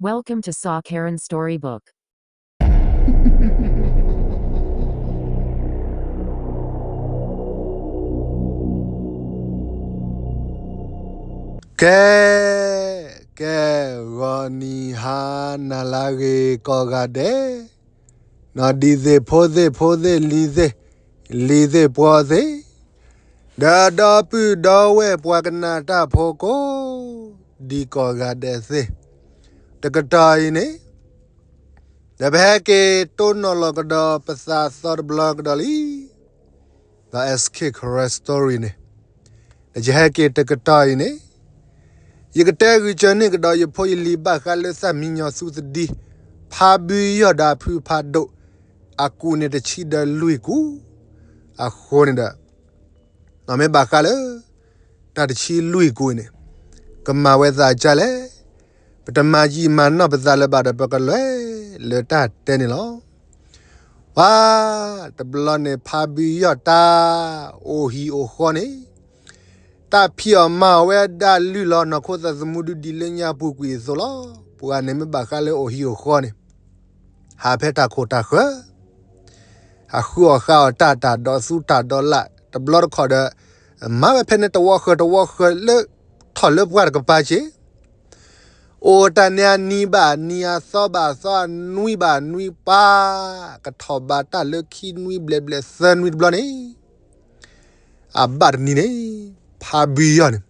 Welcome to Saw Karen Storybook. ကဲ, ကဲ, ဂီၤနံၤဟါနၤလၢအဂ့ၤကိးဂၤဒဲး, နီၢ်ဒံးသ့ၣ်ဖိသ့ၣ်ဖိသ့ၣ်လံၤသ့ၣ်, လံၤသ့ၣ်ပှီၤသ့ၣ်, ဒီးဒီပုၢ်ဒီဝဲၢ်ပှၤကနၣ်တၢ်ဖိကိးဒံးကိးဂၤဒဲးသ့ၣ်, တကတီၢ်အံၤန့ၣ် ဒီးပဟဲက့ၤတိၢ်နီၣ်လီၤကဒီးပသးသီတဘျီကဒီးလံ. ဒီး S K Karen Story န့ၣ်, ဒီးယဟဲက့ၤတကတီၢ်အံၤန့ၣ်, ယကတဲဂုာ်ကျဲးန့ၢ်ကဒီးယဖိယလံၤဘၣ်ဃးလၢသၣ်မံညီၤသူသဒံ, ဖါဘုယီၢ်ဒီးအဖုဖးဒိၣ်, အကူးန့ၣ်တဆံဒီးလွံၢ်ကူး, အဃိန့ၣ်ဒီး မ့ၢ်ဘၣ်ဃးလၢ တၢ်တဆံလွံၢ်ကူးအံၤန့ၣ် ကမၤဝဲသးဒ်လဲၣ်, ပတမၤယံာ်မၤနီၢ်ပသးလၢၤဘၣ်ဒီး ပကလဲၤလၢတၢ်တဲန့ၣ်လီၤ. ပှၤ, တဘျီန့ၣ် ဖါဘုယီၢ်တၢ်အိၣ်ဟံၣ်အိၣ်ဃီန့ၣ်, တၢ်ဖံးအီၣ်မၤအီၣ်ဝဲဒၣ်လုၢ်လီၤ နီၢ်ခိသးသမူဒုးဒံးလၢညါပူၤကွံာ်အသိးလီၤ. ပှၤန့ၣ်မ့ၢ်ဘၣ်ဃးလၢအိၣ်ဟံၣ်အိၣ်ဃီန့ၣ် ဟးဖဲတၢ်ခိၣ်တၢ်ဃၢၤ, အဃုအီၣ်ဃါအီၣ်တၢ် တၢ်ဒီးသူတၢ်ဒီးလၣ်, တဘျီတခီၣ်ဒီး မၤဝဲဖဲန့ၣ်တဝီဃၢၤတဝီဃၢၤလၢ ထီၣ်လၢပှၢ်တကပၤက့ၤ, အိၣ်တၢ်န့ၣ်အနံၤဘၣ်အနံၤ အသီဘၣ်အသီ အနွံဘၣ်အနွံ ပှၤကထီၣ်ဘးတၢ်လၢခံနွံဘျဲၣ်ဘျဲၣ်သၢနွံတဘျီန့ၣ် အဘၣ်တနံၤန့ၣ် ဖါဘုယီၢ်န့ၣ်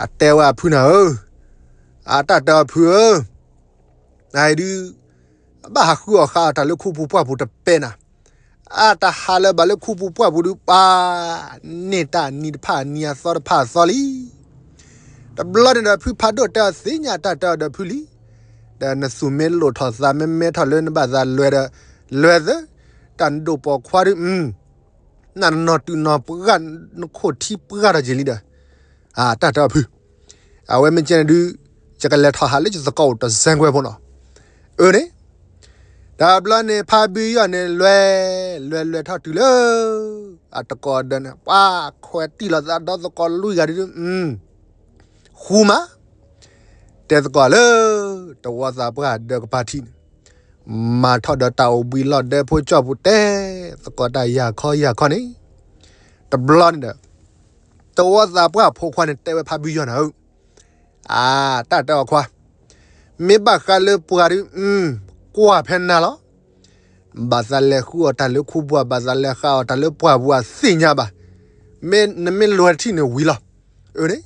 အတဲဝဲအဖုနၤဧၢ, အတၢ်တဲအီၤဖုဧၢ, နဒုး အဘၣ်ဟးဃုအီၣ်ဃါအီၣ်တၢ်လၢခူပူၤပှၢ်ပူၤတပဲနၤ, အတၢ်ဟးလၢၤဘၣ်လၢခူပူၤပှၢ်ပူၤဒုး ပှၤန့ၢ်တၢ်နံၤတဖၣ်အနံၤ အသီတဖၣ်အသီလံ. တဘျီန့ၣ်ဒီး ဖုဖးဒိၣ်တဲအီၤသ့ၣ်ညါတၢ်တဲအီၤဒီးဖုလံ, ဒီးနသူၣ်မ့ၢ်လိၣ်ထီၣ်သးမ့ၢ်မဲထီၣ်လၢနဘၣ်သးလဲၤဒီး လဲၤသၢ, တၢ်နဒိၣ်ပိာ်ခွါဒုး နနီၢ်တုၤနီၢ်ပှၢ် နခိၣ်ထံပှၢ်ထီၣ်က့ၤလံဒီး တၢ်တဲအီၤဖု, အဝဲမ့ၢ်ကဲန့ၣ်ဒုး ယကလဲၤထီၣ်ဟးလၢယသကိးအိၣ်တစဲးကွဲးဖိနီၤ, အၢန့ၣ်, တဘျီန့ၣ် ဖါဘုယီၢ်န့ၣ်လဲၤ လဲၤလဲၤထီၣ်တုၤလၢ အတကိးဒီးန့ၣ် ပှၤခွဲးတံၢ်လီၤသးဒီးသကိးလွံၢ်ဂၤဒုး ဃူမး, တဲသကိးလၢ တဝီသးပှၢ်ဒၢးကပၤထံးန့ၣ်, မၤထီၣ်ဒီးတၢ်အိၣ်ဘှံးလီၢ်ဒၢးဖိကၠီၣ်ပူၤတဲသကိးတၢ်ယၤခီယၤခီန့ၣ်, တဘျီန့ၣ်ဒီး တဝီသးပှၢ်ဖိခွါန့ၣ် တဲဝဲဖါဘုယီၢ်နၤဧၢ, အတၢ်တဲအီၤခွါ, မ့ၢ်ဘၣ်ဃးလၢပှၤဒုး ကွၢ်ဖဲနၤလီၤ. ဘၣ်သးလဲၤဃုအီၣ်တၢ်လၢခူပူၤ ဘၣ်သးလဲၤဃုအီၣ်တၢ်လၢပှၢ်ပူၤအသ့ၣ်ညါဘၣ်, မ့ၢ်နမ့ၢ်လဲၤထံၣ်န့ၣ်ဝံၤလီၤ, အၢန့ၣ်,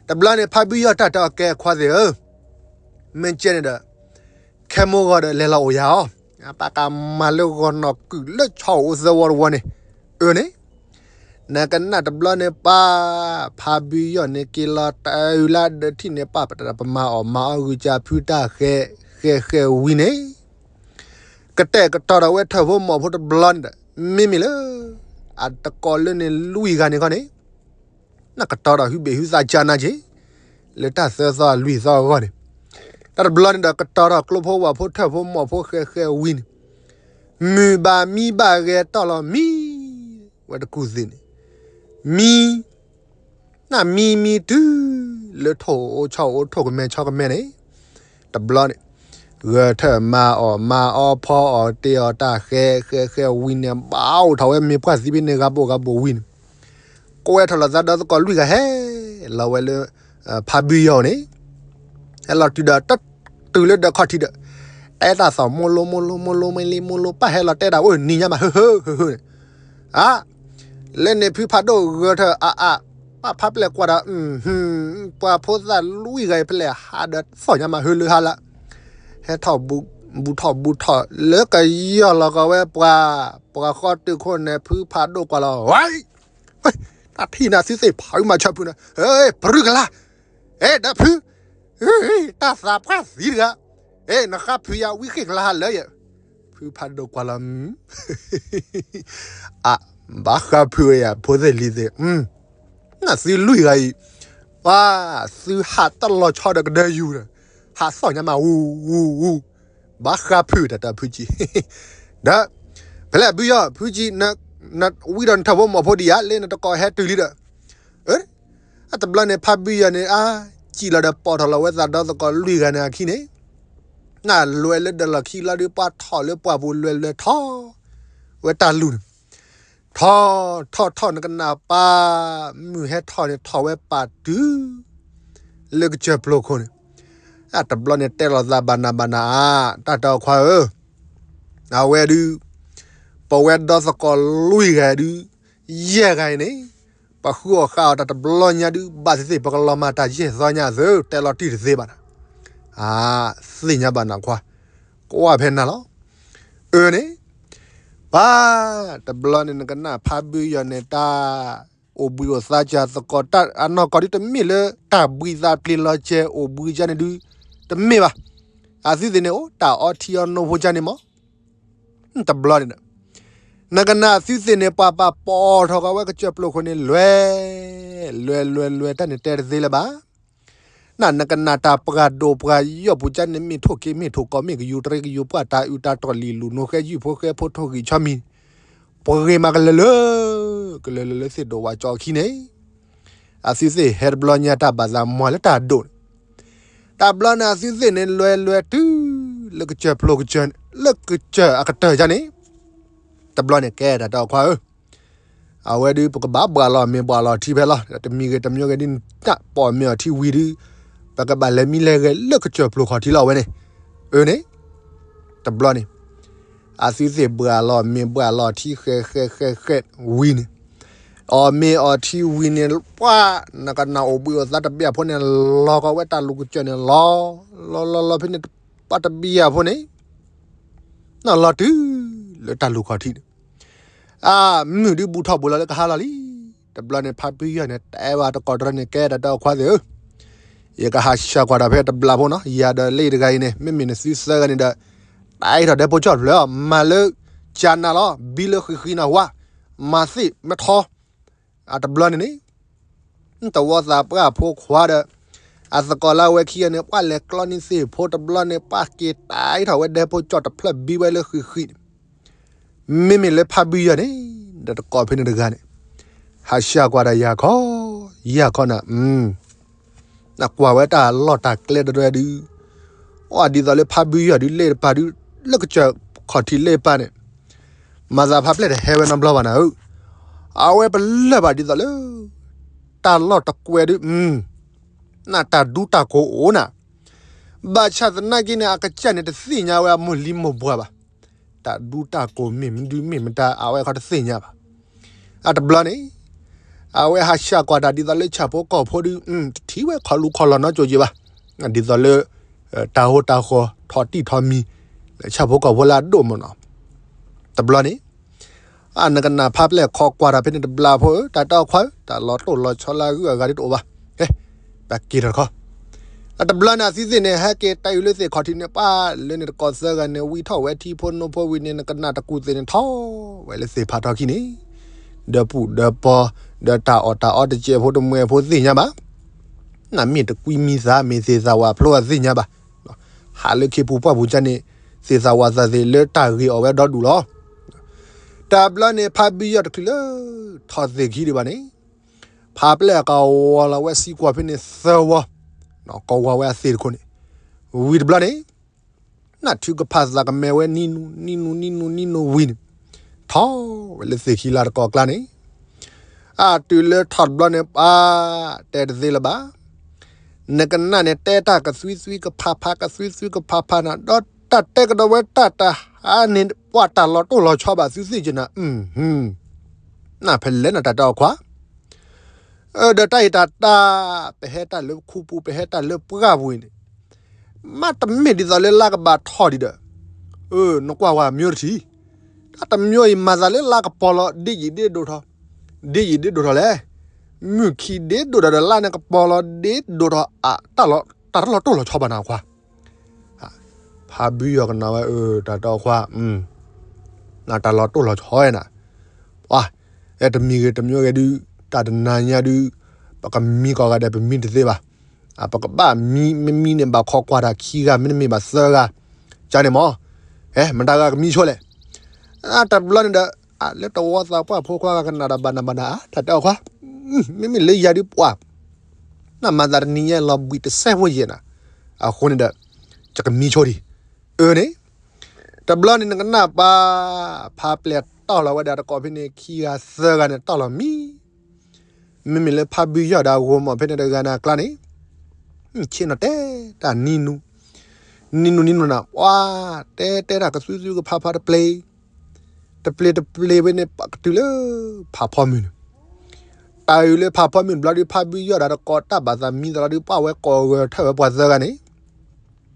တဘျီန့ၣ် ဖါဘုယီၢ်တၢ်တဲအီၤကဲခွါသ့ၣ်ဧၢ, မ့ၢ်ကဲန့ၣ်ဒီး ခဲမိၢ်ဂီၤဒီးလဲၤလီၤအိၣ်ယၤအီၤ, ပၢ်ကမၤလၢဂီၤနီၢ်ကုၢ်လၢဆီအိၣ်သဝီတဝီန့ၣ်, အၢန့ၣ်, နကနၣ်တဘျီန့ၣ်ပၢ်, ဖါဘုယီၢ်န့ၣ်က့ၤလီၤတၢ်အုၣ်လၢဒၢးထံၣ်န့ၣ် ပၢ်ပတၢ်ပမၤအီၣ်မၤအီၣ်ဂုာ်ကၢဖုတၢ်ဃဲၤဃဲၤဃဲၤဝံၤန့ၣ် ကတဲာ်ကတီၤဒီးဝဲထၢၣ်ဖိမီၢ်ဖိတဘျီန့ၣ်ဒီး မ့မ့ၢ်လၢ အတကိးလၢန့ၣ်လွံၢ်ဂၤန့ၣ်ခီန့ၣ် နကတီၤဒီးဟုဘ့ၣ်ဟုသးကၢ်နၤက့ၤ လၢတၢ်သၢသီအလွံၢ်သီအဂီၢ်န့ၣ်, တၢ်တဘျီန့ၣ်ဒီးကတီၤထီၣ်ကျိဖိဝၣ်ဖိထၢၣ်ဖိမီၢ်ဖိဃဲၤဃဲၤဝံၤန့ၣ်, မုၢ်ဘၣ်မံဘၣ်ဂဲၤတီၢ်လီၤမံ, ဝဲတကူၣ်သ့ၣ်န့ၣ်, မံ နမံမံတုၤ လၢထိၣ်အိၣ်ဆီအိၣ်ထိၣ်ကမဲဆီကမဲန့ၣ်, တဘျီန့ၣ်, ဂၢၢ်ထၢၣ်မၤအီၣ်မၤအီဖီအီၣ်တ့ၢ်အီၣ်တၢ်ဃဲၤဃဲၤဃဲၤဝံၤန့ၣ် ဘၣ်အိၣ်ထီၣ်ဝဲမ့ၢ်ပှၢ်သံဘ့ၣ်န့ၣ် ဂၤဘိၣ်ဂၤဘိၣ်ဝံၤန့ၣ်, ကွဲးထီၣ်လီၤသးဒီးသကိးလွံၢ်ဂၤဟဲလီၤဝဲလၢ ဖါဘုယီၢ်န့ၣ်, ဟဲလီၤတုၤဒီး တတုၤလၢဒၢးခီၣ်ထံးဒီး, တဲတၢ်သီၣ်မိၢ်လိမိၢ်လိမိၢ်လိမ့ၢ်လံမိၢ်လိ ပၢ်ဟဲလီၤတဲတၢ်အိၣ်နံၤညါမး ဟၢဟၢဟၢဟၢန့ၣ်, အါ, လၢန့ၣ်ဖုဖးဒိၣ်ဂၢၢ်ထၢၣ်အါအါ, ပၢ်ဖးပျဲၢ်ကွၢ်ဒီး, ပှၤဖိသၣ်လွံၢ်ဂၤအံၤဖဲလဲၣ်ဟးဒီးသီၣ်ညါမး ဟၢလၢဟါလၢ, ဟဲထီၣ်, ဘူးထီၣ်ဘူးထီၣ်လၢကယီၢ်လီၤကီးဝဲပှၤ, ပှၤဃီတုၤခိၣ်န့ၣ် ဖုဖးဒိၣ်ကွၢ်လီၤ, ဝဲ တၢ်ထံၣ်နၤသုသ့ၣ်ဖးဝံၤမၤဆၢဖုန့ၣ်, ပရူၢ်ကလာ်, အဲ ဒီးဖု, တၢ်သးပှၢ်သံတဂၤ, အဲ နဃါဖုးယၤဝံဃ့ၢ်ကလါဟးလၢယဲ, ဖုဖးဒိၣ်ကွၢ်လီၤ, အ, ဘၣ်ဃါဖုးဝဲယၤ ဖိသ့ၣ်လံၤသ့ၣ်, နသုလွံၢ်ဂၤအံၤ, ပှၤ, သုဟးတၢ်လီၤဆီဒီးကဒၢယူၤဒီး, ဟးသီၣ်ညါမး ဝူ, ဝူ, ဝူ, ဘၣ်ဃါဖုးတၢ်တၢ်ဖုကံ, ဒီး, ဖဲလဲၣ်ဘုယီၢ် ဖုကံ, နဝံဒီးနထၢၣ်ဖိမီၢ်ဖိဒံးဧါ လၢနတကိးဟဲတုၤလံဒီး, အတဘျီန့ၣ် ဖါဘုယီၢ်န့ၣ် အါ စံၣ်လီၤဒီးပိာ်ထီၣ်လီၤဝဲသးဒီသကိးလွံၢ်ဂၤန့ၣ်အခံန့ၣ်, နလွဲလၢဒၢးလီၢ်ခံလီၤဒုး ပှၤထီၣ်လၢပှၢ်ပူၤလွဲလွဲထီၣ်ဝဲတၢ်လူၤန့ၣ်, ထီၣ်, ထီၣ်ထီၣ် နကနၣ်ပၢ်, မုၢ်ဟဲထီၣ်န့ၣ် ထီၣ်ဝဲပာ်တုၤ လၢကစၢၢ်ပျိၤခိၣ်န့ၣ်, အတဘျီန့ၣ်တဲလိာ်သးဘၣ်နးဘၣ်နးအါ, တၢ်တီခွါဧၢ, အဝဲဒုး, ပဝဲဒီသကိးလွံၢ်ဂၤဒုး, ယဲၢ်ဂၤအံၤန့ၣ်, ပဃုအီၣ်ဃုအီၣ်တၢ်တဘျီညါဒုး ဘၣ်သ့ၣ်သ့ၣ် ပကလီၤမၢ်တၢ်ယဲၢ်သီညါအသိး တဲလီၤတံၢ်တသ့ဘၣ်နၤ, အါ, သ့ၣ်ညါဘၣ်နၤခွါ, ကွၢ်ဖဲနၤလီၤ, အၢန့ၣ်, ပၢ်, တဘျီန့ၣ် နကနၣ်ဖါဘုယီၤန့ၣ် တၢ်အိၣ်ဘှံးအိၣ်သါကၢ်သကိး တၢ်အနီၢ်ကီၢ်ဒုးတမ့ၢ်လၢ တၢ်ဘှံးသးပျ့ၤလီၤစဲၤအိၣ်ဘှံးကၢ်န့ၣ်ဒုး, တမ့ၢ်ဘၣ်, အသုသ့ၣ်န့ၣ်အိၣ် တၢ်အီထံအီနိဖိကၢ်န့ၣ်မး တဘျီန့ၣ်ဒီး, နကနၣ်အသုသ့ၣ်န့ၣ် ပှၤပာ်ပိာ်ထီၣ်ကီးဝဲကစၢၢ်ပျိၤခိၣ်န့ၣ် လွဲ, လွဲလွဲလွဲ တၢ်န့ၣ်တဲတသ့လၢၤဘၣ်. နနကနၣ်တၢ်ပှၢ်ဒိၣ်ပှၢ်ယီၢ်ပူၤကၢ်န့ၣ် မ့ၢ်ထိၣ်က့ၤမ့ၢ်ထိၣ်ကီၢ် မ့ၢ်ကယူၤတရံးကယူၤပှၢ် တၢ်အုးတၢ်တီၢ်လံာ်လူၤနိဃဲ ယုၢ်ဖိဃဲဖိ ထိၣ်ဂံၢ်ဆီမံၤ, ပှ့ၤမးကလၢာ်လၢာ်, ကလၢာ်လၢာ်လၢသ့ၣ်ဒိၣ်ဝးကၠီခံန့ၣ် အသုသ့ၣ်ဟဲတဘျီညါ တၢ်ဘၣ်သးမွၤလၢတၢ်ဒိၣ်န့ၣ်, တဘျီန့ၣ် အသုသ့ၣ်န့ၣ် လွဲလွဲတုၤ လၢကစၢၢ်ပျိၤကစၢၢ်န့ၣ် လၢကစၢၢ်အကတၢၢ်ကၢ်န့ၣ်, တဘျီန့ၣ်ကဲတၢ်တီခွါဧၢ, အဝဲဒုး ပကဘၣ်ဘှၣ်လီၤမ့ၤဘှၣ်လီၤထံဖဲလီၤ, တမံၤဂ့ၤတမံၤဂ့ၤဒုး နပိာ်မ့ၤအီၤထံဝံၤဒုး, ပကဘၣ်လဲၤမံလဲၤဂဲၤလၢကစၢၢ်ပျိၤခီၣ်ထံးလီၤ အဝဲန့ၣ်, အၢန့ၣ်, တဘျီန့ၣ် အသုသ့ၣ်ဘှၣ်လီၤမ့ၤဘှၣ်လီၤထံဃဲဃဲဃဲဃဲဝံၤန့ၣ်, အီၣ်မ့ၤအီၣ်ထံဝံၤန့ၣ် ပှၤ နကနၣ်အိၣ်ဘှံးအိၣ်သါတဘ့ၣ်အဖိန့ၣ် လီၤကီးဝဲတၢ်လူၤကစၢၢ်န့ၣ် လီၤ, လီၤလီၤလီၤဖဲန့ၣ် ပှၤတဘ့ၣ်အဖိန့ၣ် နလီၤတုၤလၢတၢ်လူၤခီၣ်ထံးန့ၣ်, အမုၢ်ဒုးဘူးထီၣ်ဘူးလီၤလၢကဟါလီၤလံ, တဘျီန့ၣ် ဖါပယီၤန့ၣ် တဲဘၣ်တကိးတရၢန့ၣ် ကဲတၢ်တီခွါသ့ၣ်ဧၢ, ယကဟးဆှၢကွၢ်ဒီးဖဲတဘျီဖိနီၤ, ယၤဒီးလ့ၣ်တဂၤအံၤန့ၣ် မ့မ့ၢ်နသုသၢဂၤန့ၣ်ဒီး တၢ်အံးထီၣ်ဒဲဖိကၠီၣ်တဖျၢၣ်အီၤ မၤလၢကၠနၤလီၤ, ဘံလၢဃံးဃံးနၢ်ဟူဧါ, မၤသ့ၣ်မထီ, အတဘျီန့ၣ်န့ၣ် တဝီသးပှၢ်ဖိခွါဒီး အသကိးလၢအဝဲခံဂၤန့ၣ် ပှၤလဲၤကျီန့ၢ်သ့ၣ်ဖိတဘျီန့ၣ် ပှၤက့ၤတၢ်အံးထီၣ်ဝဲဒဲဖိကၠီၣ်တဖျၢၣ်ဘံဝဲလၢဃံးဃံးန့ၣ်, မ့မ့ၢ်လၢဖါဘုယီၤန့ၣ် ဒီးတကိးဖဲန့ၣ်တဂၤန့ၣ် ဟးဆှၢကွၢ်ဒီးယၤခီ, ယၤခီနၤ, နကွၢ်ဝဲတၢ်လီၢ်တၢ်ကျဲတရဲဒုး, အီၣ်ဒ်သိးလၢဖါဘုယီၤဒုးလ့ၣ်တပၤဒုး, လၢကစၢၢ်ခီၣ်ထံးလ့ၣ်တပၤန့ၣ် မၤသးဖါပျဲၢ်တဟဲဝဲနီတဘျီဘၣ်နၤဧၢ, အဝဲပလၢၢ်ဘၣ်ဒ်သိးလၢ တၢ်လီၢ်တကွဲးဒုး, နတၢ်ဒူတၢ်ကိးအိၣ်နၤ, ဘၣ်ဆၣ်သနာ်က့န့ၣ် အကစၢ်န့ၣ်တသ့ၣ်ညါဝဲအမိၢ်လံမိၢ်ပှၢ်ဘၣ်, တၢ်ဒူတၢ်ကိးမ့ၢ်မနုၤမ့ၢ်မတၤ အဝဲခီတသ့ၣ်ညါဘၣ်, အတဘျီန့ၣ် အဝဲဟးဆှၢကွၢ်တၢ်ဒ်သိးလၢဆၣ်ဖိကီၢ်ဖိဒုး, တထံၣ်ဝဲခီလူခီလီၤနီတစိၤက့ၤဘၣ်, ဒ်သိးလၢ တၢ်ဟိတၢ်ဃီၤထီၣ်တံၢ်ထီၣ်မံၤ လၢဆၣ်ဖိကီၢ်ဖိလၢအဒိၣ်မးနီၤ, တဘျီန့ၣ် အနကနၣ်ဖါပျဲၢ်ခီကွၢ်တၢ်ဖဲန့ၣ်တဘျီဖိဧၢ, တၢ်တီခွါဧၢ, တၢ်လီၤတိၢ်လီၤဆီလၢအဂုၤအဂၤဒ်တအိၣ်ဘၣ်, ဟဲ, ပက့ၤထီၣ်တခီ, အတဘျီန့ၣ် အသုသ့ၣ်န့ၣ် ဟဲက့ၤတၢ်အုးလၢသ့ၣ်ခီၣ်ထံးန့ၣ် ပှၤလၢန့ၣ်တကိးသၢဂၤန့ၣ် ဝံထီၣ်ဝဲထံဖိနိဖိဝံၤန့ၣ် နကနၣ်တကူၣ်သ့ၣ်န့ၣ်ထီၣ်ဝဲလၢသ့ၣ်ဖးထီခံန့ၣ်, ဒီပုၢ်ဒီပီၤ, ဒီးတၢ်အီၣ်တၢ်အီတစဲးဖိတမှဲၤဖိသ့ၣ်ညါဘၣ်, နမ့ၢ်တကွံမံသး မ့ၢ်သ့ၣ်သးဝးဖျိအသ့ၣ်ညါဘၣ်, ဟးလၢခ့ပူၤပှၢ်ပူၤကၢ်န့ၣ် သ့ၣ်သးဝးသးသ့ၣ်လၢတၢ်ဂ့ၤအီၣ်ဝဲဒီဒူၣ်လီၤ, တဘျီန့ၣ် ဖါဘုယီၤတချုးလၢ ထီၣ်သ့ၣ်ခံဒံးဘၣ်န့ၣ် ဖါပျဲၢ်အကဝီၤလီၤဝဲစံကွၢ်ဖဲန့ၣ်သၢဝီ, ကဝီၤဝဲအသ့ၣ်တခိၣ်န့ၣ်, ဝံၤတဘျီန့ၣ် နၢ်ထုကဖၣ်သးကမဲာ်ဝဲနံၤနူၤ နံၤနူၤ နံၤနူၤ နံၤနူၤဝံၤန့ၣ်, ထီၣ်ဝဲလၢသ့ၣ်ခံလၢတကိးကျါန့ၣ်, အတုၤလၢထီၣ်တဘျီန့ၣ် ပၢ်တဲတသ့လၢၤဘၣ်, နကနၣ်န့ၣ် တဲတၢ်ကသွံသွံကဖးဖး ကသွံသွံကဖးဖးနၤ ဒီးတၢ်တဲကဒီးဝဲတၢ်တဟါန့ၣ် ပှၤတၢ်လီၤတိၢ်လီၤဆီဘၣ်သုသ့ၣ်ကနၤ, နဖဲလဲၣ်နတၢ်တီခွါ ဒီးတၢ်အံၤတၢ်တၢ် ပဟဲတၢ်လၢခူပူၤ ပဟဲတၢ်လၢပှၢ်ပူၤအံၤန့ၣ်, မ့တမ့ၢ်ဒ်သိးလၢလါကဘၣ်ထီၣ်ဒံးဒီး, နကွၢ်ဝဲမ့ၢ်တထံၣ်, တၢ်တမံၤအံၤမၤသးလၢလါကပီၤလီၤဒ့ယံာ်ဒ့ဒိၣ်ထီၣ်, ဒ့ယံာ်ဒ့ဒိၣ်ထီၣ်လဲၣ်, မုၢ်ခံဒ့ဒိၣ်ဒီးလါန့ၣ်ကပီၤလီၤဒ့ဒိၣ်ထီၣ်, တၢ်လီၤတိၢ်လီၤဆီဘၣ်နၤခွါ ဖါဘုယီၤကနၣ်ဝဲ တၢ်တီခွါ, နတၢ်လီၤတိၢ်လီၤဆီဝဲနၤ, ပှၤ, တမံၤဂ့ၤတမံၤဂ့ၤဒုး, တၢ်တနၤညါဒုး, ပကမံကိးဂၤဒဲး ပမံတသ့ဘၣ်, ပကဘၣ်မံ မ့မံန့ၣ်ဘၣ်ခိးကွၢ်တၢ်ခံဂၤ မ့တမ့ၢ်ဘၣ်သၢဂၤ, ကန့ၣ်မး, မတၤဂၤကမံဆိလဲၣ်, တဘျီန့ၣ်ဒီး, လၢတဝီသးပှၢ်ဖိခွါဂၤကနၣ်ဒီးဘၣ်နးဘၣ်နးဧါ တၢ်တီခွါ, မ့မ့ၢ်လၢယၤဒုးပှၤ နမၤသးတနံၤညါလီၤဘှံးတစဲးဖိယဲၢ်နၤ, အဃိန့ၣ်ဒီး ယကမံဆိဒံး, အၢန့ၣ်, တဘျီန့ၣ်နကနၣ်ပှၤ ဖးပျဲၢ်တီၢ်လီၤဝဲဒၣ်တကိးဖဲန့ၣ်ခံဂၤသၢဂၤန့ၣ်တီၢ်လီၤမံ, မ့မ့ၢ်လၢဖါဘုယီၢ်ဒီးအဂီၢ်မးဖဲန့ၣ်တဂၤန့ၣ်အကျါန့ၣ်, ဆ့ၣ်နီၤတဲတၢ်နံၤနူ, နံၤနူနံၤနူနၤ ပှၤတဲတဲတၢ်ကသူသူကဖးဖးတပျ့ၤ တပျ့ၤတပျ့ၤဝဲန့ၣ် ပှၤကတုၤလၢ ဖးဖီမုၢ်န့ၣ်, တၢ်အုးလၢဖးဖီမုၢ်တဘျီဒုး ဖါဘုယီၢ်ဒီးတကိးတၢ်ဘၣ်သးမံသးလီၤဒုး ပှၤဝဲကိးဂဲၤထၢၣ်ဝဲပှၤသၢဂၤန့ၣ်,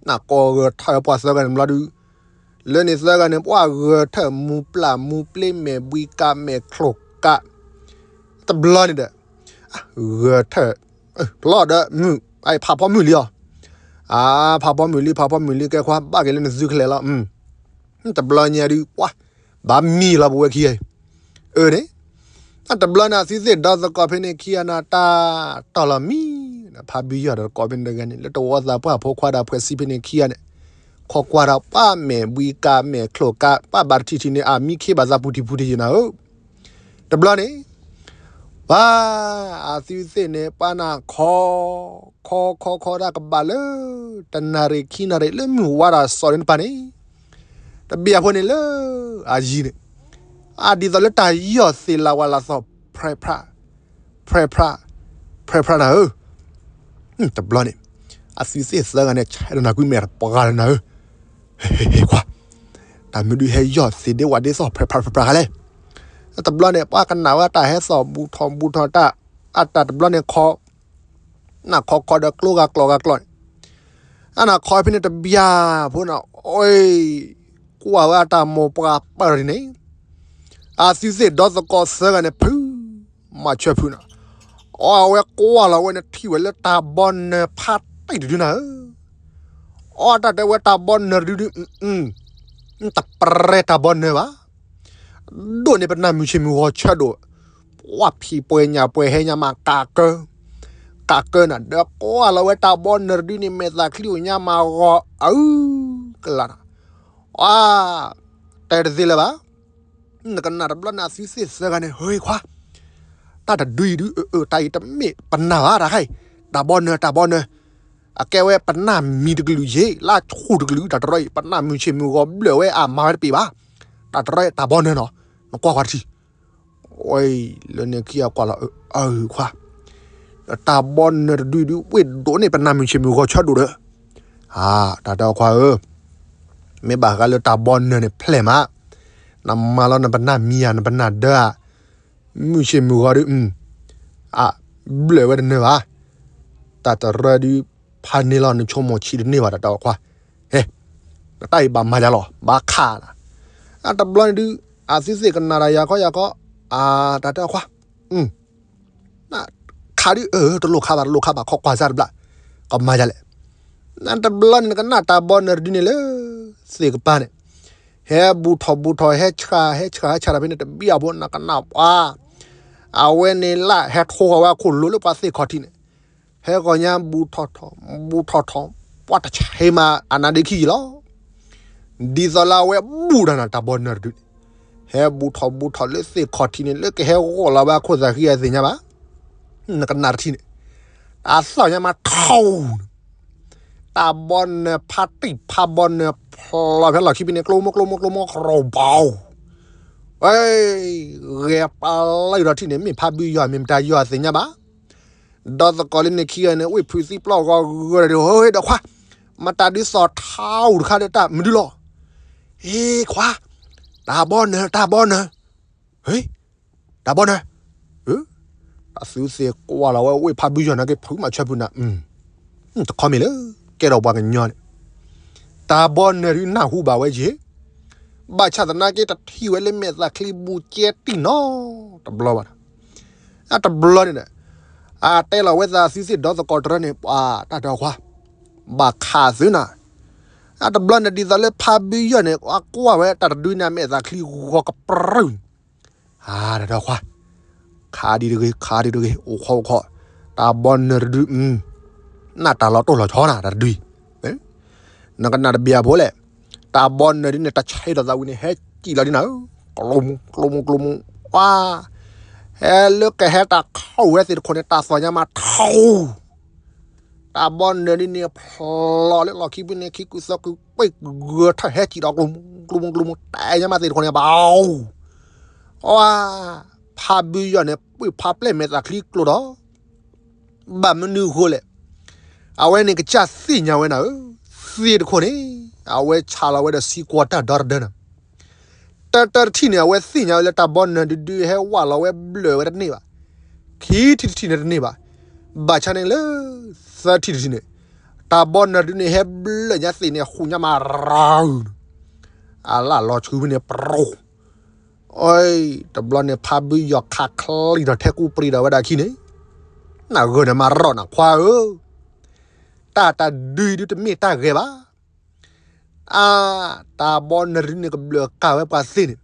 နကိးဂဲၤထၢၣ်ဝဲပှၤသၢဂၤန့ၣ်ဘျီဒုး, လၢန့ၣ်သၢဂၤန့ၣ် ပှၤဂဲၤထၢၣ်မူပျၢ်မူပျ့ၤ မဲာ်ဘှံးကးမဲာ်ချိၣ်ကး, တဘျီန့ၣ်ဒီး ဂဲၤထၢၣ်, ပျီဒီးမုၢ်, ဖးဖီမုၢ်လံအီၤ, အါ ဖးဖီမုၢ်လံ ဖးဖီမုၢ်လံ ကဲခွါ ဘၣ်က့ၤလၢနစုကလဲာ်လီၤ, တဘျီညါဒုး ပှၤ ဘၣ်မံလီၤပဝဲခံဂၤအံၤ, အၢန့ၣ်, တဘျီန့ၣ် အသုသ့ၣ်ဒီသကိးဖဲန့ၣ်ခံဂၤန့ၣ် တၢ်တီၢ်လီၤမံ, ဖါဘုယီၢ်ဒီးတကိးဖဲန့ၣ်တဂၤန့ၣ် လၢတဝီသးပှၢ်ဖိခွါဒီးဖှဲးဆံဖဲန့ၣ်ခံဂၤန့ၣ်, ခိးကွၢ်ဒီးပှၤမဲာ်ဘှံးကးမဲာ်ချိၣ်ကး ပှၤဘၣ်တထံၣ်ထံၣ်န့ၣ် အမံခ့ဘၣ်သးပူၤထံၣ်ပူၤထံၣ်ယဲၢ်နၤဧၢ တဘျီန့ၣ်, ပှၤ အသုသ့ၣ်န့ၣ် ပှၤနၢ်ခီ, ခီခီခီတၢ်ကဘၣ်လၢ တနၣ်ရံၣ်ခံနၣ်ရံၣ် လၢမုၢ်ဝါဒီးစီၤဒၣ်တပၤန့ၣ်, တဘျီဖိန့ၣ်လၢ အယံၤန့ၣ်, အဒ်သိးလၢတၢ်ယီၢ်သ့ၣ်လၤဝၤလၤသီၣ် ဖြဲဖြး, ဖြဲဖြး, ဖြဲဖြးနၤဧၢ, တဘျီန့ၣ်, အသုသ့ၣ်သၢဂၤန့ၣ် ဆဲးဒီးနၢ်ကွံမဲာ်တပှၤလၢနၤဧၢ, ဟ့ၣ်ခွါ, တၢ်မနုၤဒုးဟဲယီၢ်သ့ၣ်ဒ့ဝၣ်ဒ့သီၣ် ဖြဲဖြးဖြဲဖြးခါလဲၣ်, တဘျီန့ၣ် ပှၤကနၣ်ဝဲတၢ်ဟဲသီၣ်ဘူးထီၣ်ဘူးထီၣ်တၢ်, အတၢ်တဘျီန့ၣ်ခီ, နၢ်ခီခီဒီးကျိဂၤကျီၢ်ဂၤကျီၢ်န့ၣ်, အနၢ်ခီဖဲန့ၣ်တဘျီဖိန့ၣ်, အ့, ကွၢ်ဝဲအတၢ်မိၢ်ပှၢ်ပၢၢ်န့ၣ်, အသုသ့ၣ်ဒီသကိးသၢဂၤန့ၣ် ဖု မၤဆၢဖုနၤ, အဝဲကွၢ်လီၤဝဲန့ၣ် ထံၣ်ဝဲလၢတၢ်ဘီနၢၤဖးတံၢ်တဒုနၤဧၢ, အတၢ်တဲဝဲတၢ်ဘီနၢၤတဒုဒု, တပရဲတၢ်ဘီနၢၤဘၣ် ဒိၣ်န့ၢ်ပနၢ်မုၢ်ဆ့ၣ်မုၢ်ဂီၤဆၢဒိၣ်, ပှၤဖံးပှဲၤညၣ်ပှဲၤဟဲညါမးကးကၢ, ကးကၢနၤ ဒီးကွၢ်လီၤဝဲတၢ်ဘီနၢၤတဒုန့ၣ် မဲာ်သးချံအိၣ်ညါမးဂီၤအု, ကလးနၤ, အ, တဲတသ့လၢၤဘၣ်, နကနၣ်တဘျီန့ၣ် အသုသ့ၣ်သၢဂၤန့ၣ် ဟ့ၣ်ခွါ, တၢ်တဒုအံၤဒု, တၢ်အံၤတမ့ၢ်ပနၢ်ဘၣ် တၢ်ခါအံၤ, တၢ်ဘီနၢၤ တၢ်ဘီနၢၤ, အကဲဝဲပနၢ်မံၤတကလုာ်ယ့ၣ် လၢဆူၣ်တကလုာ် တၢ်တရီအံၤ ပနၢ်မုၢ်ဆ့ၣ်မုၢ်ဂီၤဘျၢၣ်ဝဲအမၤဝဲတပ့ၤဘၣ်, တၢ်တရီအံၤတၢ်ဘီနၢၤနီၤ, နကွၢ်ကွၢ်တထံၣ်, ဝဲအံၤ လၢန့ၣ်ခံဂၤကွၢ်လီၤ, အခွါ, တၢ်ဘီနၢၤတဒုဒု ဝ့ၢ်ဒိၣ်န့ၢ်ပနၢ်မုၢ်ဆ့ၣ်မုၢ်ဂီၤဆၢဒိၣ်ဒီး, အ, တၢ်တဲအခွါဧၢ, မ့ၢ်ဘၣ်ဃးလၢတၢ်ဘီနၢၤန့ၣ်ဖျဲၣ်မး, နမၤလီၤနပနၢ်မံၤဧါ နပနၢ်ဒၢဧါ, မုၢ်ဆ့ၣ်မုၢ်ဂီၤဒု, အ, ဘျၢၣ်ဝဲတနၢၤဘၣ်, တၢ်တရီဒု, ဖးန့ၢ်လီၤ နဆိကမိၣ်ဆံးတန့ၢ်ဘၣ် တၢ်တဲအခွါ, ဟဲ, နတၢ်အံၤဘၣ်မၤယၤလီၤ ဘၣ်ခးနၤ, အတဘျီန့ၣ်ဒု, အသုသ့ၣ်ကနၣ်တၢ် ယၤခီယၤခီ, အ, တၢ်တဲအခွါ, ခးဒု, တလိၣ်ခးဘၣ် တလိၣ်ခးဘၣ် ခီကွၢ်စၢ်တဘျီ, ကမၤယၤလဲၣ်, နတဘျီန့ၣ် နကနၣ်တၢ်ဘီနၢၤတဒုန့ၣ်လၢ သ့ၣ်ကပၤန့ၣ်, ဟဲဘူးထီၣ်ဘူးထီၣ် ဟဲဆှး ဟဲဆှး ဟဲဆှးတၢ်ဖဲန့ၣ် တဘံၣ်အဘိ နကနၣ်ပှၤ, အဝဲန့ၣ်လၢဟဲထိဃီၤဝဲအခိၣ်လိၤလၢပှၤသ့ၣ်ခီၣ်ထံးန့ၣ်, ဟဲဂီၤညါဘူးထီၣ်ထီၣ် ဘူးထီၣ်ထီၣ်, ပှၤတဆံးမး အနါဒ့ခံယံၤလီၤ, ဒ်သိးလၢအဝဲဘူးတၢ်နၤ တၢ်ဘီနၢၤတဒုန့ၣ်, ဟဲဘူးထီၣ်ဘူးထီၣ်လၢသ့ၣ်ခီၣ်ထံးန့ၣ် လၢကဟဲဂီၤလီၤဝဲအခိၣ်သးဃံအသ့ၣ်ညါဘၣ်, နကနၣ်တထံၣ်န့ၣ်, တၢ်သီၣ်ညါမးထီၣ်, တၢ်ဘီနၢၤဖးတံၢ်ဖးဘီနၢၤဖျိးဖဲလီၢ်ခံဖဲန့ၣ် ကျိမိၢ်ကျိမိၢ်ကျိမိၢ် ကရီဘီ, ဝဲ, ဂဲၤပာ်လၢဒီးထံၣ်န့ၣ် မ့ၢ်ဖးဘုယီၤ မ့ၢ်မတၤယီၤအသ့ၣ်ညါဘၣ်, ဒီးသကိးလၢန့ၣ်ခံဂၤန့ၣ် ဝ့ၢ်ဖုးသံပျီၢ်ဂီၤဂၢၢ်ဒီး ဟ့ၣ်ဒီးခွါ, မတၤဒုးသီၣ်ထီၣ်တခါဒီးတၢ်မနုၤလီၤ, ဟ့ၣ်ခွါ, တၢ်ဘီနၢၤ တၢ်ဘီနၢၤ, ဟ့ၣ်, တၢ်ဘီနၢၤ, တၢ်သုသ့ၣ်ကွၢ်လီၤဝဲ ဝ့ၢ်ဖးဘုယီၤနာ်က့ ဖုမၤဆၢဖုနၤ, တခီမ့ၢ်လၢ ကဲထီၣ်ပှၤကညီန့ၣ်, တၢ်ဘီနၢၤဒုးနၢ်ဟူဘၣ်ဝဲယ့ၣ်, ဘၣ်ဆၣ်သနာ်က့ တထံၣ်ဝဲလၢမဲာ်သးချံဘူးကဲတံၢ်နီတဘျီဘၣ်, အတဘျီန့ၣ်ဒီး, အတဲလီၤဝဲသးသုသ့ၣ်ဒီသကိးတရၢန့ၣ် ပှၤတၢ်တဲအခွါ, ဘၣ်ခးသုနၤ, အတဘျီန့ၣ်ဒ်သိးလၢဖးဘုယီၤန့ၣ် ကွၢ်ဝဲတၢ်တဒုန့ၣ် အမဲာ်သးချံဂီၤကပြုၢ်န့ၣ်, အတၢ်တဲအခွါ, ခးဒံးတဂ့ၤ ခးဒံးတဂ့ၤ အိၣ်ခိးအိၣ်ခိး, တၢ်ဘီနၢၤတဒု, နၢ်တၢ်လီၤတိၢ်လီၤဆီနၤ တၢ်တဒုအံၤ နကနၣ်တဘျီဖိလဲၣ်, တၢ်ဘီနၢၤဒ်န့ၣ် တၢ်ဆံးဒီးသးဝံၤန့ၣ် ဟဲစံၣ်လီၤဒ်နၤဧၢ, ကျိမူကျိမူကျိမူ, ပှၤ, ဟဲလၢကဟဲတၢ်ခီၣ်ဝဲသ့ၣ်တခိၣ်န့ၣ် တၢ်သီၣ်ညါမးထီၣ်, တၢ်ဘီနၢၤဒုန့ၣ် ဖျိးလၢလီၢ်ခံဖုန့ၣ် ခံကုသီကုပ့ၢ်ဂၢၢ်ထီၣ်ဟဲစံၣ်ဒီးကျိၤမူကျိၤမူကျိၤမူ တဲညါမးသ့ၣ်တခီန့ၣ် ဘၣ်အိၣ် အဝဲ ဖါဘုယီၤန့ၣ် ပှ့ၤဖါပျဲၢ်မဲာ်သးချံကျိၤဒီး ဘၣ်မနုၤအဃိလဲၣ်. အဝဲန့ၣ်ကစၢ်သ့ၣ်ညါဝဲနၤဧၢ, သ့ၣ်တခိၣ်န့ၣ် အဝဲဆးလီၤဝဲဒီးစံကွီၤတၢ်ဒီတဒၢနၤ တၢတၢတထံၣ်န့ၣ် အဝဲသ့ၣ်ညါဝဲလၢတၢ်ဘီနၢၤဒုဒုဟဲဝးလီၤဝဲဘျၢၣ်ဝဲတန့ၢ်ဘၣ်, ခံထံၣ်တထံၣ်န့ၣ်တန့ၢ်ဘၣ်, ဘၣ်ဆၣ်န့ၣ်လၢ သၢထံၣ်တထံၣ်န့ၣ် တၢ်ဘီနၢၤဒုန့ၣ်ဟဲဘျၢၣ်ညါသ့ၣ်န့ၣ် ဃုညါမးရၤ အလၢ်လီၤဆှုဖဲန့ၣ် ပြိ အ တဘျီန့ၣ် ဖါဘုယီၤခးချံဒီးထဲကူပျံၤဒီးဝဲဒၣ်ခံန့ၣ်, နဂၢၢ်န့ၣ်မၤရီၣ်နၤခွါဧၢ, တၢ်တဒုအံၤဒုတမ့ၢ်တၢ်ဂဲၤဘၣ်. အါ, တၢ်ဘီနရံန့ၣ်ကဘျၢၣ်ကၢ်ဝဲပှၤသ့န့ၣ်,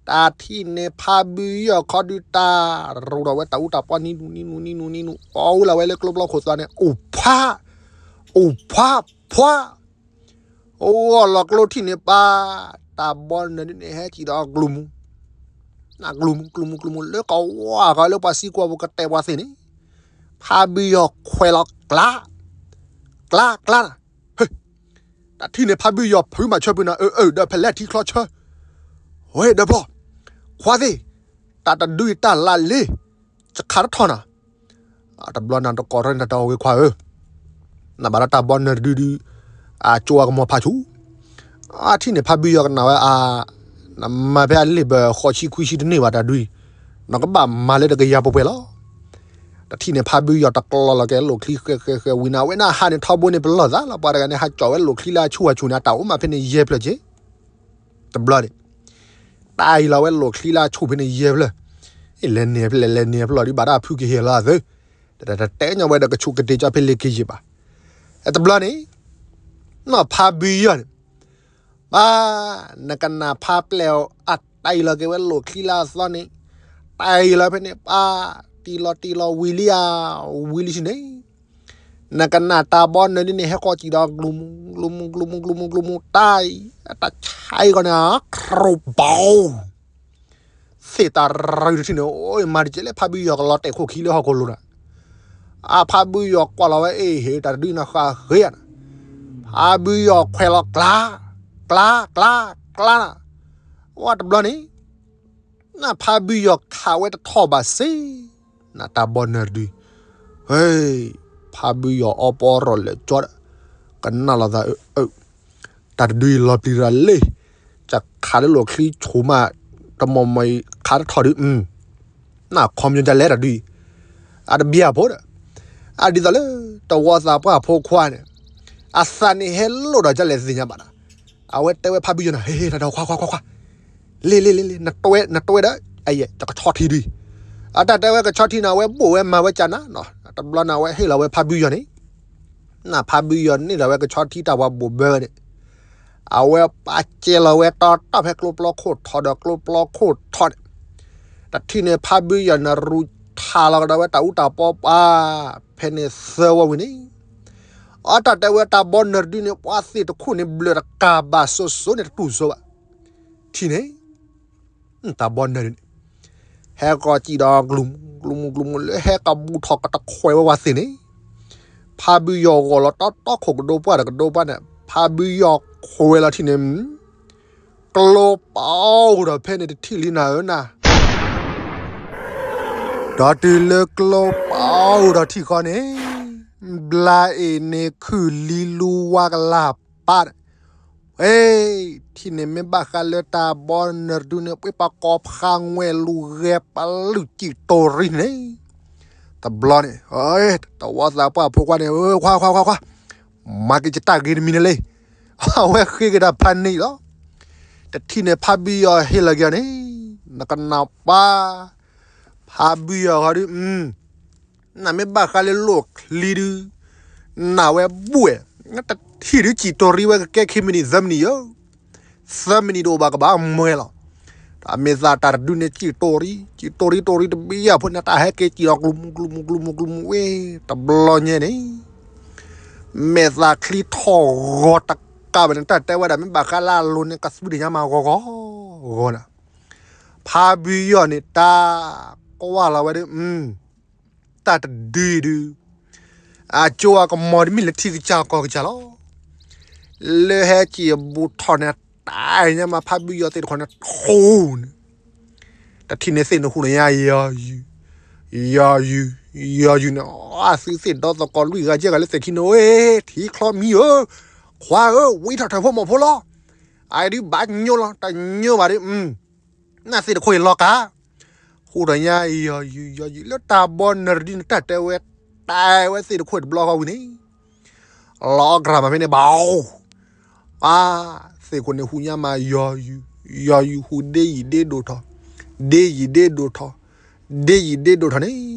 တၢ်ထံၣ်န့ၣ်ဖါဘုယီၤခီဒုတၢ်ရူးဒီးဝဲတၢ်အူတၢ်ပီနံနူနံနူနံနူနံနူ အီၣ်ဝဲလီၤဝဲလၢကျိဘျီခိၣ်သီန့ၣ် အိၣ်ဖး, အိၣ်ဖး, ဖှါ အိၣ်ဂီၢ်လီၤကျိထံၣ်န့ၣ်ပၢ်, တၢ်ဘီနၢၤဒုန့ၣ်ဟဲစံၣ်ဒီးကျိၤမူ, ကျိၤမူကျိၤမူကျိၤမူလၢကဝါဃီလၢပှၤစံကွီၤပူၤကတဲပှၤသ့န့ၣ်, ဖါဘုယီၤခွဲးလီၤကျါ, ကျါကျါနၤ, တၢ်ထံၣ်န့ၣ်ဖါဘုယီၤဖုးမၤဆၢပူၤနၤ အၢအၢ ဒီးဖဲလဲၣ်ထံချီဆၢ, ဝဲဒီးဘျီ, ခွါသ့ၣ်, တၢ်တဒုအံၤတၢ်လၢလ့, ယခးတထီၣ်နၤ တဘျီနၤတကိးထီၣ်န့ၣ်တၢ်အဝဲခွါဧၢ, နဘၣ်ဒီးတၢ်ဘီနၢၤတဒုဒု, အကၠိအကမီၤဖးဆူၣ်, အထံၣ်န့ၣ်ဖါဘုယီၤကနၣ်ဝဲအါ, နမၤဖဲအလ့ၣ်ဘၢၣ်ဃိးဆံခွံဆံတန့ၢ်ဘၣ်တၢ်ဒုအံၤ, နကဘၣ်မၤလၢတကယၤပှဲၤပှဲၤလီၤ. တထံၣ်န့ၣ်ဖါဘုယီၤတကျီလီၤက့ၤလိာ်ချံဃဲဃဲဃဲဝံၤနၤ အဝဲန့ၣ်ဟးန့ၣ်ထီဘိန့ၣ်ပလီၢ်သးလီၤ ပှၤတဂၤန့ၣ် ဟးကၠီၣ်ဝဲလိာ်ချံလၢအဆူၣ်အဆူၣ်န့ၣ် အတၢ်အိၣ်မးဖဲန့ၣ်ယဲၢ်ဖျၢၣ်က့ၤ တဘျီန့ၣ်, တၢ်အံၤလီၤဝဲလိာ်ချံလၢအဆူၣ်ဖဲန့ၣ်ယဲၢ်ဖျၢၣ်, လဲၤန့ၢ်ဖဲလဲၣ်လဲၤန့ၢ်ဖဲလီၤဒ်ဘၣ်တၢ်ဖုကဟ့ၣ်လီၤသု, တတဲညါဝဲဒီးကဆူးကတ့ၤကၠီဖဲလဲၣ်က့ၤယံာ်ဘၣ်, တဘျီန့ၣ်, နီၢ်ဖါဘုယီၤန့ၣ်, ဘၣ်, နကနၣ်ဖါပျဲၢ်အတၢ်အံၤလီၤက့ၤဝဲလိာ်ချံလၢအသီန့ၣ်, တၢ်အံၤလီၤဖဲန့ၣ်ပၢ်, တံၢ်လီၤတံၢ်လီၤဝံၤလံဧါ, ဝံၤလံဆံန့ၣ် နကနၣ်တၢ်ဘီနၢၤဒုန့ၣ် ဟဲဃီၤစံၣ်ဒီးကျိၤမူ, ကျိၤမူ, ကျိၤမူ, ကျိၤမူ, ကျိၤမူ, တၢ်အံၤ, အတၢ်ဆါအံၤဂီၢ်န့ၣ်, ခရူဘီ, သ့ၣ်တၢ်ရၤတထံၣ်န့ၣ် အိၣ်မၤတကဲလၢဖါဘုယီၤကလီၤတဲာ်ခိၣ်ခံလၢဟီၣ်ခိၣ်လိၤဒီး, အဖါဘုယီၤကွၢ်လီၤဝဲအ့ၣ်ဟ့ၣ်တၢ်တဒုနဃၣ်ဃ့ဧါ, ဖါဘုယီၤခွဲးလီၤကျါ, ကျါ, ကျါ, ကျါ, ဝဲတဘျီန့ၣ် နဖါဘုယီၤခးဝဲတထီၣ်ဘၣ်စ့, နတၢ်ဘီနၢၤတဒု, ဟဲ, ဖါဘုယီၤအီပီရီၣ်လဲၤကၠီဒီး, ကနၣ်လီၤသးအၢ, တၢ်တဒုအံၤလီၤပျံၤတၢ်လ့, ကခးလၢလိာ်ချံဆူၣ်မး, တမီၢ်မီၢ်အံၤခးတထီၣ်ဒု, နခီပညီဒ်လဲၣ်တၢ်ဒုအံၤ, အတဘၣ်ဖိဒီး, အဒ်သိးလၢ, တဝီသးပှၢ်ဖိခွါန့ၣ်, အသးန့ၣ်ဟဲလိၣ်ဒီးဒ်လဲၣ်သ့ၣ်ညါဘၣ်ဒီး, အဝဲတဲဝဲဖါဘုယီၤန့ၣ် ဟ့ၣ် တၢ်ဒီးခွါခွါခွါခွါ လ့လ့လ့လ့ နတွဲဒီး, ယကဆီထံဒု, အတၢ်တဲဝဲကဆီထံန့ၣ် အဝဲဘိၣ်ဝဲမၤဝဲကၢ်နၤ, တဘျီန့ၣ် အဝဲဟ့ၣ်လီၤဝဲဖါဘုယီၤန့ၣ်, နဖါဘုယီၤန့ၢ်လီၤဝဲကဆီထံတၢ်ဝၤဘိၣ်ဘၢန့ၣ်, အဝဲပာ်စဲလီၤဝဲတီတီဖဲကျိပျီခိၣ်ထီဒီးကျိပျီခိၣ်ထီန့ၣ်, တထံၣ်န့ၣ်ဖါဘုယီၤန့ၣ်ရူးထးလီၤကဒီးဝဲတၢ်အူတၢ်ပီပှၤ, ဖဲန့ၣ်သၢဝီဝံၤန့ၣ် အတၢ်တဲဝဲတၢ်ဘီနၢၤတဒုန့ၣ် ပှၤသ့ၣ်တခိၣ်န့ၣ် ဘျၢၣ်တကးဘၣ်စိၤစိၤန့ၣ် တတူၢ်စိဘၣ်. ထံၣ်န့ၣ်, တၢ်ဘီနၢၤဒုန့ၣ်, ဟဲကီၤစံၣ်ဒီးကျိၤမူကျိၤမူကျိၤမူလၢဟဲကဘူးထီၣ်ကတခွဲးဝဲဝဲသ့ၣ်န့ၣ်, ဖါဘုယီၤဂီၤလီၤတီတီခိၣ်ကဒိပှၢ်ဒီးကဒိပှၢ်န့ၣ် ဖါဘုယီၤခွဲးလီၤထံၣ်န့ၣ် ကျိပအိၣ်ဒီးဖဲန့ၣ်တထံၣ်လံနၤဧၢနၤ, ဒီးတုၤလၢကျိပအိၣ်ဒီးထံၣ်ဃီန့ၣ်, ဘျါအ့ၣ်န့ၣ်ခုၣ်လံလူဝါကလၢ်ပၢ်န့ၣ်, ဝဲ, ထံၣ်န့ၣ်မ့ၢ်ဘၣ်ဃးလၢတၢ်ဘီနၢၤတဒုန့ၣ် ပှ့ၤပကိးဖးငွဲၣ်လူၤဂဲၤပလုာ်စံၣ်တိၢ်ရံၣ်န့ၣ်, တဘျီန့ၣ်, တဝီသးပှၢ်ဖိခွါန့ၣ်, ခွါခွါခွါခွါ, မၤက့ၤယတၢ်ဂ့ၤတမံၤန့ၣ်လံ, အဝဲဃ့က့ၤတၢ်ဖးန့ၣ်လီၤ. တထံၣ်န့ၣ်ဖါဘုယီၤဟ့ၣ်လီၤက့ၤအီၤန့ၣ်, နကနၣ်ပၢ်, ဖါဘုယီၤဃီဒု နမ့ၢ်ဘၣ်ဃးလၢလိာ်ချံဒု, နဝဲဘှဲၣ်, တထံၣ်ဒုစံၣ်တိၢ်ရံၣ်ဝဲကကဲခံမံးနံးသၢမံးနံးယိၤ, သၢမံးနံးတအိၣ်ဘၣ်ကဘၣ်မွဲလီၤ. တၢ်မ့ၢ်သးတၢ်တဒုန့ၣ်စံၣ်တိၢ်ရံၣ်, စံၣ်တိၢ်ရံၣ်တိၢ်ရံၣ်တဘျီဖိန့ၣ် တၢ်ဟဲက့ၤစံၣ်ဒီးကျိၤမူကျိၤမူကျိၤမူကျိၤမူဝဲ, တဘျီညါန့ၣ် မဲာ်သးချံထီၣ်ဂီၤတကးဘၣ်န့ၣ် တၢ်တဲဝဲဒၣ်မ့ၢ်ဘၣ်ဃးလၢအလိၤန့ၣ် ကသွံတညါမးဂီၤဂီၤဂီၤနၤ, ဖါဘုယီၤန့ၣ် တၢ်ကွၢ်လီၤဝဲဒု, တၢ်တဒုအံၤဒု, အကၠိအကမီၤတမ့ၢ်လၢထံကစၢ်ကီၢ်ကစၢ်လီၤ. လၢဟဲက့ၤအဘူးထီၣ်န့ၣ် တၢ်ညါမးဖးဘုယီၤသ့ၣ်တခီန့ၣ် ထိန့ၣ် တထံၣ်န့ၣ်သ့ၣ်န့ၣ်ဟူန့ၣ်ညါ ယီၤယုာ်, ယီၤယုာ်, ယီၤယုာ်န့ၣ် အသုသ့ၣ်ဒီသကိးလွံၢ်ဂၤကဲဂၤလၢသဲးခံန့ၣ် ဝဲ ထံချီမံၤဧၢ, ခွါဧၢ, ဝံထီၣ်ထၢၣ်ဖိမီၤဖိလီၤ. အအံၤဒုးဘၣ်ညိလီၤ တညိဘၣ်ဒုး နၢ်သ့ၣ်တခိၣ်အံၤလီၤကါ ဟူဒီးညါ ယီၤယုာ် ယီၤယုာ် လၢတၢ်ဘီနၢ်ရဒုန့ၣ် တၢ်တဲဝဲ တဲဝဲသ့ၣ်တခိၣ်တဘျီဃီဝံၤန့ၣ် လီၤအီၣ်ကြၢးမးဖဲန့ၣ် ဘၣ် အါ သ့ၣ်ခိၣ်န့ၣ်ဟူညါမး ယီၤယုာ် ယီၤယုာ်ဟူဒ့ယံာ်ဒ့ဒိၣ်ထီၣ် ဒ့ယံာ်ဒ့ဒိၣ်ထီၣ် ဒ့ယံာ်ဒ့ဒိၣ်ထီၣ်န့ၣ်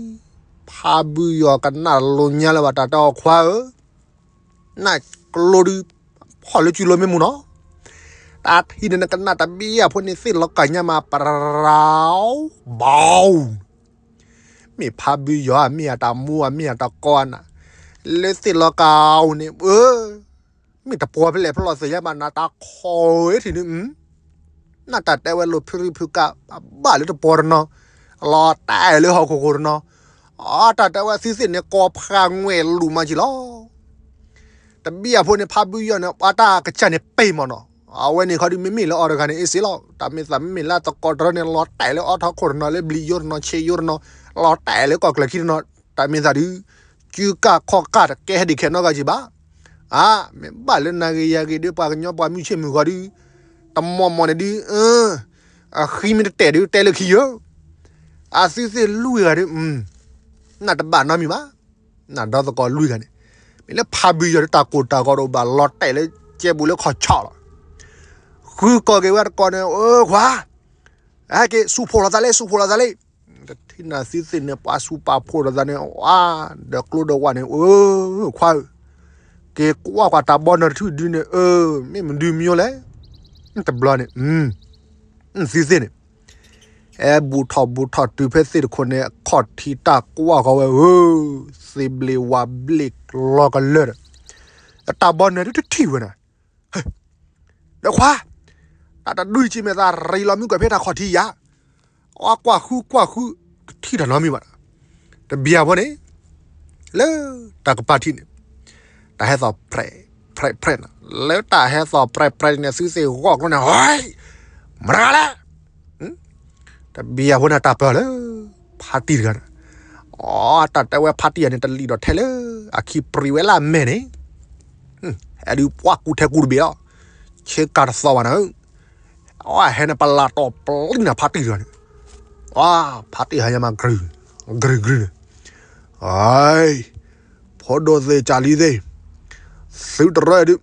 ဖးဘုယီၤကနၣ်လိာ်ညါလၢၤဘၣ် တၢ်တဲအီၤခွါဧၢ နၢ်ကျိဒုး ဖီၣ်လၢစုလိမ့ၢ်မူနီၤ တၢ်ထံၣ်န့ၣ်နကနၣ်တဘ့ၣ်အဖိန့ၣ်သ့ၣ်လီၤကါညါမး ပရၢ ဘၣ် မ့ၢ်ဖးဘုယီၤဧါ မ့ၢ်အတၢ်မူဧါ မ့ၢ်အတၢ်ကီဧါနၤ လၢသ့ၣ်လီၤကါအီၤန့ၣ် အၢ မ့ၢ်တပှီၤဖဲလဲၣ်ဖဲလဲၣ်သ့ၣ်ညါဘၣ်နၤ တၢ်ခိၣ်ဝဲထံၣ်န့ၣ် နၢ်တၢ်တဲဝဲလိာ်ဖုရံဖုကါ ဘၣ်လၢတပှီၤတနီၤ လီၤတဲာ်လၢဟီၣ်ခိၣ်ခိၣ်တနီၤ အတၢ်တဲဝဲသုသ့ၣ်န့ၣ် ကိးဖးငွဲၣ်လူၤမးက့ၤလီၤ တဘ့ၣ်အဖိန့ၣ် ဖးဘုယီၤန့ၣ် ပှၤတၢ်ကစၢ်န့ၣ်ပ့ၢ်မးနီၤ အဝဲန့ၣ်ခီဒုး မ့မ့ၢ်လၢအီၤတဂၤန့ၣ် အ့ၣ်စ့လီၤ တၢ်မ့ၢ်သးမ့မ့ၢ်လၢသကိးတရၢန့ၣ် လီၤတဲာ်လၢအီထီခိၣ်တနီၤ လၢဘျံးယိတနီၤ ဆ့ယိတနီၤ လီၤတဲာ်လၢကီၢ်ကျၢၤခံတနီၤ တၢ်မ့ၢ်သးဒုး ကုကၢ်ခီၣ်ကၢ်တကဲဟဲဒံးခဲနီတဂၤက့ၤဘၣ် အါ မ့ၢ်ဘၣ်လၢနၤဂ့ၤယၤဂ့ၤဒုး ပှၤကညီပှၤမုၢ်ဆ့ၣ်မုၢ်ဂီၤဒုး တမီၢ်မီၢ်န့ၣ်ဒုး အဃံမ့ၢ်တတဲာ်ဒုး တဲလၢခံယိၤ အသုသ့ၣ်လွံၢ်ဂၤဒုး နၢ်တဘၣ်နီတမံၤဘၣ် နၢ်ဒီသကိးလွံၢ်ဂၤန့ၣ် မ့ၢ်လၢဖးဘုယီၤဒုး တၢ်ကိၢ်တၢ်ဂီၤတအိၣ်ဘၣ် လီၤတဲာ်လၢကဲဘူးလၢခီၣ်ဆီလီၤ ဃုကီၢ်က့ၤဝဲတကီၢ်န့ၣ် အၢ ခွါ ဟဲက့ၤ စူးဖှိၣ်လီၤသးလံ စူးဖှိၣ်လီၤသးလံ တထံၣ်နၤသုသ့ၣ်န့ၣ် ပှၤစူးပာ်ဖှိၣ်လီၤသးန့ၣ် အါ ဒီးကျိဒီးဝဲန့ၣ် အၢ ခွါဧၢ က့ၤကွၢ်ကွၢ်တၢ်ဘီနၢ်တထူၣ်ဒုန့ၣ် အၢ မ့ၢ်မနုၤမံၤလဲၣ် တဘျီန့ၣ် သုသ့ၣ်န့ၣ် အဲဘူးထီၣ်ဘူးထီၣ်တုၤဖဲသ့ၣ်တခိၣ်န့ၣ် အခီၣ်ထံးတၢ်ကွၢ်ဃီဝဲဧၢ သ့ဘျ့ဝးဘျ့လီၤကလၢာ်ဒီး တၢ်ဘီနၢ်ဒုတထံၣ်ဝဲနၤ ဒီးခွါ တၢ်တဒူၣ်တဆံမဲာ်သးရံလီၤမုၢ်ကွဲးဖဲတၢ်ခီၣ်ထံးယၤ အကွၢ်ဃုကွၢ်ဃု တထံၣ်တၢ်နီတမံၤဘၣ် တဘျီဖိန့ၣ် လၢတၢ်ကပၤထံးန့ၣ် တၢ်ဟဲသီၣ် ဖြဲးဖြဲးနၤ လၢတၢ်ဟဲသီၣ်ဖြဲးဖြဲးန့ၣ် သုသ့ၣ်ဂီၢ်ကျိန့ၣ် ဟဲ မတၤလဲၣ် တဘျီဖိန့ၣ်တၢ်ပၢၢ်လၢ ဖါတံၢ်တဂၤန့ၣ် အတၢ်တဲဝဲဖါတံၢ်ယၤန့ၣ် တလံၣ်ဒီးထဲလၢ အခံပြံဝဲလၢအမဲာ်န့ၣ် ဟဲဒုးပှၢ်ကူထဲကူတဘ့ၣ်လီၤ ဆ့ကၤတသီဘၣ်နၤဧၢ အဟဲန့ၣ် ပလၢ်တီၢ်ပျံၤနၤဖါတံၢ်တဂၤန့ၣ် ဖါတံၢ်ဟါညါမး ကြုၤ ကြုၤ ကြုၤန့ၣ် ဖိဒိၣ်သ့ၣ်ကၢ်လံသ့ၣ် သုတရၢဒုး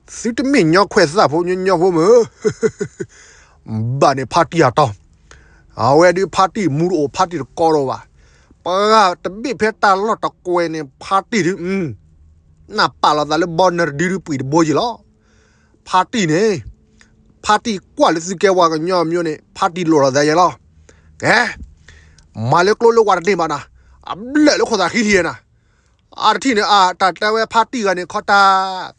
သုတမ့ၢ်ညီခွဲးသၣ်ဖိညီညီဖိမ့ၢ် ဘၣ်န့ၣ်ဖါတံၢ်အတီၤ အဝဲဒုးဖါတံၢ်မူတအိၣ် ဖါတံၢ်တကီတအိၣ်ဘၣ် ပှၤတဘ့ၣ်ဖဲတၢ်လီၢ်တကွဲၤန့ၣ် ဖါတံၢ်ဒုး နၢ်ပာ်လီၤသးလၢဘီနၢ်တဒုဒုးပှံၤတဘိက့ၤလီၤ ဖါတံၢ်န့ၣ် ဖါတံၢ်ကွၢ်လၢသုကဲဝဲကညီမ့ၢ်န့ၣ် ဖါတံၢ်လိၣ်လီၤသးယဲလီၤ ကဲ မၤလၢကျိလၢဝါတန့ၢ်ဘၣ်နၤ အဘျၢၣ်လၢခိၣ်သးဃံထံယဲနၤ အတထံၣ်န့ၣ် အတၢ်တဲဝဲဖါတံၢ်ဂၤန့ၣ် ခီတၢ်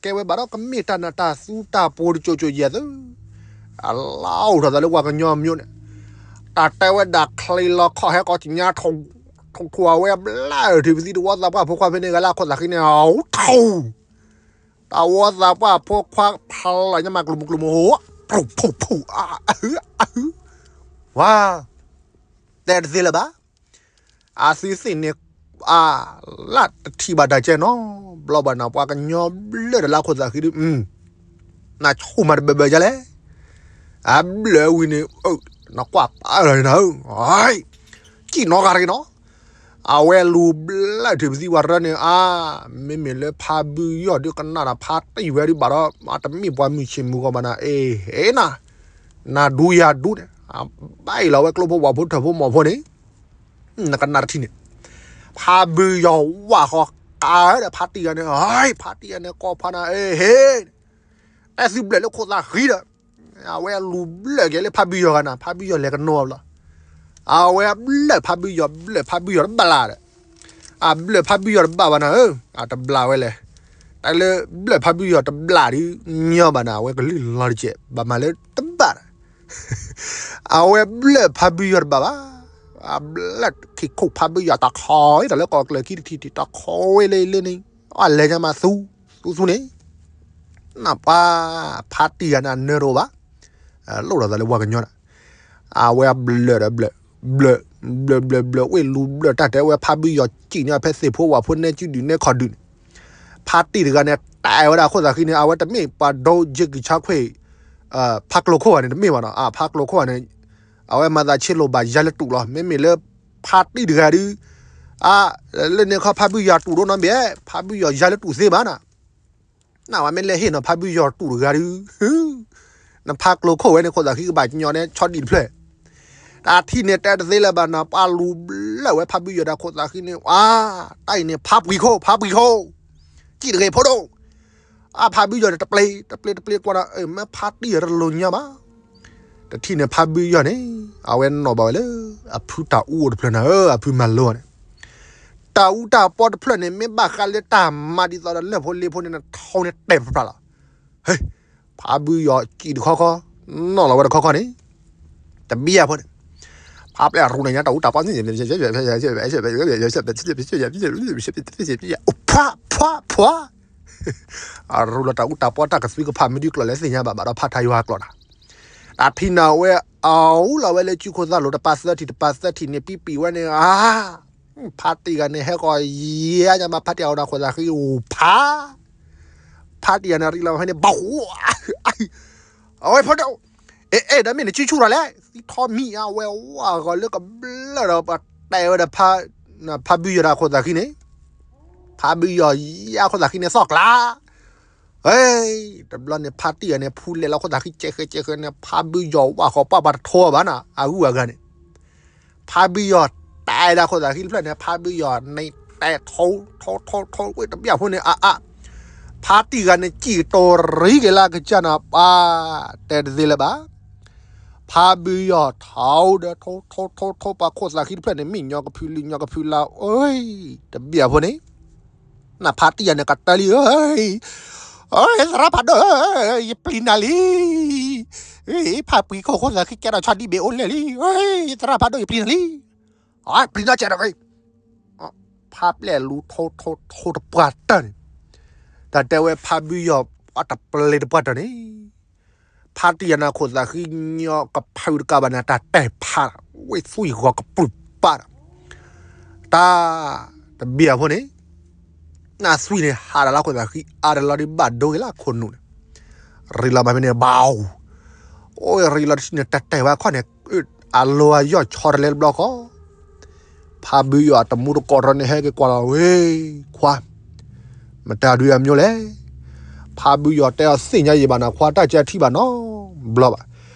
ကဲဝဲဘၣ်ဒီး ကမ့ၢ်တၢ်နၢ်တၢ်သူတၢ်ပှိၤတစိၤစိၤယဲၢ်သု အလီၢ်အိၣ်ထီၣ်သးလၢပှၤကညီအမျိုးန့ၣ် တၢ်တဲဝဲဒၣ်ချံလီၤခီၣ်ဟဲကီးကညါ ထိၣ်ထိၣ်အဝဲဘျၢၣ်ထံၣ်ပသံတဝီသးပှၢ်ဖိခွါဖဲန့ၣ်ဂၤလၢအခိၣ်သးဃံန့ၣ် အထိၣ် တၢ်ဝီသးပှၢ်ဖိခွါဖျါလီၤညါမးကျိၤမုၤကျိၤမုၤဟိ ဖူဖူဖူ အဟုအဟု ဝါ တဲတသ့လၢၤဘၣ် အသုသ့ၣ်န့ၣ် အ လၢတထံၣ်ဘၣ်တၢ်ကဲနီတဘျီဘၣ်နၤ ပှၤကညီဘျၢၣ်ဒီးလၢအခိၣ်သးဃံဒုး နဆိၣ်မၤတဘၢဘၢကလဲၣ် အဘျၢၣ်ဝံၤန့ၣ် နကွၢ်ပာ်လီၤန့ၣ်နၤဧၢ ကံၣ်နီဂၤတဂ့ၤနီၤ အဝဲလူၤဘျၢၣ်ထံၣ်ပသံဝဲရၢန့ၣ် အါ မ့မ့ၢ်လၢဖါဘုယီၢ်ဒုးကနၣ်ဒီးဖါတံၢ်ဝဲဒုးဘၣ်ဒီး အတမ့ၢ်ပှၤမုၢ်ဆ့ၣ်မုၢ်ဂီၤဘၣ်နၤ အ့ဟ့နၤ နၤဒူယၤဒူန့ၣ် အဘၣ်အံၤလီၤဝဲကျိဖိဝၣ်ဖိထၢၣ်ဖိမီၢ်ဖိန့ၣ် နကနၣ်တထံၣ်န့ၣ် ဖါဘုယီၢ်ဝၣ်ဃီၤကါဒီးဖါတံၢ်ဂၤန့ၣ် ဟဲ ဖါတံၢ်ဂၤန့ၣ် ကိးဖါနၤ အ့ဟ့ တဲသုဘျၢၣ်လၢခိၣ်သးဃံဒီး အဝဲလူၤဘျၢၣ်က့ၤလၢဖါဘုယီၢ်ဂၤနၤ ဖါဘုယီၢ်လဲၤကနိဘၣ် အဝဲဘျၢၣ်ဖါဘုယီၢ် ဘျၢၣ်ဖါဘုယီၢ်တဘၣ်လၢ်ဒီး အဘျၢၣ်ဖါဘုယီၢ်တဘၣ်ဘၣ်နၤဧၢ အတဘျၣ်ဝဲလဲၣ် တၢ်လၢဘျၢၣ်ဖါဘုယီၢ်တဘျၣ်ဒုး ညီဘၣ်နၤ အဝဲကလုၢ်လီၤတကဲး ဘၣ်မၤလၢတဘၣ်ဒီး အဝဲဘျၢၣ်ဖါဘုယီၢ်တဘၣ်ဘၣ် အဘျၢၣ်ထံးခိၣ်ဖးဘုယီၤတခီဝဲဒီးလၢကီၢ်ကျၢၢ်ခံတထံၣ်ထံၣ်တခီဝဲလၢလၢန့ၣ် အလဲၤညါမးသူ သူသူန့ၣ် နပှၤ ဖါတံၢ်ဂၤန့ၣ်အနၢတအိၣ်ဘၣ် လိၣ်ဒီးသးလၢပှၤကညီန့ၣ် အဝဲအဘျၢၣ်ဒီးဘျၢၣ် ဘျၢၣ် ဘျၢၣ် ဘျၢၣ် ဘျၢၣ် ဝ့ၢ်လူၤဘျၢၣ်တၢ်တဲဝဲဖါဘုယီၤစံၣ်န့ၢ်ဖဲသ့ၣ်ဖိဝၣ်ဖိနဲကဒုၣ် နဲခီၣ်ဒုၣ်န့ၣ် ဖါတံၢ်တဂၤန့ၣ် တဲဝဲဒၣ်ခိၣ်သးဃံန့ၣ် အဝဲတမ့ၢ်ပှၤဒိက့ကံဆါခွ့ၣ် ဖါကျိခိၣ်ဂၤန့ၣ် တမ့ၢ်ဘၣ်နီၤ ဖါကျိခိၣ်ဂၤန့ၣ် အဝဲမၤသးဆ့လိာ်ဘၣ်ယါလၢတူၢ်လီၤ မ့မ့ၢ်လၢ ဖါတံၢ်တဂၤဒု အ လၢန့ၣ်ခီဖါဘုယီၤတူၢ်ဒိၣ်နီတဘ့ၣ် ဖါဘုယီၤယါလၢတူၢ်သ့မးနီၤ နဝဲမ့ၢ်လဲၤဟ့ၣ်နီၤဖါဘုယီၤတူၢ်တဂၤဒု နဖါကျိခိၣ်ဝဲန့ၣ် ခိၣ်သးဃံကဘၣ်ကညီန့ၣ် ဆီဒံၣ်တဖျၢၣ် တၢ်ထံၣ်န့ၣ်တဲတသ့လၢၤဘၣ်နီၤ ပှၤလူၤဘျၢၣ်ဝဲဖါဘုယီၤဒီးခိၣ်သးဃံန့ၣ် အါ တၢ်အံၤန့ၣ် ဖါပှံၤခိၣ် ဖါပှံၤခိၣ် စံၣ်တဂ့ၤဖိဒိၣ် အဖါဘုယီၤန့ၣ် တပျ့ၤ တပျ့ၤ တပျ့ၤကွၢ်ဒီး မ့ၢ်ဖါတံၢ်အတလိၤညါဘၣ် တထံၣ်န့ၣ်ဖါဘုယီၤန့ၣ် အဝဲနီၣ်ဘၣ်ဝဲလၢ အဖုတၢ်အူအိၣ်တဖျၢၣ်န့ၣ် အဖုမၤလိန့ၣ် တၢ်အူတၢ်ပီတဖျၢၣ်န့ၣ် မ့ၢ်ဘၣ်ဃးလၢတၢ်မၤဒ်သိးဒီးလၢၢ်ဖိလ့ဖိန့ၣ် ထီန့ၣ်တဲာ်ဖျါဖျါလီၤ ဟ့ ဖါဘုယီၤစံၣ်တခီခီ နီၣ်လီၤဝဲတခီခီန့ၣ် တဘံၣ်အဖိန့ၣ် ဖါပျဲၢ်ရူၤန့ၣ်ညါတၢ်အူတၢ်ပီ ဖးဖးဖး အရူၤလီၤတၢ်အူတၢ်ပီတၢ်ကသွံကဖးမ့ၢ်ဒုးကျိာ်လဲၣ်သ့ၣ်ညါဘၣ်ဘၣ်ဒီးဖးထါယွၤကျိာ်တၢ် တၢ်ထံၣ်န့ၣ်ဝဲ အူလီၤဝဲလၢကၠူခိၣ်သၣ်လိၤတပၤသၢထံၣ် တပၤသၢထံၣ်န့ၣ် ပံပံဝဲန့ၣ် အါ ဖါတံၢ်ဂၤန့ၣ် ဟဲဃီၤယဲညါမး ဖါတံၢ်အဝဲဒီးခိၣ်သးဃံအိၣ်ဖး ဖါတံၢ်ဂၤန့ၣ် ရံးလီၤဖဲန့ၣ် ဘၣ် အဝဲဖိဒိၣ် အဲ အဲ ဒီးမ့ၢ်နစုဆူၣ်ထီၣ်လဲၣ် သံထီၣ်မံၤအဝဲဝါဂီၤလၢကဘျၢၣ်ဒီးပတဲဝဲဒီး ဖါဘုယီၤဒီးခိၣ်သးဃံန့ၣ် ဖါဘုယီၤယါခိၣ်သးဃံန့ၣ်သီၣ်ကျါ တဘျီန့ၣ် ဖါတံၢ်ဂၤန့ၣ် ဖူလဲၤလီၤခိၣ်သးဃံကဲးဃဲးကဲးဃဲးန့ၣ် ဖါဘုယီၤဝါဃီၤပှၢ်ပှၤတထိဘၣ်နီၤ အဂုၤအဂၤန့ၣ် ဖါဘုယီၤတဲဒၣ်ခိၣ်သးဃံတဖျၢၣ်န့ၣ် ဖါဘုယီၤန့ၣ်တဲထိ ထိ ထိ ထိ ဝ့ၢ်တဘျၣ်ဖိန့ၣ် အါ အါ ဖါတံၢ်ဂၤန့ၣ် စံၣ်ကတိၤရံက့ၤလၢကစၢ်န့ၣ် ပှၤ တဲတသ့လၢၤဘၣ် ဖါဘုယီၤထီဒီး ထိ ထိ ထိ ထိ ပှၤခိၣ်သးဃံတဖျၢၣ်န့ၣ် မ့ၢ်ညီကဖုလံ ညီကဖုလါ အၢ တဘျၣ်ဖိန့ၣ် နဖါတံၢ်ဂၤန့ၣ် ကတၢၢ်လံ အၢ သရၣ်ဖးဒိၣ် ယပျံၤနၤလံ ဖါပှံၤခိၣ်ခိၣ်သးဃံကဲထီၣ်ဆီဒံၣ်ဘ့ၣ်အိၣ်လဲၣ်လံ သရၣ်ဖးဒိၣ် ယပျံၤနၤလံ ပျံၤနီၢ်ကဲးထီၣ်က့ၤ ဖါပျဲၢ်လူၤထိ ထိ ထိ တပှၢ်တၢၢ်န့ၣ် တၢ်တဲဝဲဖါဘုယီၤ အတပျ့ၤတပှၢ်တၢၢ်န့ၣ် ဖါတံၢ်ဂၤန့ၣ် ခိၣ်သးဃံညီကဖုတကးဘၣ်န့ၣ် တၢ်တဲဖး ဝ့ၢ်သွံၣ်ဂီၤကပြုၢ်ပာ်ဒီး တၢ်တဘျၣ်ဖိန့ၣ် နသွံၣ်န့ၣ် ဟးဒီးလၢခိၣ်သးဃံအါတလီၤဒုးဘၣ်ဒိဂ့ၤလၢခိၣ်နူာ်န့ၣ် ရံးလီၤမးဖဲန့ၣ် ဘၣ် အိၣ်ရံးလီၤတထံၣ်န့ၣ် တၢ်တဲဝဲခီန့ၣ် အလိၤအယီၢ်ဆီတလဲတဘျီဃီ ဖါဘုယီၤတမူတကိးထီန့ၣ် ဟဲက့ၤကွၢ်လီၤဝဲ ခွါ မတၤဒုးအမျိုးလဲၣ် ဖါဘုယီၤတဲအီၤသ့ၣ်ညါယံာ်ဘၣ်နၤ ခွါ တၢ်ကဲထံၣ်ဘၣ်နီတဘျီဘၣ်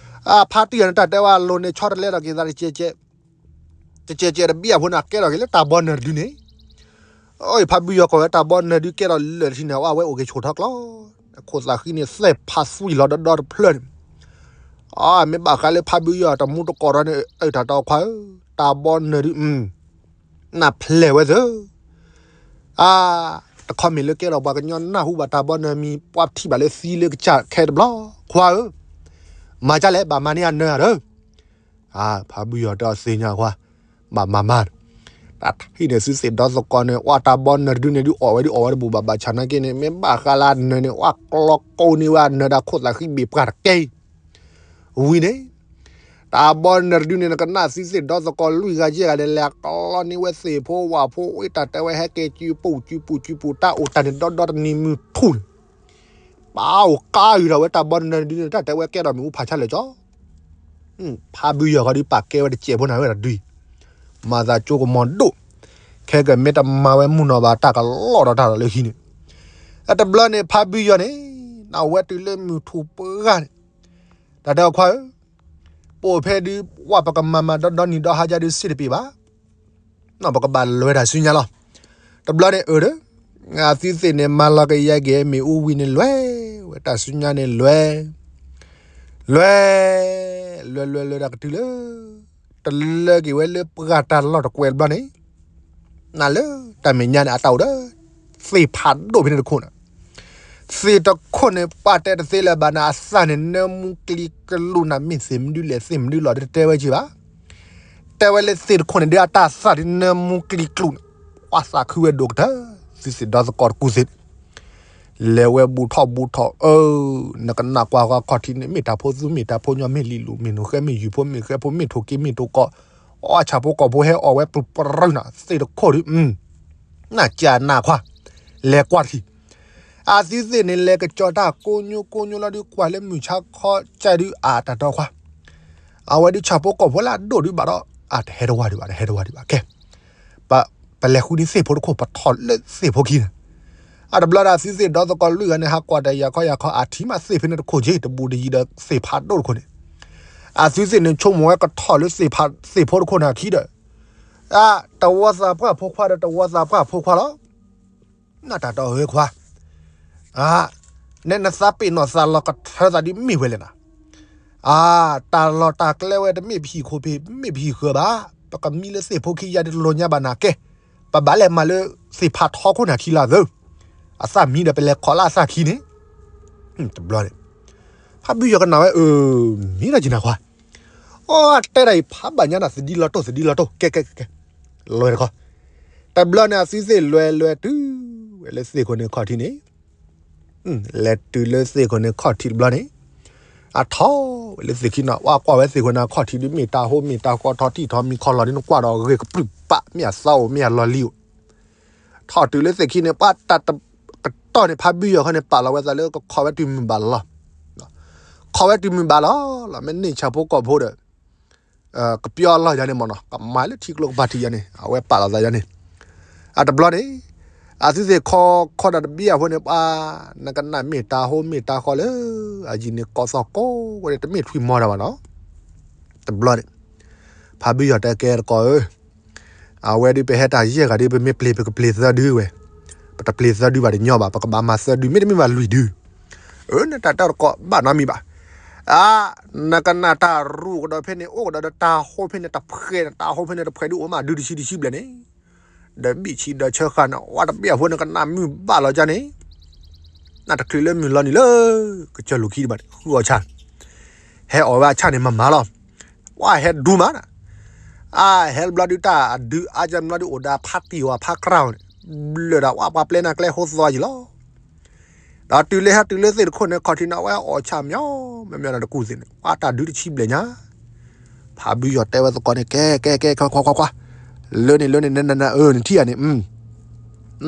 အဖါတံၢ်ဂၤန့ၣ် တၢ်တဲဝဲအလိၤန့ၣ် ဆီတလဲဒီးက့ၤသးတကဲးကဲး တကဲးကဲးတဘျၣ်ဖိန့ၣ် အကဲထီၣ်က့ၤလၢတၢ်ဘီနၢၤတဒုန့ၣ် အၢ ဖါဘုယီၤကိးဝဲတၢ်ဘီနၢၤဒုကဲထီၣ်လၢာ်တထံၣ်န့ၣ် အဝဲအိၣ်က့ၤဆိးထီၣ်ကျီ ခိၣ်သးဃံန့ၣ် သဲၣ်ဖးသွံၣ်လီၤဒီဒီတဖျၢၣ်န့ၣ် အမ့ၢ်ဘၣ်ဃးလၢဖါဘုယီၤတမူတကိးထီန့ၣ် အၢ တၢ်တဲခွါဧၢ တၢ်ဘီနၢၤဒု နဖျဲးဝဲသၢ အါ တခီမ့ၢ်လၢကဲထီၣ်ပှၤကညီနၢ်ဟူဘၣ်တၢ်ဘီနၢၤမံၤ ပှၤထံၣ်ဘၣ်လၢသံလၢကစၢ်ခဲတဘျီ ခွါဧၢ မၤဒ်လဲၣ် ဘၣ်မၤန့ၢ်အနၢၤဧါဒီး အါ ဖါဘုယီၤတဲအီၤသ့ၣ်ညါခွါ ဘၣ်မၤမၤ တၢ်ထံၣ်န့ၣ် သုသ့ၣ်ဒီသကိးန့ၣ် အတၢ်ဘီနၢၤတဒုန့ၣ်ဒုး အီၣ်ဝဲဒုးအီၣ်ဝဲတဘူၣ်ဘၣ် ဘၣ်ဆၣ်နာ်က့န့ၣ် မ့ၢ်ဘၣ်ဃးလၢအနၢၤန့ၣ် အကျီကိးန့ၢ်ဝဲအနၢၤဒီးခိၣ်သးဃံဘ့ၣ်ပှၢ်တကဲ ဝံၤန့ၣ် တၢ်ဘီနၢၤတဒုန့ၣ် နကနၣ်သုသ့ၣ်ဒီသကိးလွံၢ်ဂၤယဲၢ်ဂၤန့ၣ် လဲၤကျီန့ၢ်ဝဲသ့ၣ်ဖိဝၣ်ဖိ ဝဲတၢ်တဲဝဲဟဲက့ၤစုပူၤစုပူၤစုပူၤ တၢ်အိၣ်တၢ်န့ၣ်ဒီဒီတနံၤမုၢ်ထူၣ်န့ၣ် ပၢ်အိၣ်ကါအုၣ်ထီၣ်ဝဲတၢ်ဘီနၢၤတဒုန့ၣ် တၢ်တဲဝဲကဲထီၣ်မ့ၣ်အူဖးဆါလၢာ်ကၠီ ဖါဘုယီၤခီဒုးပာ်ကဲဝဲတစဲးဖိန့ၣ်ဝဲတဒု မၤသးကၠိကမီၤဒိၣ် ခဲကမ့ၢ်တမၤဝဲမုၢ်နီၢ်ဘၣ် တၢ်ကလီၢ်ဒီးတၢ်လီၤလၢဟံးန့ၣ် အတဘျီန့ၣ် ဖါဘုယီၤန့ၣ် နဝဲတုၤလၢမုၢ်ထူၣ်ပှၢ်န့ၣ် တၢ်တဲအီၤခွါဧၢ ပအိၣ်ဖဲဒုး ဝဲပကမၤမၤဒီဒီနံၤဒီဟါယါဒုးစ့ၢ်တပ့ၤဘၣ် နီၢ်ပကဘၣ်လဲၤတၢ်ဆူညါလီၤ. တဘျီန့ၣ်အၢဒီး အသုသ့ၣ်န့ၣ် မၤလီၤကယဲၢ်က့ၤမ့ၣ်အူဝံၤန့ၣ်လဲၤ ဝဲတၢ်ဆူညါန့ၣ်လဲၤ လဲၤ လဲၤလဲၤလဲၤတၢ်ကတုၤလၢ တလၢက့ၤဝဲလၢပှၢ်တၢ်လီၢ်တကွဲးတဘျီန့ၣ် နလၢတၢ်မဲာ်ညါန့ၣ် အတၢ်အိၣ်ဒီး သ့ၣ်ဖးဒိၣ်ဖဲန့ၣ်တခိၣ်န့ၣ် သ့ၣ်တခိၣ်န့ၣ် ပာ်တဲတသ့လၢၤဘၣ်န့ၣ် အသၣ်န့ၣ် နၢမူကျံကလူၢ်န့ၣ် မ့ၢ်သ့ၣ်မနုၤလဲၣ် သ့ၣ်မနုၤလီၤ တတဲဝဲက့ၤဘၣ်. တဲဝဲလၢသ့ၣ်တခိၣ်န့ၣ် ဒ်အတၢ်သၣ်ဒ်နၢမူကျံကျူန့ၣ်, ပှၤသးခုဝဲဒိၣ်ကတၢၢ်, သုသ့ၣ်ဒီသကိးတကူၣ်သ့ၣ်န့ၣ်, လဲၤဝဲဘူးထီၣ်ဘူးထီၣ်, အၢ, နကနၣ်ကွၢ်ဃီခီၣ်ထံးန့ၣ် မ့ၢ်တၢ်ဖိသူမ့ၢ်တၢ်ဖိညီ မ့ၢ်လံာ်လူၤ မ့ၢ်နိၣ်ဃဲ မ့ၢ်ယူၤဖိ မ့ၢ်ဃဲဖိ မ့ၢ်ထိၣ်က့ မ့ၢ်ထိၣ်ကီး, အီၣ်ဆၣ်ဖိကီၢ်ဖိဟဲအီၣ်ဝဲပရူၤပရူၤနီၤ, သ့ၣ်တခိၣ်ဒုး နကနၣ်ကွၢ်, လဲၤကွၢ်တထံၣ်, အသုသ့ၣ်န့ၣ် လဲၤကစီၤတၢ်ကိညိကိညိလီၤဒုး ကွၢ်လၢမုၢ်ဆါခီကၢ်ဒုး အတၢ်တီခွါ, အဝဲဒုးဆၣ်ဖိကီၢ်ဖိလၢအဒိၣ်ဒုးဘၣ်ဒီး အတဟဲတဝါဒံးဘၣ် တဟဲတဝါဒံးဘၣ် ကဲ, ပလဲၤဃုန့ၢ်သ့ၣ်ဖိတခိၣ် ပထီၣ်လၢသ့ၣ်ဖိခံန့ၣ်, အတဘျီဒီးအသုသ့ၣ်ဒီသကိးလွံၢ်ဂၤန့ၣ် ဟးကွၢ်တၢ်ယၤခီယၤခီ အထံၣ်မးသ့ၣ်ဖဲန့ၣ်တခိၣ်က့ တဘူးတယံၤဒီးသ့ၣ်ဖးဒိၣ်တခိၣ်န့ၣ်, အသုသ့ၣ်န့ၣ် ဆိကမိၣ်ဝဲကထီၣ်လၢသ့ၣ်ဖး သ့ၣ်ဖိတခိၣ်န့ၣ်အခံဒီး အတဝီသးပှၢ်ဖိခွါဒီးတဝီသးပှၢ်ဖိခွါလီၤ. နတၢ်တီဂ့ၤခွါ, နနသးပ့ၤနီၣ်သးလီၤကထၢသးဒ်မ့ၢ်ဝဲလဲၣ်နၤ, အတၢ်လီၢ်တၢ်ကျဲဝဲတမ့ၢ်ပဟံၣ်ခိၣ်ဖံး မ့ၢ်ပဟံၣ်ဃၢၤဘၣ်, ပကမံလၢသ့ၣ်ဖိခံယါဒ်တလိာ်ညါဘၣ်နၤကဲ, ပဘၣ်လဲၤမၤလၢသ့ၣ်ဖးထီခိၣ်န့ၣ်အခံလၢအသၢ, အသၣ်မံဒီးပလဲၤခီၣ်လၢအသၣ်ခံန့ၣ်, တဘျီန့ၣ် ဖါဘုယီၤကနၣ်ဝဲ အၢ မ့ၢ်ဒၣ်က့ၤနၤခွါ, အီ တဲဒၣ်အံၤဖးဘၣ်ညါနၤ သဒံလီၤတိၢ် သဒံလီၤတိၢ် ကဲကဲကဲကဲ, လဲၤတခီ, တဘျီန့ၣ် အသုသ့ၣ်လဲၤလဲၤတုၤဝဲလၢသ့ၣ်ခိၣ်န့ၣ်ခီၣ်ထံးန့ၣ်, လဲၤတုၤလၢသ့ၣ်ခိၣ်န့ၣ်ခီၣ်ထံးတဘျီန့ၣ်, အထီၣ်ဝဲလၢသ့ၣ်ခံနီၤ ဝဲကွၢ်ဝဲသ့ၣ်ခိၣ်န့ၣ်ခီၣ်ထံးဒုး မ့ၢ်တၢ်ဟိမ့ၢ်တၢ်ဃီထီထံၣ်ထီမံခီလီၤဒ်နကွၢ်ဒီးဂ့ၤကပြုၢ်ပာ် မ့ၢ်အသီအိၣ် မ့ၢ်အလီၤလံၤအိၣ် ထီၣ်တုၤလၢသ့ၣ်ခံန့ၣ် ပှၤတၢ်တကတီၢ်န့ၣ် ဖါဘုယီၤခီန့ၣ် ပာ်လီၤဝဲသးလၢကခီဝဲတုၤမုၢ်ဘၣ်လီၤ. ခီဝဲတုၤမုၢ်ဘၣ်လီၤလီၤ မ့ၢ်န့ၢ်ဆၣ်ဖိကီၢ်ဖိဒီး ကပျီလီၢ်ယါန့ၣ်မ့ၢ်နီၤ ကမၤလၢထံကျိကပၤထံးယါန့ၣ် အဝဲပာ်လီၤသးယါန့ၣ်. အတဘျီန့ၣ် အသုသ့ၣ်ခီခီတၢ်တဘျီအဃိန့ၣ် ပှၤ နကနၣ်မ့ၢ်တၢ်ဟိမ့ၢ်တၢ်ဃီလၢ အယံၤန့ၣ်ကီၢ်သီၣ်ကိးဝဲန့ၣ် တမ့ၢ်ထွံၣ်မီၤတၢ်ဘၣ်နီၤ. တဘျီန့ၣ် ဖါဘုယီၤတဲကဲတကီၢ်ဧၢ, အဝဲဒုးပဟဲတၢ်ယဲၢ်ဂၤဒုး ပမ့ၢ်ပျ့ၤပကပျ့ၤသၢဒုဝဲ, ပတပျ့ၤသၢဒုဘၣ်တညီဘၣ် ပကဘၣ်မၤသၢဒု မ့တမ့ၢ်ဘၣ်လွံၢ်ဒု. အၢ နတၢ်တၢ်တကိးဘၣ်နီတမံၤဘၣ်. အါ နကနၣ်တၢ်ရူၢ်ကဒီးဖဲန့ၣ် အိၣ်ကဒီးဒီးတၢ်ဟိဖဲန့ၣ်တဖှဲးန့ၣ် တၢ်ဟိဖဲန့ၣ်တဖှဲးဒုအိၣ်မးဒုတဆံတဆံဘျဲၣ်န့ၣ် ဒီးဘံၣ်ဆံဒီးဆၢဃာ်န့ၣ် ဝဲတဘ့ၣ်အဃိနကနၣ်မုၢ်ဘၣ်လီၤကၢ်န့ၣ် နတချုးလၢမုၢ်လီၤနံၤလၢ ကစၢၢ်လူၤခံဒံးဘၣ်န့ၣ် ဃုအီၣ်ဆၣ် ဟဲအီၣ်ဝဲအဆၣ်န့ၣ်မၤမၤလီၤ. ပှၤဟဲဒူမးနၤ, အဟဲတဘျီဒုတၢ်အဒုအါကၢ်မၤလီၤဒုအိၣ်ဒီးဖါတံၢ်အီၤဖါကြၢ်အီၤန့ၣ် ဘျၢဒီးဝဲပှၤပျဲနၤကျဲဟိသီယံၤလီၤ. ဒီးတုၤလၢဟဲတုၤလၢသ့ၣ်တခိၣ်န့ၣ် ခီၣ်ထံးန့ၣ် အဝဲအီၣ်ဆၣ်မညီမညီဒီးတကူၣ်သ့ၣ်န့ၣ် ပှၤတၢ်ဒုတဆံဘျဲၣ်ညါ ဖါဘုယီၤတဲဝဲသကိးန့ၣ် ကဲ ကဲ ကဲ ခွါ ခွါ ခွါ လၢန့ၣ် လၢန့ၣ် နန န အၢ နထံၣ်ဧါန့ၣ်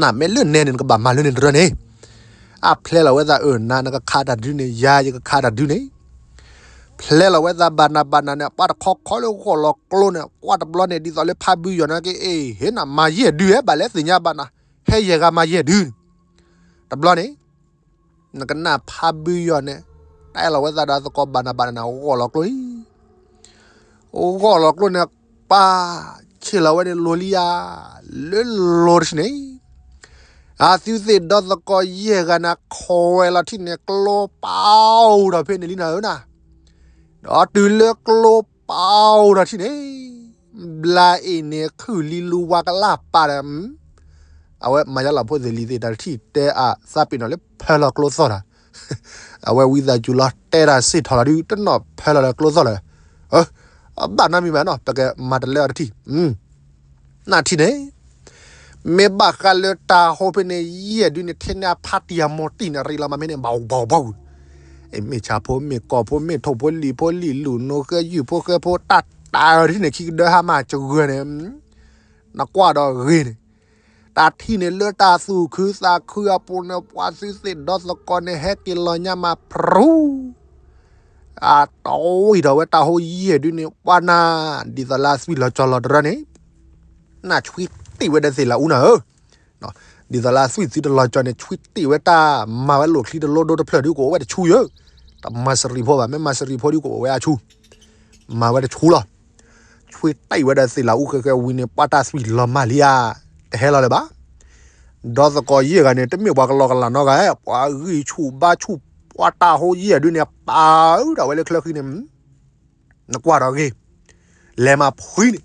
နမ့ၢ်လၢနဲန့ၣ် နကဘၣ်မၤလၢန့ၣ်တရၢန့ၣ် အဖျဲလီၤဝဲသးအၢ နၤနကခးတၢ်ဒုန့ၣ် ယၤယကခးတၢ်ဒုန့ၣ် ဖျဲလီၤဝဲသးဘၣ်နၤဘၣ်နၤန့ၣ် ပှၤတခီခီလၢဂီၢ်လီၤကျိန့ၣ် ပှၤတဘျီန့ၣ် ဒ်သိးလၢဖါဘုယီၤန့ၣ်က့ အ့ ဟ့ၣ်နၤမၤယဲၢ်ဒု ဟဲဘၣ်လဲၣ်သ့ၣ်ညါဘၣ်နၤ ဟဲယဲၢ်ဂၤမၤယဲၢ်ဒုန့ၣ် တဘျီန့ၣ် နကနၣ်ဖါဘုယီၤန့ၣ် တဲလီၤဝဲသးဒီးသကိးဘၣ်နၤဘၣ်နၤန့ၣ် ဂီၢ်လီၤကျိလံ ဂီၢ်လီၤကျိန့ၣ် ပှၤဆ့ၣ်လီၤဝဲန့ၣ်လိၤလံဧါ လၢလိၤတဆံန့ၣ် အသုသ့ၣ်ဒီသကိးယဲၢ်ဂၤန့ၣ် ခွဲးလီၤထံၣ်န့ၣ် ကျိပာ်အိၣ်ထီၣ်ဖဲန့ၣ်လံနၤဧၢနၤ ဒီးတုၤလၢကျိပာ်အိၣ်ထီၣ်ထံၣ်န့ၣ် ဘျါအ့ၣ်န့ၣ် ခုၣ်လံလူဝါကလၢ်ပာ်ဒီး အဝဲမၤယါလီၤဖိသ့ၣ်လံၤသ့ၣ်တၢ်တထံၣ်တဲအသးပ့ၤနီၣ်လၢဖၢလီၤကျိသီၣ်တၢ် အဝဲဝံသးစူၤလီၤတဲတၢ်စ့ၢ်ထီၣ်လီၤဒု တနီၣ်ဖၢလီၤလၢကျိသီၣ်လၢ အဘၣ်နီတမံၤဘၣ်နီၤ ပကမၤတလၢအီၤတထံၣ် နထံၣ်န့ၣ် မ့ၢ်ဘၣ်ဃးလၢတၢ်ဟိဖဲန့ၣ် ယဲၢ်ဒုန့ၣ် ထဲန့ၣ်အဖါတံၢ်အမိၢ်တံၢ်န့ၣ် ရံးလီၤမးမ့ၢ်န့ၣ် ဘၣ်ဘၣ်ဘၣ် မ့ၢ်ဆၣ်ဖိ မ့ၢ်ကီၢ်ဖိ မ့ၢ်ထိၣ်ဖိ လံာ်ဖိ လံာ်လူၤ နိဃဲ ယူၢ်ဖိ ဃဲဖိ တၢ်တၢ်အၢတထံၣ်န့ၣ် ခံကဒၢဟါမး စဂၢၢ်န့ၣ် နကွၢ်ဒီးဂ့ၤန့ၣ် တၢ်ထံၣ်န့ၣ်လၢတၢ်သူၣ်ခုသးခုအပူၤန့ၣ် ပှၤသုသ့ၣ်ဒီသကိးန့ၣ် ဟဲက့ၤလီၤညါမးဖြူ အတီၢ်ဝံၤဒီးဝဲတၢ်ဟိယဲၢ်ဒုန့ၣ် ပှၤနၤ ဒ်သိးလၢအသွံၣ်လီၤကၠီလီၤတရၢန့ၣ် နဆွံတ့ၢ်ဝဲဒီးသ့ၣ်လၤအူနၤဧၢ ဒ်သိးလၢအသွံၣ်သံတလီၤကၠီန့ၣ် ဆွံတ့ၢ်ဝဲတၢ်မၤဝဲလိာ်ချံတလိဒိတဖျၢၣ်ဒုကအိၣ်ဝဲတဆူယၢ တမၤစရံးဖိဘၣ် မ့ၢ်မၤစရံးဖိဒုကအိၣ်ဝဲအဆူ မၤဝဲတဆူလီၤ ဆွံတ့ၢ်ဝဲဒီးသ့ၣ်လၤအူဃဲဃဲဝံၤန့ၣ် ပှၤတၢ်သွံၣ်လီၤမၢ်လံဧါ တဟဲလီၤလၢၤဘၣ် ဒီသကိးယဲၢ်ဂၤန့ၣ် တမ့ၢ်ပှၤကလီကလီနီတဂၤ ပှၤဂံၢ်ဆူၣ်ဘါဆူၣ် ပှၤတၢ်ဟိယဲၢ်ဒုန့ၣ် ပာ်အုးဒၣ်ဝဲလၢချၢဃံန့ၣ် နကွၢ်ဒီးဂ့ၤ လဲၤမးဖှံန့ၣ်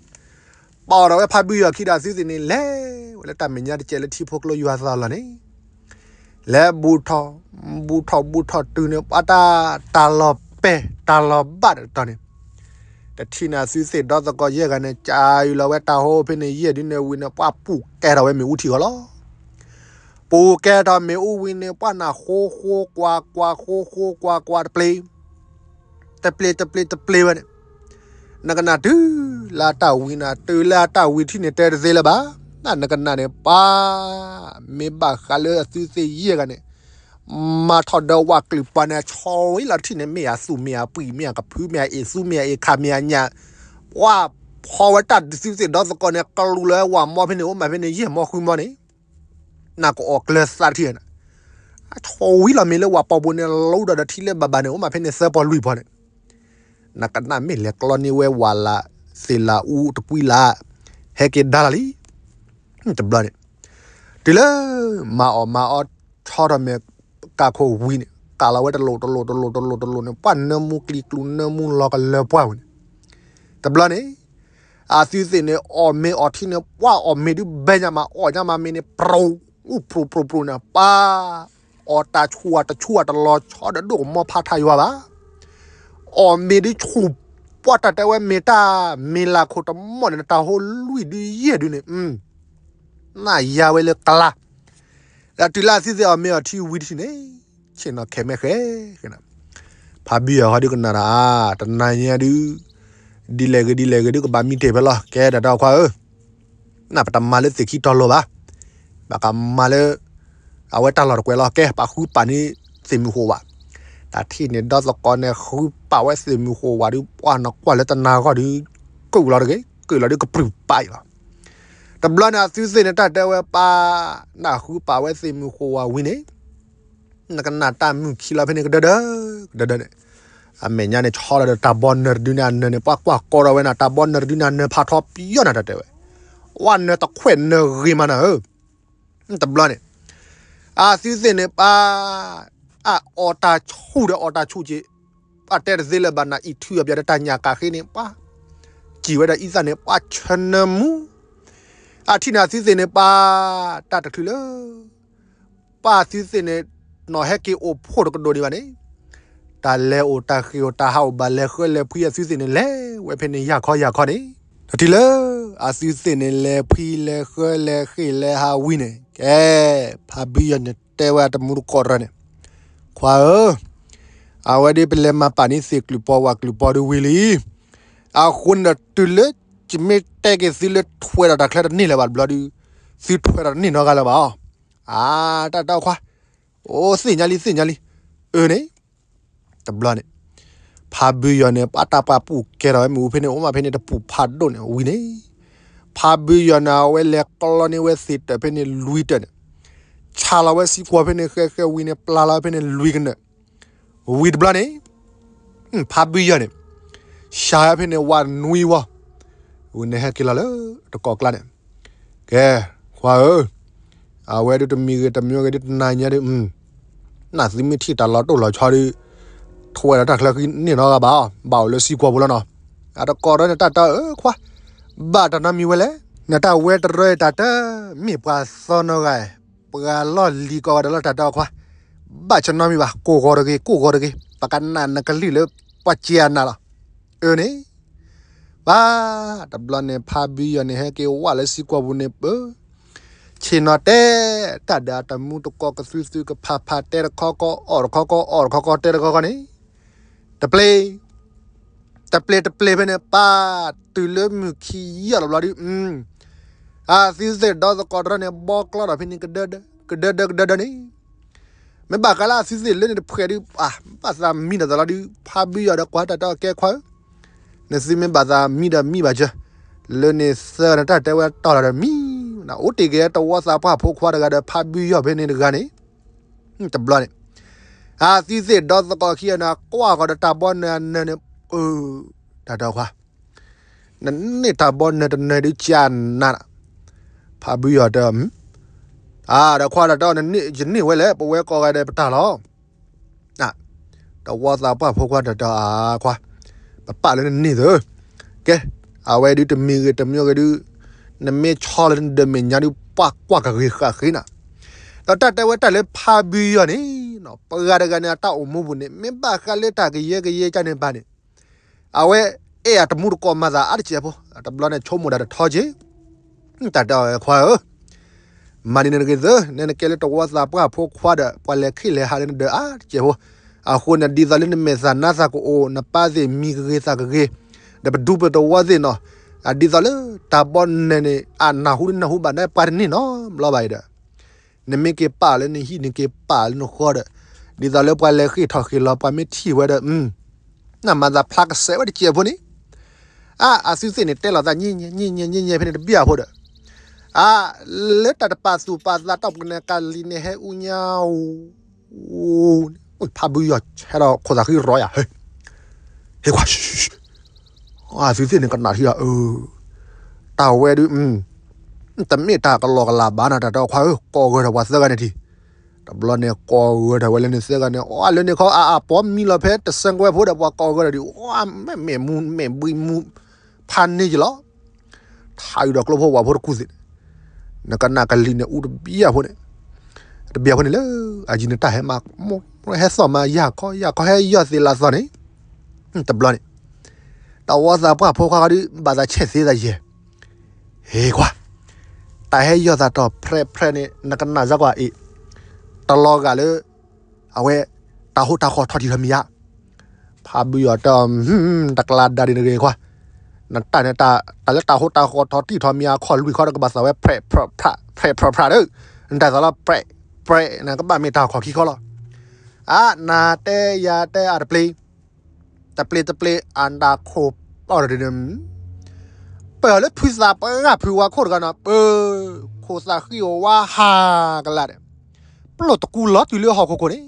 ပာ်အီၤဒီးဝဲဖါဘုယီၤခံဒီးသုသ့ၣ်န့ၣ် လဲၤဝဲလၢတၢ်မဲာ်ညါတကဲးလၢထံဖိကျိယွၤသးလီၤန့ၣ် လဲၤဘူးထီၣ် ဘူးထီၣ်ဘူးထီၣ်တုၤန့ၣ် ပှၤတၢ်တၢ်လီၤပဲာ် တၢ်လီၤဘၣ်တတီၤန့ၣ် တ တထံၣ်န့ၣ် အသုသ့ၣ်ဒီသကိးယဲၢ်ဂၤန့ၣ် ကးယုာ်လီၤဝဲတၢ်ဟိဖဲန့ၣ် ယဲၢ်ဒုန့ၣ်ဝံၤန့ၣ် ပှၤပူၤကဲထီၣ်ဝဲမ့ၣ်အူထံဂီၤလီၤ. ပူၤကဲထီၣ်မ့ၣ်အူဝံၤန့ၣ် ပှၤနၢ်ဃိဃိကွၢ်ကွၢ် ဃိဃိကွၢ်ကွၢ်တပျ့ၤ တပျ့ၤတပျ့ၤတပျ့ၤဝဲန့ၣ်, နကနၣ်တုၤလၢအတၢ်ဝံၤန့ၣ် တုၤလၢအတၢ်ဝံၤထံၣ်န့ၣ် တဲတသ့လၢၤဘၣ်. နကနၣ်န့ၣ် ပှၤ မ့ၢ်ဘၣ်ဃးလၢအသုသ့ၣ်ယဲၢ်ဂၤန့ၣ် မၤထီၣ်ဒီးဝးကလုာ်ပှၤန့ၣ် ဆီဝံၤလီၤထံၣ်န့ၣ် မ့ၢ်အသူၣ်မ့ၢ်အပှံၢ် မ့ၢ်အကဖု မ့ၢ်အအ့ၣ်သူ မ့ၢ်အအ့ၣ်ခး မ့ၢ်အညၣ်, ပှၤဖီဝဲတၢ်သုသ့ၣ်ဒီသကိးန့ၣ် ကလူးလီၤဝဲဝးမီဖဲန့ၣ် အိၣ်မးဖဲန့ၣ် ယဲၢ်မီဃုမီန့ၣ် နၢ်ကအီၣ်ကျၢၤသးတထံၣ်န့ၣ်, အဆီဝံၤလီၤမ့ၢ်လၢဝးပီပူၤန့ၣ် လူဒီးဒီးထံလၢဘၣ်ဘၣ်န့ၣ် အိၣ်မးဖဲန့ၣ်သၢပီလွံၢ်ပီန့ၣ်, နကနၣ်မ့ၢ်လဲၤကျီန့ၢ်ဝဲဝးလၢ် သ့ၣ်လၢအူတကွံလၢ် ဟဲက့ၤဒါလီၤလံ. တဘျီန့ၣ် တုၤလၢ မၤအီၣ်မၤအီဆီထီၣ်မ့ၢ်ကးခိၣ်ဝံၤန့ၣ် ကးလီၤဝဲတလိၣ်တလိၣ်တလိၣ်တလိၣ်တလိၣ်န့ၣ် ပှၤနၢမူကျံၤကျူ နၢမူလီၤကလၢၤပှၢ်ဝဲန့ၣ်, တဘျီန့ၣ် အသုသ့ၣ်န့ၣ် အီၣ်မ့ၤအီထံန့ၣ် ပှၤအီၣ်မ့ၤဒုးဘဲညါမး အီၣ်ညါမးမ့ၤန့ၣ် ပြူပြူပြူန့ၣ် ပှၤ အီၣ်တၢ်ဆူၣ်အီၣ်တဆူၣ်အီၣ်တလီၤဆီဒီးဒိၣ်ကမီဖးထးယွၤဘၣ်. အီၣ်မ့ၤဒုးဆူၣ် ပှၤတၢ်တဲဝဲမ့ၢ်တၢ်မ့ၤလၤခိၣ်တမီၢ်န့ၣ် နတၢ်ဟိလွံၢ်ဒုးယဲၢ်ဒုးန့ၣ် နၢ်ယါဝဲလၢကလါ, ဒီးတုၤလၢအသုသ့ၣ်အီၣ်မ့ၤအီထံဝံၤတထံၣ်န့ၣ် ဆ့ၣ်နီၤခဲးမဲာ်ဃဲ ဖးဘံယီၤဃီဒုးကနၣ်ဒီး အါ တနၤညါဒုး ဒ်လဲၣ်ဂ့ၤဒ်လဲၣ်ဂ့ၤဒုးကဘၣ်မံတ့ၢ်ဖဲလီၤ ကဲတၢ်တဲခွါဧၢ, နပတမၤလၢသ့ၣ်ခံတီၤလိၤဘၣ်, ပကမၤလၢ အဝဲတၢ်လီၢ်တကွဲးလီၤ ကဲ ပှၤဃုပာ်န့ၢ်သ့ၣ်မုၢ်ဃိၣ်ဝး, တၢ်ထံၣ်န့ၣ်ဒီသကိးန့ၣ် ဃုပာ်ဝဲသ့ၣ်မုၢ်ဃိၣ်ဝးဒုး ပှၤနကွၢ်လၢတနၤဂီၢ်ဒုး ကုာ်လီၤတဂ့ၤ ကုာ်လီၤဒုးကပြုၢ်ပာ်အံၤလီၤ. တဘျီန့ၣ် အသုသ့ၣ်န့ၣ် တၢ်တဲဝဲပၢ် နဃုပာ်ဝဲသ့ၣ်မုၢ်ဃိၣ်ဝးဝံၤန့ၣ် နကနၣ်တၢ်မုၢ်ခံလီၤဖဲန့ၣ်ကဒၢဒၢ ကဒၢဒၢန့ၣ်, အမဲာ်ညါန့ၣ် ဆီလီၤဒီးတၢ်ဘီနၢၤတဒုန့ၣ် အနၢၤန့ၣ် ပှၤကွၢ်ကီဒီးဝဲနၤ တၢ်ဘီနၢၤတဒုန့ၣ် အနၢၤဖးထီပယီၤနၤ တၢ်တဲဝဲ, ဝဲနၢၤတခွဲးနၢၤဂ့ၤမးနၤဧၢ, တဘျီန့ၣ် အသုသ့ၣ်န့ၣ်ပၢ် အအီၣ်တၢ်ဆူၣ်ဒီးအီၣ်တၢ်ဆူၣ်က့ၤ, ပှၤတဲတသ့လၢၤဘၣ်နၤ အံၤထုးအီၤပၠးဒီးတၢ်ညၣ်ကးဃ့န့ၣ် ပှၤ စံၢ်ဝဲဒီးအံသၣ်န့ၣ် ပှၤဆၢနၢမူ, အထံၣ်န့ၣ်အသုသ့ၣ်န့ၣ်ပၢ် တၢ်တချုးလၢ ပၢ်အသုသ့ၣ်န့ၣ် နီၢ်ဟဲက့ၤအိၣ်ဖှိၣ်တကဒိၣ်ဒံးဘၣ်န့ၣ်, တၢ်လဲၤအိၣ်တၢ်ဃ့ၢ်အိၣ်တၢ်ဟးအိၣ်ဘၣ်လဲၤဃၢလဲၤဖှံအသုသ့ၣ်န့ၣ် လဲၤဝဲဖဲန့ၣ်ယၢ်ခီယၢ်ခီန့ၣ်, တထံၣ်လၢ အသုသ့ၣ်န့ၣ် လဲၤဖှံလဲၤဃၢလဲၤဃ့ၢ်လဲၤဟးဝံၤန့ၣ် ကဲ ဖးဘံယီၤန့ၣ်တဲဝဲအတမူတကိးတရၢန့ၣ်, ခွါဧၢ, အဝဲဒၣ်ပလဲၤမၤပာ်န့ၢ်သ့ၣ်ကျုးပီဝးကျုးပီဒုးဝံၤလံ, အဃိန့ၣ်ဒီးတုၤလၢ ယမ့ၢ်တဲက့ၤသုလၢထွဲဒီးတၢ်ချၢတန့ၢ်လၢၤဘၣ်တဘျီဒုး, သုထွဲဒီးတန့ၢ်နီတဂၤလၢၤဘၣ်အီၤ, အါ တၢ်တဲခွါ, အိၣ်သ့ၣ်ညါလံသ့ၣ်ညါလံ, အၢန့ၣ် တဘျီန့ၣ် ဖးဘံယီၤန့ၣ် ပှၤတၢ်ပှၤပူၣ်ကဲထီၣ်ဝဲမ့ၣ်အူဖဲန့ၣ် အိၣ်မးဖဲန့ၣ်တပူၤဖးဒိၣ်န့ၣ်ဝံၤန့ၣ်, ဖးဘံယီၤန့ၣ် အဝဲလဲၤကျီန့ၢ်ဝဲသ့ၣ်တၢၢ်ဖဲန့ၣ်လွံၢ်တၢၢ်န့ၣ်, ဆါလီၤဝဲစံကွီၤဖဲန့ၣ်ဃဲဃဲဝံၤန့ၣ် ပျၢ်လီၤဝဲဖဲန့ၣ်လွံၢ်ကနၢာ်, ဝံၤတဘျီန့ၣ် ဖးဘံယီၤန့ၣ် ဆါဝဲဖဲန့ၣ်ဝးနွံဝီ, ဝံၤန့ၣ်ဟဲက့ၤလီၤလၢတကိးကျါန့ၣ်, ကဲ ခွါဧၢ, အဝဲဒၣ်တမံၤဂ့ၤတမံၤဂ့ၤဒုးတနၤညါဒုး, နသုမ့ၢ်ထံၣ်တၢ်လီၤတိၢ်လီၤဆီဒုး, ထွဲဒီးတၢ်ချၢဃံန့ၢ်နီတဂၤဘၣ်, ဘၣ်အိၣ်လၢစံကွီၤပူၤလီၤနီၤ, အတကိးတရၢန့ၣ်တၢ်တဲအၢခွါ, ဘၣ်တၢ်နီတမံၤဝဲလဲၣ်, နတၢ်ဝဲတရၢတၢ်တမ့ၢ်ပှၤသီနီတဂၤ, ပှၤလီၢ်လံၤကိးဂၤဒဲးလီၤတၢ်တဲအီၤခွါ, ဘၣ်ဆၢနီတမံၤဘၣ် ကိၢ်ဂီၤတဂ့ၤ ကိၢ်ဂီၤတဂ့ၤ ပကနၣ်နကလုၢ်လၢပှၤစံးအနၢ်လီၤ, အၢန့ၣ် ဘၣ် တဘျီန့ၣ် ဖးဘံယီၤန့ၣ် ဟဲက့ၤဝဲလၢစံကွီၤပူၤန့ၣ်ပၢ, ဆ့ၣ်နီၤတဲ တၢ်ဒီးအတမူတကိးကသုသုကဖးဖးတဲတခီကီ အီၣ်တခီကီ အီၣ်တခီကီတဲတခီကီန့ၣ်, တပျ့ၤ တပျ့ၤတပျ့ၤဖဲန့ၣ် ပၢ်တုၤလၢမုၢ်ခံယီၢ်လီၤဘျီဒုး, အသုသ့ၣ်ဒီသကိးတရၢန့ၣ် ဘီကျီဒီးဖဲန့ၣ် ကဒၢဒၢ ကဒၢဒၢ ကဒၢဒၢန့ၣ် မ့ၢ်ဘၣ်ဃးလၢအသုသ့ၣ်လၢန့ၣ်တဖှဲးဒုး ဘၣ်သးမံဒီးသးလီၤဒုး ဖးဘံယီၤဒီးကွၢ်တၢ်တဲအီၤကဲခွါဧၢ, နသုမ့ၢ်ဘၣ်သးမံဒီးမံဘၣ်စၢၤ, လၢန့ၣ်သၢဂၤန့ၣ်တၢ်တဲဝဲတီၢ်လီၤဒီးမံ, အိၣ်တ့ၢ်က့ၤတဝီသးပှၢ်ဖိခွါတဂၤဒီးဖးဘံယီၤဖဲန့ၣ်တဂၤန့ၣ်, တဘျီန့ၣ် အသုသ့ၣ်ဒီသကိးခံဂၤန့ၣ် ကွၢ်ဃီၤဒီးတၢ်ဘီနၢၤအနၢၤန့ၣ်, အၢ, တၢ်တဲခွါ နန့ၢ်တၢ်ဘီနၢၤတနၢၤဒုးကနၣ်, ဖးဘံယီၤတဲ, အါ ဒီးခွါတၢ်တဲအီၤ ယန့ၢ်ဝဲလဲၣ် ပဝဲကိးဂၤဒဲးပတၢ်လီၤ, တဝီသးပှၢ်ဖိခွါတၢ်တဲအီၤ အါခွါ, ပပာ်လၢနန့ၢ်သၢ, ကဲ, အဝဲဒုးတမံၤဂ့ၤတမံၤဂ့ၤဒုး, နမ့ၢ်ဆီလၢနဒၢးမဲာ်ညါဒုး ပှၤကွၢ်ကဂ့ၤဃာ်ဃ့နၤ, ဒီးတၢ်တဲဝဲတၢ်လၢဖးဘံယီၤန့ၣ်, ပှၤတဂၤန့ၣ် အတၢ်အိၣ်မူပူၤန့ၣ် မ့ၢ်ဘၣ်ဃးလၢတၢ်ကယဲကယဲကန့ၣ်ဘၣ်န့ၣ်, အဝဲ အဲၣ်အတမူတကိးမၤသးအါတစဲးဖိ, တဘျီန့ၣ်ဆိကမိၣ်ဒၣ်တထီက့ၤ, တၢ်တဲအီၤခွါဧၢ, မၤန့ၢ်နဂ့ၤသၢ, နဲနကဲလၢတဝီသးပှၢ်ဖိခွါဒီး ပှၤလဲၤခ့လဲၤဟးလၢနဒၢးအါတစဲးဖိ, အဃိန့ၣ် ဒ်သိးလၢနမဲာ်သးနါသးကအိၣ် နပၢ်သ့ၣ်မံကဂ့ၤသးကဂ့ၤ, ဒီးပဒူပတဝီသ့ၣ်နီၤ, ဒ်သိးလၢတၢ်ဘီနဲၣ်န့ၣ် အနၢ်ဟူတနၢ်ဟူဘၣ်န့ၣ် ပှၤတန့ၢ်နီတဘျီဘၣ်အံၤဒီး နမ့ၢ်က့ၤပာ်လၢနဟံၣ် နက့ၤပာ်လၢနဃီဒီး, ဒ်သိးလၢပှၤလဲၤဃ့ၢ်ထီၣ်ဃ့ၢ်လီၤ ပှၤမ့ၢ်ထံၣ်ဝဲဒီး, နမၤသးဖျါကစဲးဝဲတစဲးဖိန့ၣ်, အါ အသုသ့ၣ်န့ၣ် တဲလိာ်သးညံညံညံညံညံဖဲန့ၣ်တဘျီအဖိဒီး, အါ လၢတၢ်တပာ်သူၣ်ပာ်သးတီၢ်ပူၤန့ၣ် ကလံၤန့ၣ်ဟဲအူညါ ဖးဘုယီၤဆဲဒီးခိၣ်သးဃံရီယၤ, ဟ့ၣ်ခွါ, အသုသ့ၣ်န့ၣ်ကနၣ်ထံဒီး, တၢ်ဝဲဒုး, တမ့ၢ်တၢ်ကလီကလးဘၣ်နီၤ တၢ်တဲခွါဧၢ, ကိးဂၢၢ်ထီၣ်ပှၤသၢဂၤန့ၣ်ထံး, တဘျီန့ၣ် ကိးဂၢၢ်ထီၣ်ဝဲလၢန့ၣ်သၢဂၤန့ၣ်, အီလၢန့ၣ်ခီ အအပီမံလီၤဖဲတစဲးကွဲးဖိဒီး ပှၤကိးဂၢၢ်ထီၣ်ဒုး, မဲာ်မူမဲာ်ဘှံးမူ, ဖးန့ၢ်ယလီၤ ထါအုးဒီးကျိဖိဝၤဖိတကူၣ်သ့ၣ်န့ၣ်, နကနၣ်ကလံၤန့ၣ်အူတဘျီအဖိန့ၣ်, တဘျီအဖိန့ၣ်လၢ အယံၤနတၢ်ဟဲမၤ, ဟဲသီၣ်မၤယၢ်ခီယၢ်ခီ ဟဲယီၢ်သ့လၢသီၣ်န့ၣ်, တဘျီန့ၣ်, တဝီသးပှၢ်ဖိခွါဃီဒုး ဘၣ်သးဆဲးသ့သးယဲၢ်, ဟ့ၣ်ခွါ, တၢ်ဟဲယီၢ်သးတီၢ်ဖြဲးဖြဲးန့ၣ် နကနၣ်စ့ၢ်ကီးအံၤ, တလီၤဂာ်လၢ အဝဲ တၢ်ဟိတၢ်ဃီထီၣ်ထံထီၣ်မံၤဧါ, ဖးဘုယီၤတဲအီၤ, တကျါဒါဒ်န့ၣ်ဂ့ၤခွါ, နတၢ်န့ၣ် တၢ်လၢတၢ်ဟိတၢ်ဃီထီၣ်ထံထီၣ်မံၤဧါ ခီၣ်လွံၢ်ခီဒီးကဘၣ်သးဝဲ ဖြဲးဖြဲးဖြး ဖြဲးဖြဲးဖြးဒီး, နတၢ်သးလီၤ ဖြဲးဖြဲး နကဘၣ်မ့ၢ်တၢ်ခီၣ်ခံခီလီၤ, အါ နၤတဲယၤတဲအတပျ့ၤ တပျ့ၤတပျ့ၤ အတၢ်ခိၣ်ပီၣ်ဒီး, ပၢၢ်လၢဖုသးပှၢ်ဂၤဖုဝါခိၣ်တဂၤနီၤ ပၢၢ်, ခိၣ်သးဃံအိၣ်ဝါဟးကလါဒီး, ပျိၢ်တကူလီၤတုၤလၢဟီၣ်ခိၣ်ခိၣ်န့ၣ်,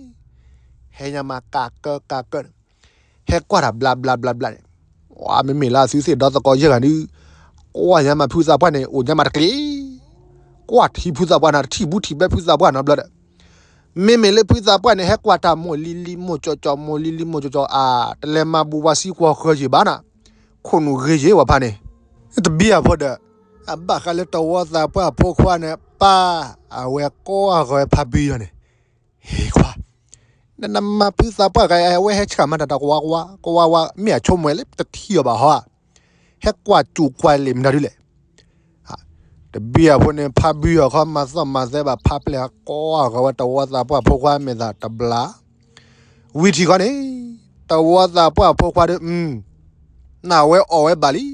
ဟဲညါမးကးကၢကးကၢန့ၣ်, ဟဲကွၢ်တၢ်ဘျးဘျးဘျးဘျးန့ၣ်, ဝါ မ့မ့ၢ်လၢအသုသ့ၣ်ဒီသကိးယဲၢ်ဂၤဒုး, ကွၢ်ညါမးဖုသးပှၢ်န့ၣ် အိၣ်ညါမးတကျ့ၤ, ကွၢ်ထံဖုသးပှၢ်န့ၣ် တထံၣ်ဘူးထံၣ်ဘဲဖုသးပှၢ်နီတဘျီဒီး မ့မ့ၢ်လၢဖုသးပှၢ်န့ၣ် ဟဲကွၢ်တၢ်မိၢ်လံလံမိၢ်ကၠီကၠီ မိၢ်လံလံမိၢ်ကၠီကၠီ အါ တလဲၤမၤဘူးဝါစံကွၢ်ဃၢၤယံၤဘၣ်နၤ, ခိၣ်နူာ်ဂ့ၤယံၤဝဲဖးန့ၣ်, တဘံၣ်အဖိဒီး, အဘၣ်ဃးလၢတဝီသးပှၢ်ဖိခွါန့ၣ် ပၢ်အဝဲကိးဂၤဝဲဖးဘုယီၤန့ၣ်, ဟ့ၣ်ခွါ, နနမၤဖုသးပှၢ်ဂၤ အဝဲဟဲဆှၢမၤတၢ်တၢ်ကွၢ်ကွၢ် ကွၢ်ဝါဝါ မ့ၢ်အဆိကမိၣ်ဝဲလၢတထံၣ်အီၤဘၣ်ဟီဧါ, ဟဲကွၢ်စူၣ်ကွၢ်လံာ်မနုၤဒ်လဲၣ် တဘံၣ်အဖိန့ၣ် ဖးဘုယီၤခီ မၤသီၣ်မၤသဲဘၣ်ဖးပျဲၢ် ကိးဂၤဝဲတဝီသးပှၢ်ဖိခွါမဲာ်သၣ်တဘျါ, ဝံၤထံၣ်ဃီန့ၣ်, တဝီသးပှၢ်ဖိခွါဒီး, နဝဲအီၣ်ဝဲဘၣ်လံ, ဒီး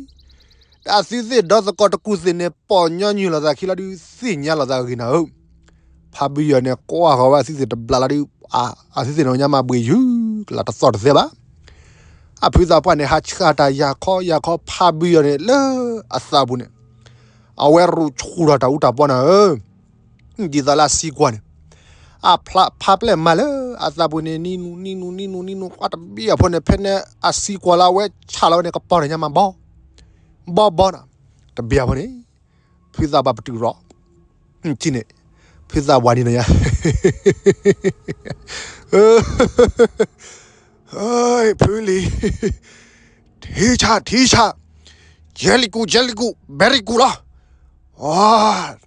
အသုသ့ၣ်ဒီသကိးတကူၣ်သ့ၣ်န့ၣ် ပိာ်ညီနုၢ်လိာ်သးခံလီၤဒုး သ့ၣ်ညါလိာ်သးဂ့ၤနၤဧၢ, ဖးဘုယီၤန့ၣ် ကိးဂၤဝဲအသုသ့ၣ်တဘျါလီၤဒုး, အသုသ့ၣ်န့ၣ်ညါမးဘှ့ၣ်ယုၢ်ကလးတသီၣ်တသဲဘၣ် အဖုသးပှၢ်န့ၣ် ဟးဆှၢတၢ်ယၤခီယၤခီ ဖးဘုယီၤန့ၣ်လၢအသးပူၤန့ၣ်, အဝဲရူးဆူၣ်ထီၣ်တၢ်အူတၢ်ပီနၤဧၢ, ဒ်သိးလၢအစံကွၢ်န့ၣ်, အဖျါဖးပျဲၢ်မၤလၢအသးပူၤန့ၣ် နံနူနံနူနံနူနံနူ ကွၢ်တဘံၣ်အဖိန့ၣ် ဖဲန့ၣ်အစံကွၢ်လၢအဝဲဆးလီၤဝဲန့ၣ် ကပီၤန့ၣ်ညါမးဘီ, ဘီဘီနၤ, တဘံၣ်အဖိန့ၣ်, ဖုသးပှၢ်ပတုာ်ရီၤ, ထံၣ်န့ၣ်, ဖုသးပှၢ်န့ၣ်နၤယါ ဖုလံၤ, ထံဆး ထံဆး, ယဲလံၤကူၣ် ယဲလံၤကူၣ် very good လီၤ,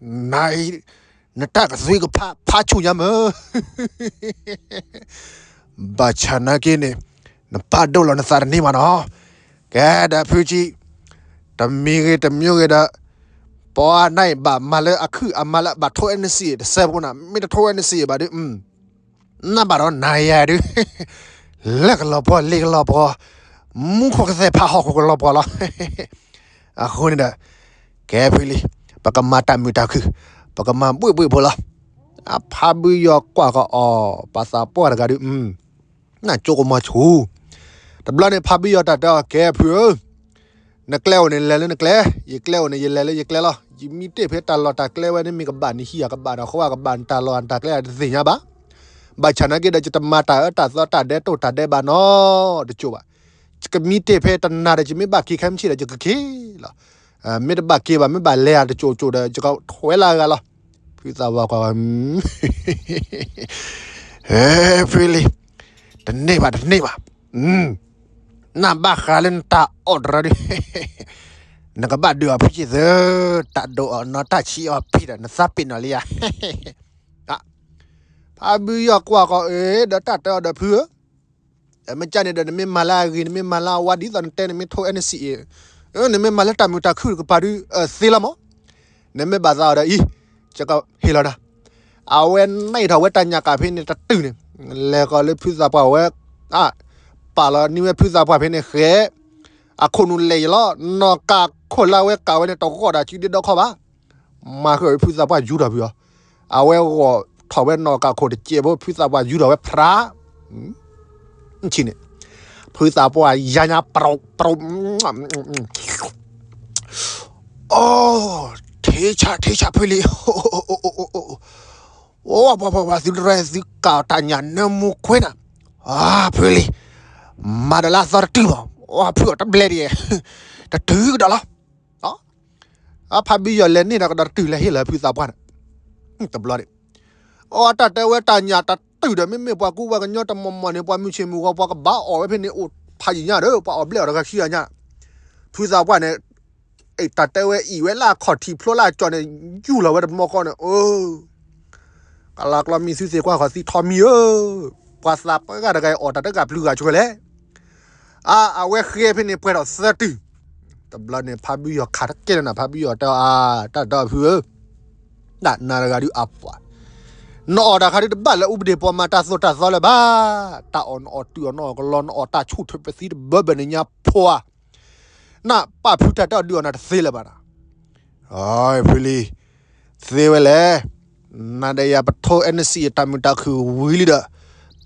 နၤအံၤ, နတၢ်ကသွံကဖး ဖးဆူၣ်ညါမၢ်, ဘၣ်ဆၣ်နာ်က့န့ၣ်, နပာ်ဒိၣ်လီၤနသးတန့ၢ်ဘၣ်နီၤ, ကဲဒီးဖုကံ တမံၤဂ့ၤတမံၤဂ့ၤဒီး, ပှၤနၢ်ဘၣ်မၤလၢအခုၣ်အမၤလၢဘၣ်ထိၣ်အဲၣ်နစံးတစဲးဖိနၤ မ့ၢ်တထိၣ်အဲၣ်နစံးဘၣ်ဒီး, နဘၣ်ဒီးနၤယၤဒုး, လၢကလီၤပှီၢ်လ့ကလီၤပှီၢ်, မူခိၣ်ကသဲးဖးဟီၣ်ခိၣ်ကလီၤပှီၢ်လီၤ, အဃိန့ၣ်ဒီး, ကဲဖုလံၤ, ပကမၤတၢ်မုာ်တၢ်ခုၣ်, ပကမၤဘှ့ၣ်ဘှ့ၣ်ဖိလီၤ, အဖးဘုယီၤကွၢ်ကအီၤ ပှၤသးပှၢ်တဂၤဒုး, နကၠိကမီၤဆူၣ်, တဘျီန့ၣ်ဖးဘုယီၤတၢ်တဲအီၤ ကဲဖုဧၢ နကျဲအိၣ်န့ၣ်လဲၤလၢနကျဲ, ယကျဲအိၣ်န့ၣ် ယလဲၤလၢယကျဲလီၤ, ယမံတ့ၢ်ဖဲတၢ်လီၢ်တၢ်ကျဲဝဲန့ၣ် မ့ၢ်ကဘၣ်နဟံၣ်ဧါ ကဘၣ်နဃီဧါ ကဘၣ်နတၢ်လီၢ်တၢ်ကျဲဧါ တသ့ၣ်ညါဘၣ်, ဘၣ်ဆၣ်နာ်က့ဒီး ယတမၤတၢ်အၢတၢ်သီတၢ်ဒဲးတိၢ်တၢ်ဒဲးဘးနီတကၠိၢ်ဘၣ်, ယကမံတ့ၢ်ဖဲတနၤဒီး ယမ့ၢ်ဘၣ်က့ၤခဲမုၢ်ဆ့ၣ်ဒီး ယကက့ၤလီၤ, မ့ၢ်တဘၣ်က့ၤဘၣ် မ့ၢ်ဘၣ်လဲၤဧါတကၠိၢ်ကၠိၢ်ဒီး ယကထွဲလၢအဂၤလီၤ, ဖုသးပှၢ်ကွၢ် ဖုလံၤ, တန့ၢ်ဘၣ် တန့ၢ်ဘၣ်, နဘၣ်ဃးလၢနတၢ်အီၣ်တရၢဒုး, နကဘၣ်ဒုးအီၤဖုကံသၢ, တၢ်ဒိးအီၤနီၢ်တၢ်ဆံးအီၤဖံးဒီး နသးပ့ၤနီၣ်လံဧါ, ဖးဘုယီၤကွၢ်ဃီအၢ ဒီးတၢ်တဲအီၤဒီးဖုဧၢ မ့ၢ်ကန့ၣ်ဒီး နမ့ၢ်မၤလၢအဂ့ၤ နမ့ၢ်မၤလၢအဝါ ဒ်သိးနတဲ နမ့ၢ်ထိ NCA နမ့ၢ်မၤလၢတၢ်မုာ်တၢ်ခုၣ်တကပၤဒုး သ့လီၤမး. နမ့ၢ်ဘၣ်သးအီၤဒီးအံၤ ယကဟ့ၣ်လီၤနၤ. အဝဲနဲၣ်ထီၣ်ဝဲတၢ်ညၣ်ကၣ်ဖဲန့ၣ်တတုၤန့ၣ်, လဲၤဃီၤလၢဖုသးပှၢ်ဝဲ, အ, ပာ်လီၤန့ၢ်ဝဲဖုသးပှၢ်ဖဲန့ၣ်ဃဲ, အခိၣ်နူာ်လဲၤယလီၤ, နီၢ်ကၣ်ခိၣ်လၢအဝဲကၣ်ဝဲန့ၣ် တဂီၢ်ဒီးစုဒ့ဒီခီၣ်ဘၣ်. မၤဃုာ်ဝဲဖုသးပှၢ်ယူထီၣ်ဖုအီၤ, အဝဲဂီၢ်ထီၣ်ဝဲနီၢ်ကၣ်ခိၣ်တစဲးဖိ ဖုသးပှၢ်ယူထီၣ်ဝဲဖြး ဆံန့ၣ်, ဖုသးပှၢ်ယါညါ ပရိ, ပရိ, အိ, ထံဆး ထံဆး ဖုလံၤ, အိ, ပှၤ ပှၤ ပှၤ သုတရဲ သုကၣ်တၢ်ညၣ်နၢမူခွဲနၤ, ဖုလံၤ, မၤဒီးလၢအသီတတုၤဘၣ်, ဖုအီၤတဘျဲဒံး, တတုၤကဒီးလီၤ. အဖါဘံယီၤလဲၤန့ၢ်ဒီးကဒီးတတုၤ လဲၤဟ့ၣ်လီၤဖုသးပှၢ်န့ၣ်, တဘျီန့ၣ်, အတၢ်တဲဝဲတၢ်ညၣ်တတုၤဒီး မ့မ့ၢ်ပှၤကူပှၤကညီတမီၤမီၤန့ၣ် ပှၤမုၢ်ဆ့ၣ်မုၢ်ဂီၤ ပှၤကဘၣ်အီၣ်ဝဲဖဲန့ၣ် အိၣ်ဖးယံာ်ညါဒီး ပှၤအီၣ်ဘျဲၣ်အီၤတဂၤခံဂၤညါ, ဖုသးပှၢ်န့ၣ်, တၢ်တဲဝဲအံၤဝဲလၢအခီၣ်ထံးဖျိလၢအကၠီၣ်န့ၣ်, ယူၢ်လီၤဝဲတမီဃီန့ၣ်, အ ကလၤကျီမံသုသ့ၣ်ကွၢ်ဃီၤသံထီမံဧၢ, ပှၤသးပှၢ်တဂၤအံၤအီၣ်တၢ်တဂၤပျုၤဂၤဆိလဲၣ်. အ အဝဲဃ့ဖဲန့ၣ်ပှဲၤထီၣ်သၢတုၤ, တဘျီန့ၣ် ဖါဘံယီၤခးတကဲလၢနၤ ဖါဘံယီၤတဲအီၤ အ တၢ်ဒီဖုဧၢ, တၢ်နၤတဂၤဒုးအပှၤ, နအီၣ်တၢ်ခါဒုးတဘၣ်လၢအူပဒ့ၣ်ပှၤမၤတၢ်သိၣ်တၢ်သီလၢၤဘၣ်, တၢ်အီၣ်နအီၣ်တုၤအီၣ်နအီၣ်ကလီ နအီၣ်တၢ်ဆူၣ်ထၢၣ်ပသံတဘၢဘၢန့ၣ်ညါဖှါ နပၢ်ဖုတၢ်တဲအီၤဒုးအီၣ်နၤတသ့လၢၤဘၣ်နၤ, ဖုလံၤ, သ့ဝဲလဲၣ်, နၤဒီးယၤပထိ NCA အတၢ်မုာ်တၢ်ခုၣ်ဝံၤလံဒီး,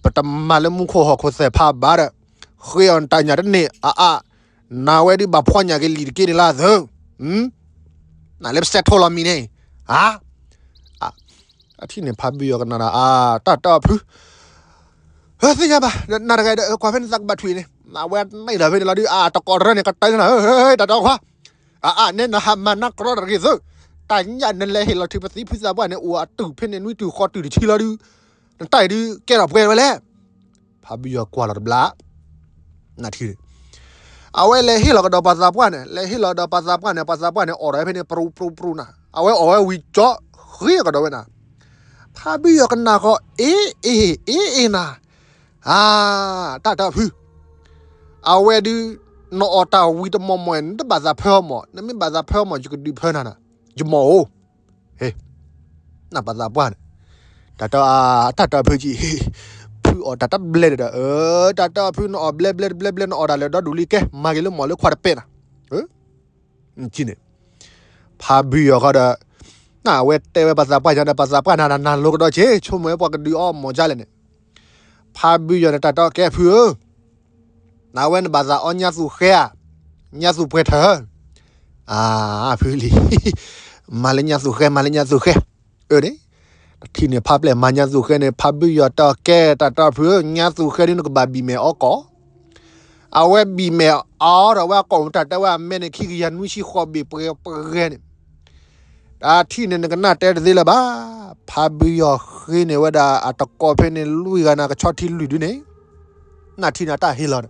ပတမၤလၢမူခိၣ်ဟီၣ်ခိၣ်သဲးဖးဘၣ်ဒီး, ဃ့အီၤနတၢ်ညၣ်တန့ၢ်အအါ, နၤဝဲဒုးဘၣ်ဖှီၣ်ညၣ်က့ၤလံာ်တက့ၢ်န့ၣ်လၢအသၢ, နၤလၢပစဲးထိလီၤမံၤန့ၣ်, အ အထံၣ်န့ၣ်ဖါဘံယီၤကနၣ်ဒီး အ တၢ်တဲအီၤဖု သ့ၣ်ညါဘၣ်, နၤတဂၤဒီး ကွၢ်ဖဲနသးကဘၣ်ထွံၣ်န့ၣ်, အဝဲန့ၣ်ဒီးဖဲန့ၣ်လီၤဒုး အတကိးတရၢန့ၣ် ကတၢၢ်နၤ, တၢ်တဲအီၤခွါ, အအါန့ၣ် နဟးမၤနါကြီတဂ့ၤသု, တၢ်ညၣ်နလဲၤဟ့ၣ်လီၤထုးပသံဖုသးပှၢ်န့ၣ် အိၣ်အတုၤဖဲန့ၣ် နွံတုၤဃီတုၤတဆံလီၤဒုး, နတၢ်အံၤဒုးကဲထီၣ်ပှဲၤဝဲလဲၣ်. ဖါဘံယီၤကွၢ်လီၤတဘျီ နထံၣ်န့ၣ်, အဝဲလဲၤဟ့ၣ်လီၤကဒီးပှၤသးပှၢ်န့ၣ်, လဲၤဟ့ၣ်လီၤဒီးပှၤသးပှၢ်န့ၣ်, ပှၤသးပှၢ်န့ၣ် အိၣ်ဒီးဝဲဖဲန့ၣ် ပြူပြူပြူနၤ, အဝဲအိၣ်ဝဲဝံၤကၠီ ဃ့ကဒီးဝဲနၤ, ဖါဘံယီၤကနၣ်ဃီ အ့အ့ အ့အ့နၤ, အ တၢ်တဲအီၤဖု, အဝဲဒုး နအီၣ်တၢ်ဝံၤတမီၢ်မီၢ် နတဘၣ်သးဖၢအီၤမီၢ်, နမ့ၢ်ဘၣ်သးဖၢအီၤမီၢ် ယကဒုးဖၢနၤနၤ, ယမီၢ်ဧိၤ နပှၤသးပှၢ်န့ၣ်, တၢ်တဲအီၤ, တၢ်တဲအီၤဖုကံ, ဖုအီၣ်တၢ်တဘျဲဒီး, တၢ်တဲအီၤဖု နအီၣ်ဘျဲဘျဲတဘျဲဘျဲ နအီၣ်တၢ်လၢာ်ဒီဒူၣ်လံ ကဲ မၤက့ၤလၢမီၢ်လၢခွါတပဲာ်နၤ, န့ၣ်, ဖါဘံယီၤဃီဒီး, နဝဲတဲဝဲပှၤသးပှၢ်ညါဒီး ပှၤသးပှၢ်နၤ နၤလိကဒီးဆ့ ဆိကမိၣ်ဝဲပှၤကဒုးအီၣ်မီၢ်ဒ်လဲၣ်န့ၣ်, ဖါဘံယီၤန့ၣ် တၢ်တဲအီၤကဲဖုဧၢ နဝဲနဘၣ်သးအီၣ်ညါသူၣ်ဃဲဧါ, ညါသူၣ်ပှဲၤထၢၣ်, အ ဖုလံၤ, မၤလၢညါသူၣ်ဃဲ မၤလၢညါသူၣ်ဃဲ, အၢန့ၣ်, တထံၣ်န့ၣ် ဖါပျဲၢ်မၤညါသူၣ်ဃဲန့ၣ် ဖါဘံယီၤတဲအီၤကဲ တၢ်တဲအီၤဖုဧၢ ညါသူၣ်ဃဲဒုးနကဘၣ်ဘံၣ်မဲာ်အီကီၢ်, အဝဲဘံၣ်မဲာ်အီဒီးဝဲအကီၢ်မူ တၢ်တဲဝဲအမဲန့ၣ် ခံကယၤနွံဆံဃိးဘ့ၣ်ပှဲၤပှဲၤန့ၣ် တၢ်ထံၣ်န့ၣ် နကနၣ်တဲတသ့လၢၤဘၣ်. ဖါဘံယီၤဃ့န့ၢ်ဝဲဒၣ်အတကိးဖဲန့ၣ် လွံၢ်ဂၤနၤ ကဆီထံလွံၢ်ဒုန့ၣ်, နၢ်ထံၣ်န့ၣ် အတၢ်ဟ့ၣ်လီၤန့ၣ်,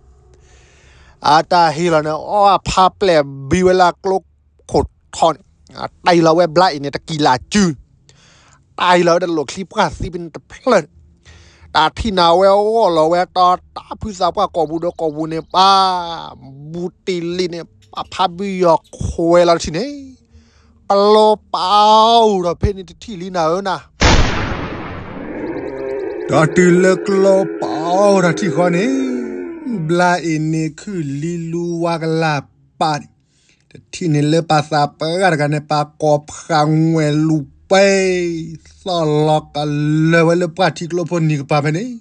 အတၢ်ဟ့ၣ်လီၤန့ၣ် အီဖါပျဲၢ်ဘံဝဲလၢအကျိခိၣ်ထီန့ၣ်, တၢ်အံၤလီၤဝဲဘျါအံၤန့ၣ် တကံၢ်လၢ်စု တၢ်အံၤလီၤဝဲတလိၣ်ချံပှၢ်သံဖဲန့ၣ်တဖျၢၣ်န့ၣ်, တၢ်ထံၣ်န့ၣ် အဝဲအဂီၢ်လီၤဝဲတီတၢ်ဖုသးပှၢ်ကိာ်ပူၤဒီးကိာ်ပူၤန့ၣ် ပၢ်, ဘူးတံၢ်လံန့ၣ် ပၢ်ဖါဘံယီၤခွဲးလီၤတထံၣ်န့ၣ်, ကျိပာ်အိၣ်ဒီးဖဲန့ၣ်တထံၣ်လံနၤဧၢနၤ, ဒီးတုၤလၢကျိပာ်အိၣ်ဒီးထံၣ်ဃီန့ၣ်, ဘျါအံၤန့ၣ်ခုၣ်လံလူဝါကလၢ်ပာ်န့ၣ် တထံၣ်န့ၣ်လၢပၢ်သးပှၢ်တဂၤန့ၣ် ပၢ်ကိးဖးငွဲၢ်လူၤပဲ, သီၣ်လီၤကလၢၤဝဲလၢပှၢ်ထံကျိဖိနံၤကပၤဖဲန့ၣ်,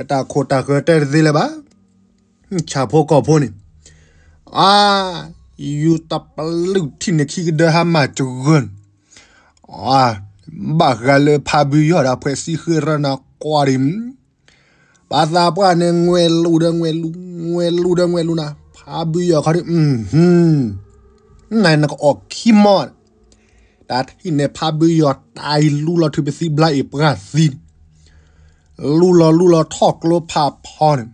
အတၢ်ခိၣ်တၢ်ဃၢၤတဲတသ့လၢၤဘၣ်. ဆၣ်ဖိကီၢ်ဖိန့ၣ်, အါ, ယူၤတပလုၢ်ထံၣ်န့ၣ်ခံကဒၢဟါမၢ်စဂၢၢ်န့ၣ်, အါ, ဘၣ်ဃးလၢဖါဘံယီၤဒီးဖှဲးစံဃ့ရၢနၤကွၢ်ဒံး ပၢ်သးပှၢ်န့ၣ် ငွဲၢ်လူၤဒီးငွဲၢ်လူၤ, ငွဲၢ်လူၤဒီးငွဲၢ်လူၤနၤ, ဖါဘံယီၤခီဒုး, နၤနကအီၣ်ခံမီၢ်, တၢ်ထံၣ်န့ၣ် ဖါဘံယီၤတၢ်အံၤလူလီၤထုးပသံဘျါအံၤပှၢ်သံန့ၣ်, လူလီၤလူလီၤထီၣ်ကျိဖးဖီန့ၣ်,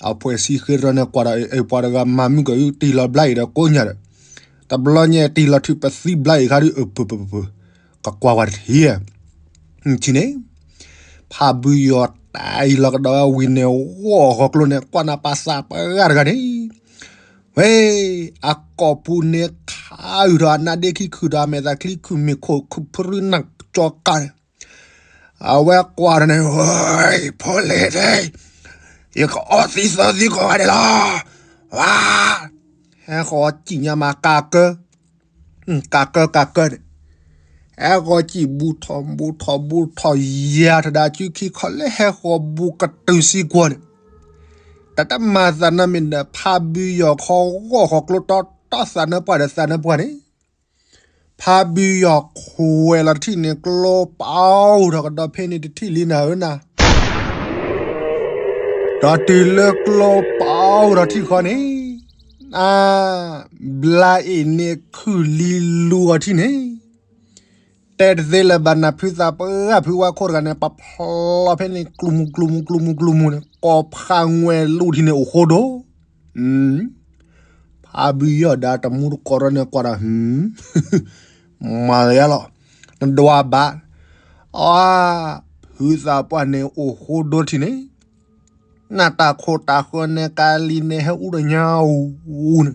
အဖှဲးစံဃ့ရၢန့ၣ်ကွၢ်ဒီး အပှၤတဂၤမၤမုၢ်ကီၤအံၤတ့ၢ်လီၤဘျါအံၤဒီးကိးညါဒီး, တဘျီညါတ့ၢ်လီၤထုးပသံဘျါအံၤခါဒုး အၢ ပၢၢ်ပၢၢ်ပၢၢ်, ကကွၢ်ဝဲတထံၣ်ဧါ, ထံၣ်န့ၣ်, ဖးဘုယီၤတၢ်အံၤလီၤကဒီးဝဲဝံၤန့ၣ် ဂီၢ်ဃီၤကျိန့ၣ် ကွၢ်နၤပာ်သးပှၢ်တဂၤန့ၣ်, ဝဲ, အကိာ်ပူၤန့ၣ်ခးဃုာ်ဒီးအမဲာ်သးချံခုၣ်မ့ၢ်ခိၣ်ခုၣ်ဖရုနၢ်ကၠီကးန့ၣ်, အဝဲကွၢ်ဒီးန့ၣ်, ဝဲ, ဖိလ့ၤဒဲး, ယကအီသံးသီသံကိးဂၤဒဲးလီၤ, ဝါ, ဟဲဃီၤစံၣ်ညါမးကးကၢ ကးကၢကးကၢန့ၣ်, ဟဲဃီၤစံၣ်ဘူးထီၣ်ဘူးထီၣ်ဘူးထီၣ်ယၤထီၣ်ဒၣ်စုခံခီလၢဟဲဃီၤဘူးကတုၤစံကွီၢ်န့ၣ်, တၢ်တမၤသးနၢမ့ၢ်ဒီး ဖးဘုယီၤခီဂီၢ်ဃီၤကျိတီတီသးနၢပှၢ်ဒီးသးနၢပှၢ်န့ၣ်, ဖးဘုယီၤခွဲးလီၤတထံၣ်န့ၣ် ကျိပာ်အိၣ်ထီၣ်ကဒီးဖဲန့ၣ်တထံၣ်လံနၤဧၢနၤ ဒီးတုၤလၢကျိပာ်အိၣ်ထီၣ်ထံၣ်ဃီန့ၣ်, အါ, ဘျါအ့ၣ်န့ၣ်ခုၣ်လံလူၤအီၤထံၣ်န့ၣ်, တဲတသ့လၢၤဘၣ်နၤ ဖုသးပှၢ်ဖုဝါခိၣ်တဂၤန့ၣ် ပာ်ဖျီဖဲန့ၣ် ကျူမူကျူမူကျူမူကျူမူန့ၣ် ကိးဖးငွဲၣ်လူၤထံၣ်န့ၣ်အိၣ်ဃိဒိၣ် ဖးဘုယီၤဒီးတမူတကိးဒီးန့ၣ်ကွၢ်ဒီး မၤလၢယလီၤ, နဒွးဘၣ်, အါ, ဖုသးပှၢ်န့ၣ်အိၣ်ဃိဒိၣ်ထံၣ်န့ၣ်, နတၢ်ခိၣ်တၢ်ဃၢၤန့ၣ်ကလံၤန့ၣ်ဟဲအူတညါအူန့ၣ်,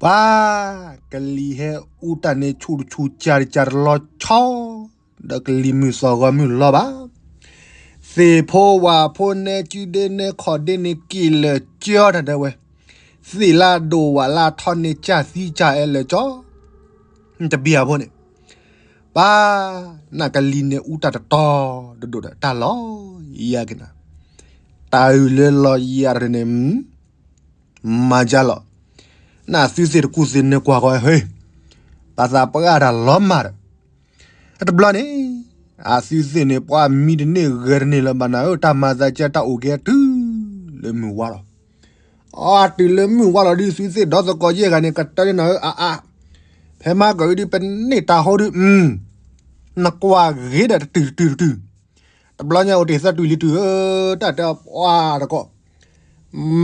ပှၤ, ကလံၤဟဲအူတၢ်န့ၣ်ဆူၣ်တဆူၣ်ကၢ်တကၢ်တလီၤဆီ ဒီးကလံၤမုၢ်သီၣ်ဂီၤမုၢ်လီၤဘၣ်, သ့ၣ်ဖိဝၣ်ဖိနဲကၠူဒ့နဲခီၣ်ဒ့န့ၣ်က့ၤလၢာ်ကၠီတၢ်ဒဲးဝဲ, သ့ၣ်လၣ်ဒိၣ်ဝၣ်လၣ်ထီန့ၣ်ကၢ်သံကၢ်အဲၣ်လၢာ်ကၠီ တဘံၣ်အဖိန့ၣ်, ပှၤ, နကလံၤန့ၣ်အူတၢ်တတီၤတဒိၣ်ဒီးတၢ်လီၤယၤက့ၤနၤ, တၢ်အုၣ်လၢလီၤယၤတန့ၣ်, မၤကၢ်လီၤ, နသုသ့ၣ်တကူၣ်သ့ၣ်န့ၣ်ကွၢ်ဃီဟ့, ပှၤသးပှၢ်တၢ်လီၤမၢ်ဒီး တဘျီန့ၣ်, အသုသ့ၣ်န့ၣ် ပှၤမံတန့ၢ်ဂဲၤတန့ၢ်လၢၤဘၣ်နၤဧၢ တၢ်မၤသးကဲတၢ်အိၣ်ကဲတုၤလၢမုၢ်ဝါလီၤ. အတုၤလၢမုၢ်ဝါလီၤဒုး သုသ့ၣ်ဒီသကိးယဲၢ်ဂၤန့ၣ် ကတၢၢ်န့ၣ်နၤဧၢ အါအါ, ဖဲမၤကီၢ်အံၤဒုး ပန့ၢ်တၢ်ဟိဒုး, နကွၢ်ဂ့ၤဒီးတတုၤတတုၤတတုၤ, တဘျီညါအိၣ်တ့ၢ်သၢတုၤလွံၢ်တုၤဧၢ, တၢ်တဲပှၤတကိး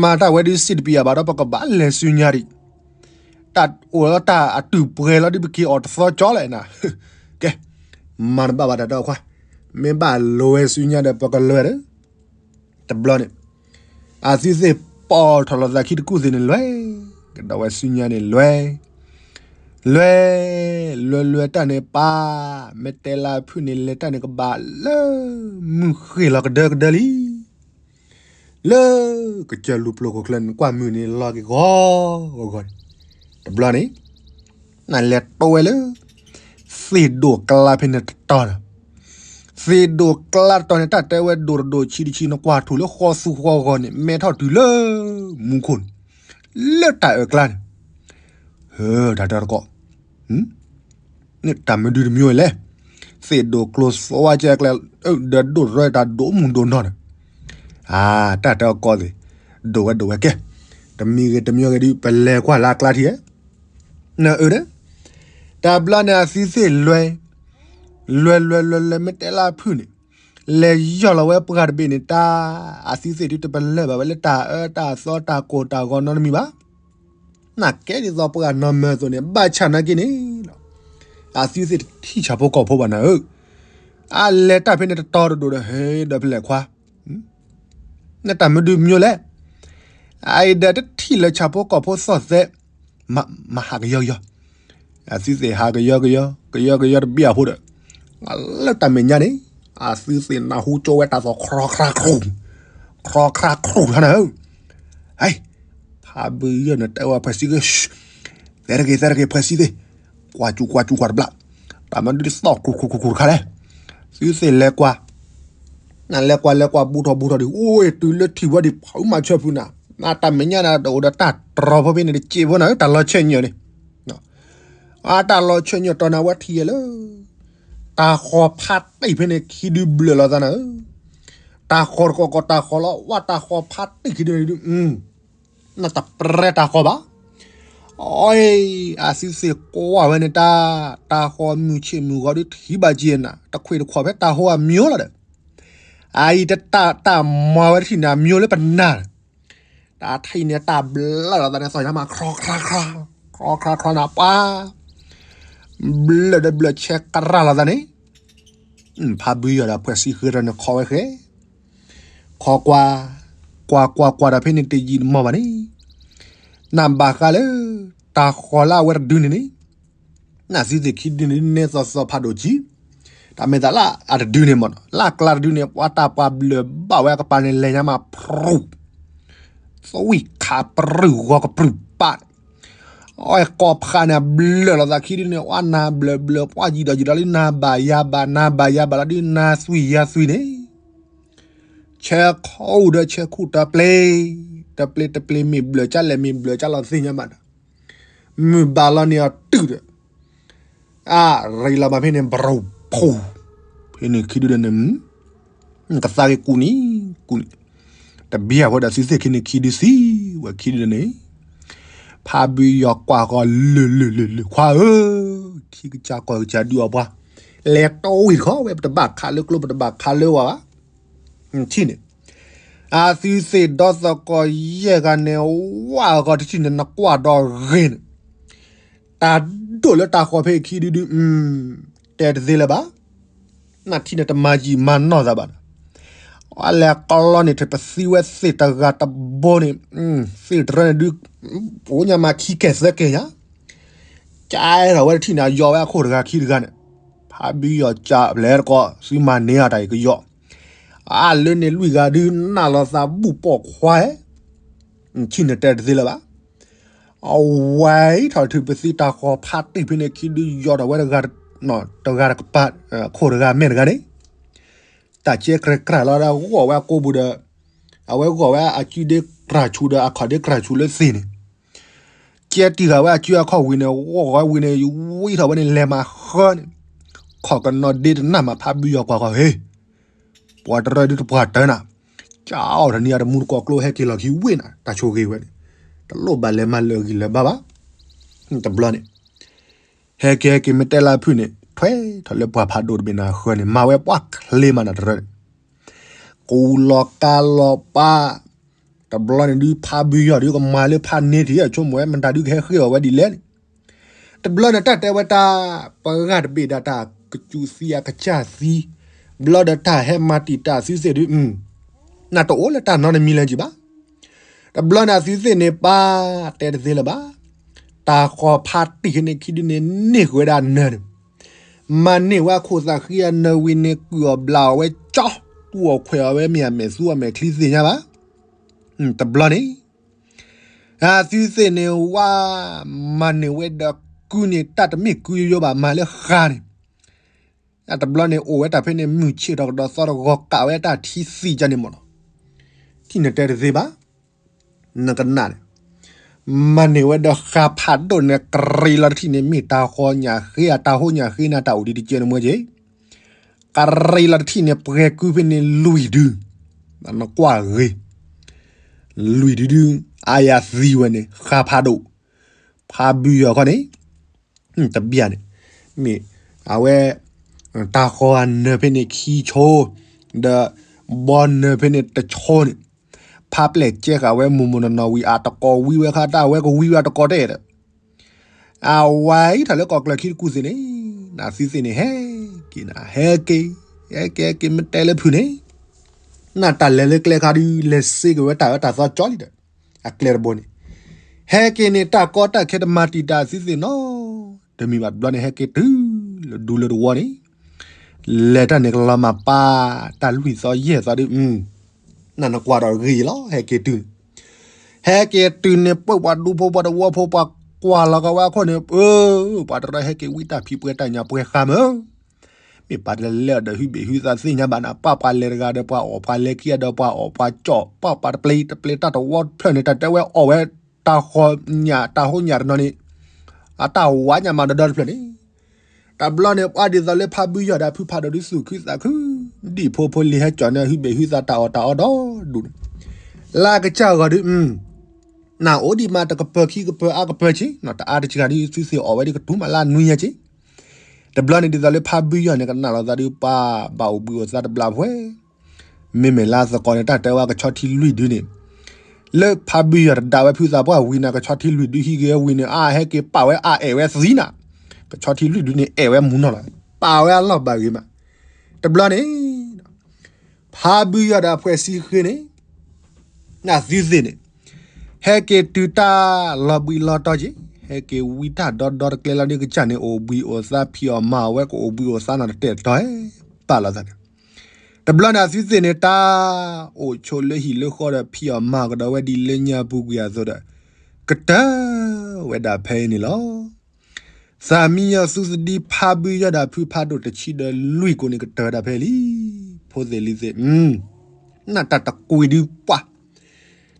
မၤတၢ်ဝဲဒုးစံးတပံၤအဘၣ်ဒီး ပကဘၣ်လဲၤဆူညါဒံး, တၢ်အိၣ်လီၤတၢ်အတုၤပှဲၤလီၤဒုး ပက့ၤအီၣ်တသီကၠီလဲၣ်နၤ, ကဲ, မၤတဘၣ်ဘၣ်တၢ်တဲအီၤခွါ, မ့ၢ်ဘၣ်လိၤဝဲဆူညါဒီး ပကလဲၤဒီး, တဘျီန့ၣ်, အသုသ့ၣ်ပိာ်ထီၣ်လိာ်သးခံတကူၣ်သ့ၣ်န့ၣ်လဲၤ, ကဒီးဝဲဆူညါန့ၣ်လဲၤ လဲၤ, လဲၤလဲၤတၢ်န့ၣ်ပၢ်, မ့ၢ်တဲလၢဖုၣ်န့ၣ် လဲၤတၢ်န့ၣ်ကဘၣ်လၢ မုၢ်ဃ့ၢ်လီၤကဒၢကဒၢလံ, လၢကစၢၢ်လူၤပျိၤခိၣ်ချၢန့ၣ် ကွၢ်မုၢ်န့ၣ်လီၤက့ၤဂီၤဂီၤဂီၤန့ၣ်, တဘျီန့ၣ်, နလဲၤတိဝဲလၢ သ့ၣ်ဒိၣ်ကျါဖဲန့ၣ်တတီၤဒီး, သ့ၣ်ဒိၣ်ကျါတတီၤန့ၣ် တၢ်တဲဝဲဒိၣ်တဒိၣ်ဆံးတဆံး နကွၢ်ထူၣ်လၢဃီသူဃီဂီၤန့ၣ် မဲထီၣ်တုၤလၢ မူခိၣ်န့ၣ်, လၢတၢ်အၢၣ်ကျါန့ၣ်, ဟၢ တၢ်တဲတကိး န့ၣ်တၢ်မနုၤတမံၤလဲၣ်, သ့ၣ်ဒိၣ်ကျိၤသွါကဲကျဲ, ဒီးဒိၣ်ရဲတၢ်ဒိၣ်မုၢ်ဒိၣ်နီၢ်န့ၣ်, အါ တၢ်တဲအကိးသ့ၣ်, ဒိၣ်ဝဲဒိၣ်ဝဲကဲ, တမံၤဂ့ၤတမံၤဂ့ၤဒုး ပလဲၤကွၢ်လၢအကျါထံၣ်ဧါ, နအၢၣ်ဒီး, တဘျီန့ၣ်အသုသ့ၣ်လဲၤ, လဲၤလဲၤလဲၤလဲၤ မ့ၢ်တဲလၢအဖုၣ်န့ၣ်, လဲၤယီၢ်လီၤဝဲပှၢ်တဘ့ၣ်န့ၣ်တၢ်, အသုသ့ၣ်ဒုးတပလၢၢ်ဘၣ်ဝဲလၢတၢ်အၢတၢ်သီတၢ်ကိၢ်တၢ်ဂီၤနီတမံၤဘၣ် နကဲဒ်သိးပှၤနီၢ်မၢသိးန့ၣ် ဘၣ်ဆၣ်နာ်က့န့ၣ်, အသုသ့ၣ်တထံၣ်ဆၣ်ဖိကီၢ်ဖိဘၣ်နၤဧၢ, အလဲၤတၢ်ဖဲန့ၣ်တတီၤတဒိၣ်ဒီး ဟဲဒီးဖဲလဲၣ်ခွါ, နတၢ်မနုၤမံၤလဲၣ်, အအံၤဒီးတထံၣ်လၢဆၣ်ဖိကီၢ်ဖိသီၣ်သဲး, မၤဟးကယီကယီ, အသုသ့ၣ်ဟးကယီကယီ ကယီကယီတဘံၣ်အဖိဒီး, လၢတၢ်မဲာ်ညါန့ၣ်, အသုသ့ၣ်နၢ်ဟူကၠိဝဲတၢ်သီၣ် ခရီခရါခရူၣ်, ခရီခရါခရူၣ်ထီၣ်နၤဧၢ, ဟဲ ဖးဘုယီၢ်န့ၣ်တဲဝဲဖှဲးစံဂ့ၤ, သဲတဂ့ၤ သဲတဂ့ၤ ဖှဲးစံသ့ၣ်, ကွၢ်စူၣ်ကွၢ်စူၣ်ကွၢ်တဘျီ, တၢ်မၤဒုးသီၣ်ခရူၣ်ခရူၣ်ခရူၣ်ခရူၣ်တခါလဲၣ်, သုသ့ၣ်လဲၤကွၢ်, နလဲၤကွၢ်လဲၤကွၢ်ဘူးထီၣ်ဘူးထီၣ်ဒံး အိၣ်တုၤလၢထံၣ်ဝဲဒံး ဖုမၤဆၢဖုနၤ, နတၢ်မဲာ်ညါနၤတအိၣ်ဒီးတၢ်တြီၤဖိဖဲန့ၣ်တစဲးဖိနၤဧၢ တၢ်လီၤဆဲးညီၣ်န့ၣ် အတၢ်လီၤဆဲးညီၣ်တီၤနၤဝဲထံၣ်ယဲလၢ တၢ်ဃီၤဖးတံၢ်ဖဲန့ၣ် ခံဒုဘျၢၣ်လီၤသးနၤဧၢ, တၢ်ဃီၤတကိးကိးတၢ်ဃီၤလီၤ ဝဲတၢ်ဃီၤဖးတံၢ်ခံဒုန့ၣ်ဒုး, နတပြဲတၢ်ဃီၤဘၣ်, အီ အသုသ့ၣ်ကွၢ်ဝဲန့ၣ်တၢ်, တၢ်ဃီၤမုၢ်ဆ့ၣ်မုၢ်ဂီၤဒုးထံၣ်ဘၣ်က့ၤနၤ တခွံၣ်တခွါဖဲတၢ်ဟိအမံၤလီၤဒီး, အအံၤတၢ်မၤဝဲတထံၣ်န့ၣ် အမံၤလၢပနၢ် တၢ်ထံၣ်န့ၣ် တၢ်ဘျၢလီၤသးန့ၣ် သီၣ်ညါမး ခရီခရါခရါ, ခရီခရါခရါနၤပှၤ, ဘျၢဒီးဘျၢဆဲကရၢ်လီၤသးန့ၣ်, ဖါဘုယီၤဒီးဖှဲးစံဃ့တၢ်န့ၣ်ခီဝဲဃဲ, ခီကွၢ်, ကွၢ်ကွၢ်ကွၢ်ဒီးဖဲန့ၣ်တယံာ်တမီၢ်ဘၣ်န့ၣ်, နဘၣ်ဃးလၢ တၢ်ဃီၤလၢအဝဲတဒုန့ၣ်န့ၣ်, နသုသ့ၣ်ခံဒုန့ၣ် နဲသိးသိးဖးဒိၣ်ကံ, တၢ်မဲာ်သးလၢအတဒုန့ၣ်မ့ၢ်နီၤ လၢအကျါတဒုန့ၣ် ပှၤတၢ်ပှၤဘျၢၣ်ဘၣ်ဝဲအကပၤန့ၣ် လဲၤညါမးဖြူၣ် သွံၣ်ခးပြူၢ်ဂီၤကပြုၢ်ပာ်န့ၣ်, အဝဲကိးဖးန့ၣ် ဘျၢၣ်လိာ်သးခံဒုန့ၣ် အနၤဘျၢၣ်ဘျၢၣ် ပှၤယံၤဒီးယံၤဒီးလၢနၤဘၣ်ယၤဘၣ် နၤဘၣ်ယၤဘၣ်လီၤဒု နၤသွံၣ်ယၤသွံၣ်န့ၣ်, ဆဲခူၣ်ဒီးဆဲခူၣ်တပျ့ၤ, တပျ့ၤတပျ့ၤမ့ၢ်ဘျၢၣ်ကၢ်လဲၣ် မ့ၢ်ဘျၢၣ်ကၢ်လီၤသ့ၣ်ညါဘၣ်ဒီး, မုၢ်ဘၣ်လီၤန့ၢ်အီၤတုၤဒီး အရ့လီၤမးဖဲန့ၣ် ဘြိၣ်ဖူၣ်, ဖဲန့ၣ်ခံဒုဒီးန့ၣ်, ကသါက့ၤကူၣ်နံၤ, ကူၣ်နံၤ, တဘံၣ်အဃိဒီးသုသ့ၣ်ခံန့ၣ်ခံဒုသံ, ဝဲခံဒုဒီးန့ၣ်, ဖါဘုယီၤကွၢ်ဃီလၢာ်လၢာ်လၢာ်လၢာ် ခွါဧၢ, ခံကစၢ်ကီၢ်ကစၢ်ဒုးအီၣ်ပှၤ, လဲၤတီဝံၤတခီ ဝဲပတဘၣ်ခးလၢကျိ ပတဘၣ်ခးလၢဝဲဘၣ် ထံၣ်န့ၣ်, အသုသ့ၣ်ဒီသကိးယဲၢ်ဂၤန့ၣ် ဝၣ်အဂီၢ်တထံၣ်န့ၣ် နကွၢ်ဒီးဂ့ၤန့ၣ်, တၢ်ဒိၣ်လၢတၢ်ဃီၤဖဲအခံဒုဒု, တဲတသ့လၢၤဘၣ်, နထံၣ်န့ၣ်တမၤယံာ်မၤနီၢ်သးဘၣ်န့ၣ်, အလဲၤကလီန့ၣ်ထံၣ်ပသံဝဲသ့ၣ်တဂၤတဘိန့ၣ်, သ့ၣ်တရၢန့ၣ်ဒု, အိၣ်ညါမးခံကဲၣ်သၢကဲၣ်ညါ, ကဲထီၣ်ဝဲတထံၣ်န့ၣ် အယီၤဝဲအခိၣ်တဂၤခံတဂၤန့ၣ်, ဖါဘုယီၤကၢ်ပျဲတကီး သုမၤန့ၢ်အတၢ်အံၤကယီၤ, အလၢန့ၣ်လွံၢ်ဂၤဒု နးလီၤသးဘူၣ်ပိာ်ခွါ, ထံၣ်န့ၣ်တဲတသ့လၢၤဘၣ် အဝဲအံၤထီၣ်ထုးပသံတၢ်ဃီၤဖးတံၢ်ဖဲန့ၣ်ခံဒုယီၤထီၣ်ဝဲတဂၤ, တဂၤတကပၤ, ခိၣ်တဂၤမဲာ်တဂၤန့ၣ်, တၢ်ကဲကြဲကြၢးလီၤဒၣ်ဂီၢ်ဝဲအကိာ်ပူၤဒီး, အဝဲဂီၢ်ဝဲအစုဒ့ကြၢ်ဆူဒီးအခီၣ်ဒ့ကြၢ်ဆူလၢသ့ၣ်န့ၣ်, ကဲတံၢ်ဃာ်ဝဲအစုအခီၣ်ဝံၤန့ၣ် ဂီၢ်ဝဲဝံၤန့ၣ် ဝံထီၣ်ဝဲန့ၣ် လဲၤမၤဃၢန့ၣ်, ခီၣ်ကနီၤဒ့တနၢ်မး ဖါဘုယီၤကွၢ်ဃီၤဟ့ၣ် ပှၤတရၢဒုတပှၢ်တၢနၤ, ကၢ်အီၣ်တနံၤအတမူတကိးကျိဟဲက့ၤလီၢ်ခံဝ့ၢ်နၤ တၢ်ဆိၣ်ဂ့ၤဝဲန့ၣ်, တလိၣ်ဘၣ်လဲၤမၤလၢာ်ဂံၢ်လၢာ်ဘါဘၣ်, တဘျီန့ၣ်, ဟဲက့ၤဟဲက့ၤမ့ၢ်တဲလၢဖုၣ်န့ၣ် ထွဲထီၣ်လၢပှၢ်ဖးဒိၣ်တဘ့ၣ်နၤဃၢန့ၣ် မၤဝဲပှၢ်ချ့မးနၤတရၢန့ၣ်, ကူလီၤကါလီၤပၢ်, တဘျီန့ၣ်ဒုဖါဘုယီၤဒုကမၤလၢဖးန့ၢ်ထံၣ်အဆိကမိၣ်ဝဲမတၤဒုကဟဲဃ့ၢ်အီၤဝဲဒ်လဲၣ်န့ၣ် တဘျီန့ၣ် တၢ်တဲဝဲတၢ် ပဂၢ်တဘ့ၣ်ဒၣ်တၢ်ကစူးသံအကစၢ်သံ, ဘျီဒီးတၢ်ဟဲမၤတံာ်တာ်သုသ့ၣ်ဒု, နတအိၣ်လၢတၢ်နီတမံၤလၢၤကံဘၣ်. တဘျီန့ၣ် အသုသ့ၣ်န့ၣ် ပၢ်တဲတသ့လၢၤဘၣ်. တၢ်ဃီၤဖးတံၢ်န့ၣ်ခံဒုန့ၣ် န့ၢ်ဃုာ်ဝဲဒၣ်နၢၤန့ၣ်, မၤန့ၢ်ဝဲအခိၣ်သးဃံအနၢၤဝံၤန့ၣ် ကုၢ်အီၣ်ဘျးအီၣ်ဝဲကၠီ, တူၢ်အီၣ်ခွဲးအီၣ်ဝဲမ့ၢ်အမဲာ်သူအမဲာ်ချံသ့ၣ်ညါဘၣ်. တဘျီန့ၣ် အသုသ့ၣ်န့ၣ် ဝါ မၤန့ၢ်ဝဲဒီးကုန့ၣ် တၢ်တမ့ၢ်ကုယိယိဘၣ် မၤလၢဃာ်န့ၣ်, တဘျီန့ၣ် အိၣ်ဝဲတၢ်ဖဲန့ၣ် မုၢ်ဆ့ၣ်ထီၣ်ကဒီးသီတဂီၤ ကးဝဲတၢ်ထံသံကန့ၣ်မ့ၢ်နီၤ, ထံၣ်န့ၣ်တဲတသ့ဘၣ်. နကနၣ်န့ၣ် မၤန့ၢ်ဝဲဒီးဃာ်ဖးဒိၣ်န့ၣ် ကရံလီၤတထံၣ်န့ၣ် မ့ၢ်တၢ်ဃီညၣ်ဃ့ အတၢ်ဟိညၣ်ဃ့န့ၣ် တၢ်အိၣ်ဒံးတကဲန့ၣ်မ့ၢ်က့ၤ ကရံလီၤတထံၣ်န့ၣ် ပှဲၤကုဖဲန့ၣ်လွံၢ်ဒု, နကွၢ်ဂ့ၤ, လွံၢ်ဒုဒု, အါယၤသံဝဲန့ၣ် ဃာ်ဖးဒိၣ်, ဖးဘုယီၤခီန့ၣ်, တဘျီန့ၣ်, မ့ၢ်, အဝဲ, တၢ်ဃီၤအနၢၤဖဲန့ၣ်ခံဆိ, ဒီး, ဘီနၢၤဖဲန့ၣ်တဆိန့ၣ်, ဖးပျဲၢ်ကဲဃာ်ဝဲမိၢ်မိၢ်နီၢ်နီၢ်ဝံၤ အတကိးဝံဝဲခါတၢ်ဝဲကဝံဝဲတကိးတဲဒီး အဝဲအံၤထီၣ်လၢကီၢ်ကျၢၢ်ခံတကူၣ်သ့ၣ်န့ၣ်, နသုသ့ၣ်န့ၣ် ဟဲက့ၤနၤ ဟဲက့ၤ, ဟဲက့ၤဟဲက့ၤ မ့ၢ်တဲလၢဖုၣ်န့ၣ်, နတၢ်လဲၤလၢကျဲခါဒု လဲၤစ့က့ၤဝဲတၢ်အၢတၢ်သီကၠီလံဒီး, အကျဲတဘိန့ၣ်, ဟဲက့ၤန့ၣ် တၢ်ကီတၢ်ခဲတမၤတံာ်တာ်သုသ့ၣ်နီတမံၤဘၣ်. တဘျီန့ၣ် ဟဲက့ၤတုၤလၢဒူလၢတဝီန့ၣ်, လဲၤတၢ်န့ၣ်ကလီၤမၤပၢ်, တၢ်လွံၢ်သီယဲၢ်သီဒု နနကွၢ်ဒီးဂ့ၤလီၤ ဟဲက့ၤတုၤန့ၣ်, ဟဲက့ၤတုၤန့ၣ် ပှၤဒူဖိပှၤတဝီဖိ ပှၤကွၢ်လီၤကဝဲအခိၣ်န့ၣ်, ပှၤတရၢဟဲက့ၤဝံတၢ်ဖံးပှဲၤတၢ်ညၣ်ပှဲၤဃါမၢ်, မ့ၢ်ပှၤတလဲၤဒီးဟုဘ့ၣ်ဟုသးသ့ၣ်ညါဘၣ်နၤ, ပှၤပှၤလဲၤတဂၤဒီးပှၤအီၣ်ပှၤလဲၤခံဂၤဒီးပှၤအီၣ်ပှၤကၠီၣ်, ပှၤပှၤတပျ့ၤတပျ့ၤတၢ်တဝီတဖျၢၣ်န့ၣ် တၢ်တဲဝဲအီၣ်ဝဲ, တၢ်ဃီညၣ်တၢ်ဟိညၣ်တနီၤန့ၣ်, အတၢ်ဝါညၣ်မၤဒီဒီတဖျၢၣ်န့ၣ် တဘျီန့ၣ် ပှၤဒ်သိးလၢဖးဘုယီၤဒီးဖုဖးဒိၣ်ဒုသူၣ်ခုသးခု, ဒံၣ်ဖိဖိလံၤဟဲကၠီၣ်န့ၢ်ဟုဘ့ၣ်ဟုသးတၢ်အီၣ်တၢ်အီဒီဒူၣ်န့ၣ်, လၢကစၢ်ဂီၤဒု, နအိၣ်ဒံးမးတကပၢၤခံကပၢၤအါကပၢၤဆ့, တအါတစှၤဒုသုသ့ၣ်အီၣ်ဝဲဒ်ကတူၢ်မးလၢအနွံညါဆ့. တဘျီန့ၣ်ဒ်သိးလၢဖးဘုယီၤန့ၣ် ကနၣ်လီၤသးဒု ပှၤဘၣ်အိၣ်ဘှံးအိၣ်သါတဘျီဖဲ မ့မ့ၢ်လၢသကိးန့ၣ်တၢ်တဲဝဲကဆီထံလွံၢ်ဒုန့ၣ်, လၢဖးဘုယီၤတဒါဝဲဖုသးပှၢ်ဝံၤန့ၣ် ကဆီထံလွံၢ်ဒုဟံးဂ့ၤဝံၤန့ၣ် အဟဲက့ၤပာ်ဝဲအအဲၣ်ဝဲသံနၤ, ကဆီထံလွံၢ်ဒုန့ၣ် အဲၣ်ဝဲမူနီၤလီၤ, ပာ်ဝဲအလီၢ်ဘၣ်ဂ့ၤမး, တဘျီန့ၣ် ဖါဘုယီၢ်ဒီးအဖှဲးဆံဃ့န့ၣ် နသုသ့ၣ်န့ၣ် ဟဲက့ၤတုၤတၢ်လီၤဘှံးလီၤတီၤက့ၤ, ဟဲက့ၤဝံတၢ်ဒီဒီတကျဲလီၤဒ်ကစၢ်န့ၣ် အိၣ်ဘှံးအိၣ်သါ ဖံးအီၣ်မၤအီၣ်ဝဲ ကအိၣ်ဘှံးအိၣ်သါနီၤတတဲာ်တီၤ ပာ်လီၤသးန့ၣ်. တဘျီန့ၣ်အသုသ့ၣ်န့ၣ် တၢ်အိၣ်ဆိးလၢဟံၣ်လၢဃီဒီး ဖံးအီၣ်မၤအီၣ်ကဒီးဝဲဒ်လၢညါပူၤကွံာ်အသိးဒီး ကတၢၢ်ဝဲဒၣ်ဖဲအံၤန့ၣ်လီၤ. သၢမံယီၢ်သူသဒံ ဖါဘုယီၢ်ဒီးဖုဖးဒိၣ်တဆံဒီးလွံၢ်ကိးန့ၣ် ကတၢၢ်ဝဲဒၣ်ဖဲအံၤလံ. ဖိသ့ၣ်လံၤသ့ၣ် နတၢ်တကွံဒုးပှၢ်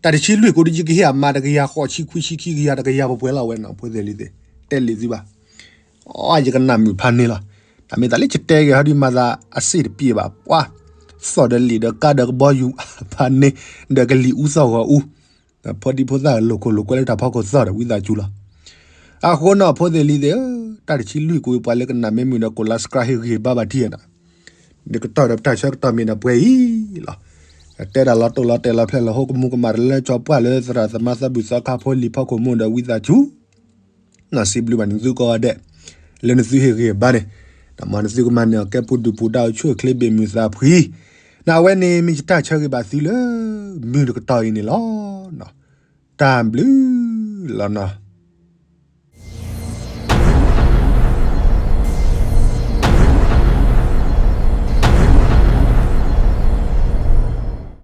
တၢ်တဆံလွံၢ်ကိးဒုး ယကဟ့ၣ်အမၤတကယၤဃိးဆံခွံဆံခံကယၤတကယၤပှဲၤပှဲၤလီၤဝဲနီၤ ဖိသ့ၣ်လံၤသ့ၣ် တဲလံာ်သုဘၣ်. အိ ယကနၣ်မုာ်ဖးန့ၢ်လီၤ. တၢ်မ့ၢ်သးလၢယတဲက့ၤဟီဒုးမၤသးအစ့ၣ်တပျ့ၤဘၣ် ပှၢ် သီၣ်ဒီးလံာ်ဒီးကါဒီးကဘီယူၤဖးန့ၢ် ဒီးကလံၤအူသီၣ်ဂီၤအူ ဖိဒံဖိသၣ်လိာ်ခိၣ်လိာ်ကွဲလၢတၢ်ဖီခိၣ်သီၣ်ဒီးဝံသးစူၤလီၤ. အဃိနီၤ ဖိသ့ၣ်လံၤသ့ၣ်ဧၢ, တၢ်တဆံလွံၢ်ကိးပှၤလၢကနၣ်မ့ၢ်မုာ်ဒီး ကိး like subscribe ဟ့ၣ်ဂံၢ်ဘါဘၣ်ထံၣ်နီၤ. ဒီးကတီၢ်ဒီးပတၢ်ဆၢကတီၢ်မ့ၢ်ဒီးပှဲၤအံၤလီၤ. တဲဒၣ်လီၤတိၢ်လီၤတဲာ်လီၤဖျဲၣ်လီၤဟိ ကမူကမၣ်တလၢကၠီၤပှၢ်လၢသရၣ်သမါသးဘုၣ်သီခါဖိလံၤဖီခိၣ်မိၢ်ဒီးဝံသးစူၤ နီၤ စံးဘျုးဘၣ်နသုကိးဂၤဒဲး လၢနသုဟ့ၣ်ဂံၢ်ဘါန့ၣ်, ဒီးမ်နသုကမၤန့ၢ်အီၤကဲပူၤဒုၣ်ပူၤဒါအိၣ်ဆူၣ်အိၣ်ချ့ဘၣ်မုာ်သးဖှံ, နဝဲန့ၣ် မ့ၢ်ယတၢ်ဆၢဂ့ၤဘၣ်သုလၢ မုၢ်တကတီၢ်အံၤန့ၣ်လီၤ. တၢ်ဘျုးလီၤနီၤ.